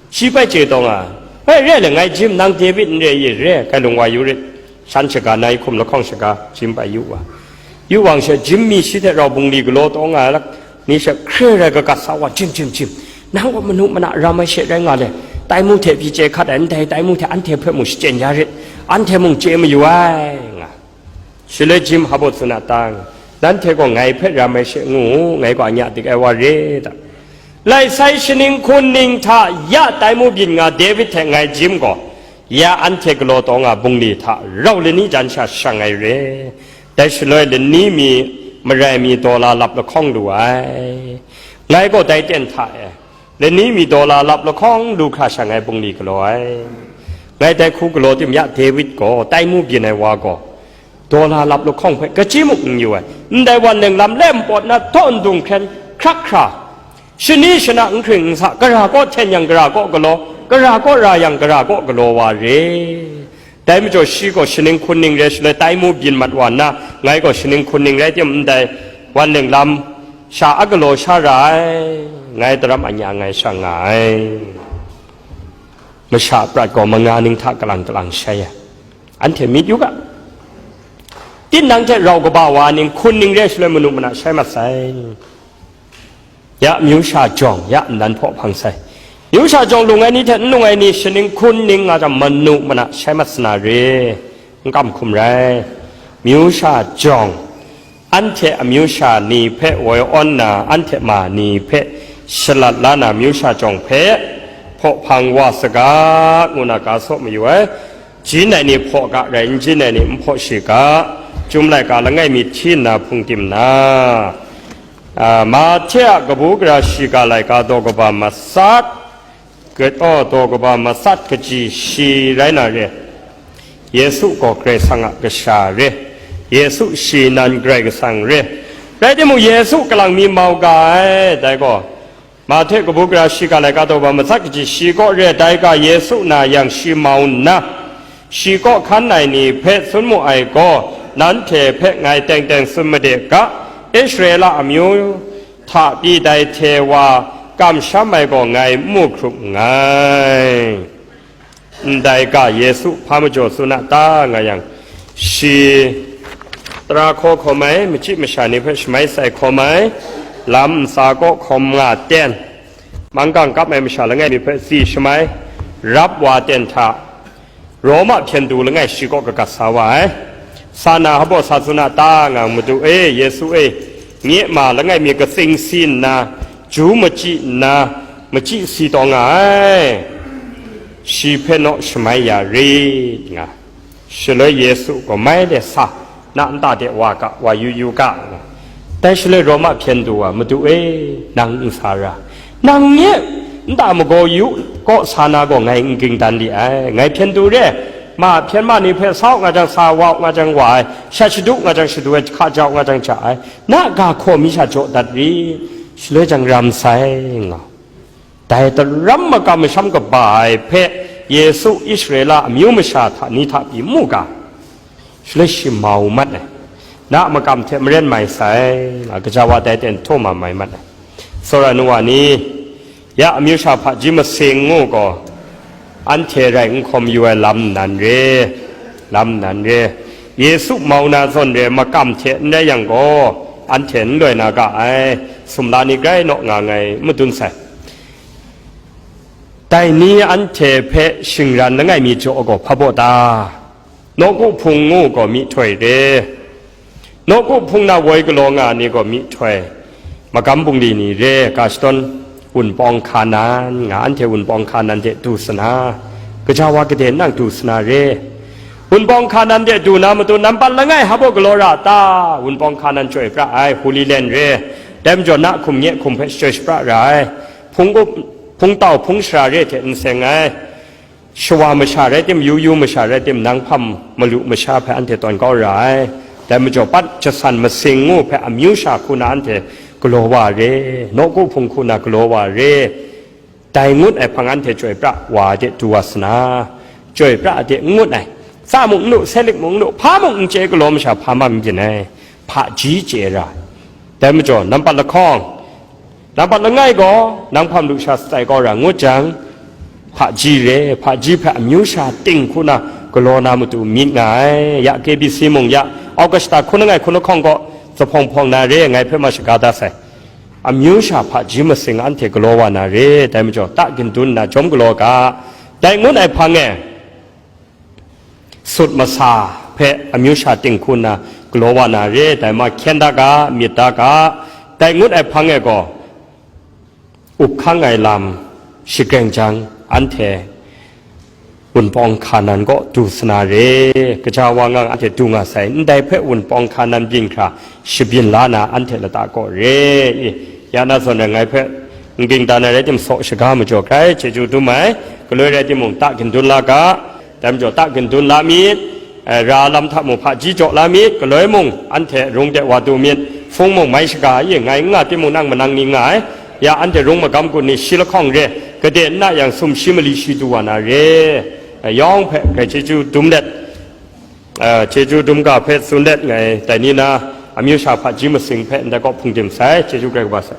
Shi bai chye taw nga, e, re le, ngai jim, nang David n re i? Re, kai lung wa yu rit. Shan shaga, nai hkum lahkawng shaga, jim bai yu wa. Yu wang she, jim mi shi hte rau bungli galaw taw nga ai lak, ni she hkre rai kagat sa wa, jim, jim, jim, nang gaw manu mana ram ai she rai nga le, tai mu hte pyi chye hkat ai ndai tai mu hte anhte hpe mung shachyen ya rit, anhte mung chye mayu ai, nga. Shaloi jim hpa baw tsun a ta? Nanhte gaw ngai hpe ram ai she ngu u, ngai gaw anya dik ai wa re ta? Lai sai shaning hkun ning hta ya tai mu byin nga David hte ngai jim gaw, ya anhte galaw taw nga bungli hta rau lani jan sha shang ai re. Dai shaloi lani mi marai mi daw la lap lahkawng lu ai. Ngai gaw dai ten hta e, lani mi daw la lap lahkawng lu hkra sha ngai bungli galaw ai. Ngai dai hku galaw tim ya, David gaw, tai mu byin ai wa gaw, daw la lap lahkawng hpe kachyi muk n yu ai, ndai wan leng lam lem pawt na htaw ndung hkren hkrak hkra, shani shana n hkring n sa, gara kaw hten yang gara kaw galaw, gara kaw ra yang gara kaw galaw wa re. Dai majaw shi gaw shaning hkun ning re shaloi tai mu byin mat wa nna, ngai gaw shaning hkun ning rai tim ndai wan leng lam sha a galaw sha ra ai, ngai daram anya ngai shang nga ai. Masha prat gaw manga ning hta kalang kalang shai ai. Anhte myit yu ga, tinang hte rau kaba wa ning hkun ning re shaloi manu mana shai mat sai. Ya amyu sha jawng, ya nnan hpaw hpang sai. Myu sha jawng lung ai ni hte n lung ai ni shaning hkun ning nga jang, manu mana shai mat sana re, n kam hkum rai. Myu sha jawng, anhte amyu sha ni hpe woi awn na, anhte ma ni hpe shalat la na, myu sha jawng hpe hpaw hpang wa saga, ngu na ga saw mayu ai. Jin ai ni hpaw ga rai, n jin ai ni n hpaw shi ga. Chyum laika langai mi hti nna hpung tim na, a, Mahte a kabu gara shiga laika daw kaba matsat, ga-, aw, daw kaba matsat kaji shi rai na re. Yesu gaw Karai Kasang a Kasha re. Yesu shi nan Karai Kasang re. Rai timung, Yesu kalang mi mau ga ai, dai gaw, Mahte kabu gara shiga laika daw kaba matsat kaji shi kaw re, dai ga Yesu na yang shi mau nna, shi kaw hkan ai ni hpe tsun mu ai gaw, nanhte hpe ngai teng teng tsun made ga, Israela amyu hta pyi dai hte wa kamsham ai gaw ngai n mu hkrup nngai. Ndai ga Yesu hpa majaw tsun a ta nga yang, shi tara hkaw hkawm ai, machyi masha ni hpe shamai sai hkawm ai, lam ntsa kaw hkawm nga ten, manggang kap ai masha langai mi hpe tsi shamai, rap wa ten hta, Roma hpyen du langai shi kaw kagat sa wa ai. Sa na hpaw sa tsun a ta nga, Madu e, Yesu e, nye ma langai mi katsing si nna, ju machyi nna, machyi si taw nga ai. Shi hpe naw shamai ya rit nga. Shaloi Yesu gaw mai de sa, na nta de wa ga, wa yu yu ga, nga. Dai shaloi Roma hpyen du wa, Madu e, nang n sa ra, nang nye nta magaw yu kaw sa na gaw ngai n ging dan li ai. Ngai hpyen du re, ma hpyen ma ni hpe sa u nga jang sa, wa u nga jang wa ai, shat shadu nga jang shadu ai, hka ja u nga jang ja ai, na ga hkaw mi sha jaw dat ri, shaloi jang ram sai, nga. Dai daram makam masham kaba ai hpe Yesu Israela amyu masha hta ni hta pyi mu ga, shaloi shi mau mat ai, na makam hte maren mai sai, nga, gaja wa dai ten htaw ma mai mat ai. Tsawra nu wa ni, ya amyu sha hpaji masing ngu gaw, anhte rai n hkawm yu ai lam nnan re, lam nnan re, Yesu mau na zawn re makam hte n rai yang gaw, anhte n loi na ga ai, sumla ni grai naw nga ngai madun sai. Dai ni anhte hpe shingran langai mi jaw gaw hpa baw ta? Nawku hpung ngu gaw myihtoi re. Nawku hpung na woi galaw nga ai ni gaw myihtoi, magam bungli ni re, ga shadawn wunpawng hka nan nga, anhte wunpawng hka nan de du sa na, gaja wa gade nang du sa na re. Wunpawng hka nan de du na matu nampat langai hpa baw galaw ra ta? Wunpawng hka nan chyoi pra ai, Holy Land re, dai majaw na hkum nye hkum hpe shachyoi shapra ra ai, hpung up, hpung tau, hpung shara re hte n seng ai, shawa masha rai tim, yu yu masha rai tim, nang hpam malu masha hpe anhte tawn kau ra ai. Dai majaw, pat jasan masing ngu hpe amyu sha hku na anhte galaw wa re, nawku hpung hku na galaw wa re. Dai ngut ai hpang anhte chyoi pra wa de du wa sa na, chyoi pra de n ngut ai, tsa mung n lu, selik mung n lu, hpa mung n chye, galaw masha hpa man n byin ai, hpaji chye ra ai. Dai majaw, nampat lahkawng, nampat langai gaw nang hpam lu sha shatsai kau ra ngut jang, hpaji re, hpaji hpe amyu sha ting hku na galaw na matu myit nga ai. Ya K B C mung, ya Augusta hkun langai hkun lahkawng gaw zuphpawng hpawng na re, ngai hpe ma shaga da sai. Amyu sha hpaji masing anhte galaw wa na re, dai majaw, ta gindun nna jawm galaw ga, dai ngut ai hpang e, sut masa hpe amyu sha ting hku nna galaw wa na re, dai ma hkyen da ga, myit da ga, dai ngut ai hpang e gaw, up hkang ai lam shagreng jang, anhte wunpawng hka nan kaw du sa na re, gaja wa nga anhte du nga sai, ndai hpe wunpawng hka nan byin hkra shabyin la na anhte lata kaw re i, ya na zawn rai ngai hpe n ging dan ai rai tim, saw shaga majaw hkrai chyeju dum ai, galoi rai timung, ta gindun la ga, dai majaw ta gindun la myit, eh, ra lam hta mung hpaji jaw la myit, galoi mung anhte rung de wa du myit, hpung mung mai shaga i, ngai n nga timung nang manang ni nga ai, ya anhte rung magam gun ni shi lahkawng re, gade n na yang sumshi mali shi du wa na re, eh, yawng hpe grai chyeju dum let, eh, chyeju dum ga hpe tsun let ngai dai ni na amyu sha hpaji masing hpe ndai kaw hpung dim sai, chyeju grai kaba sai.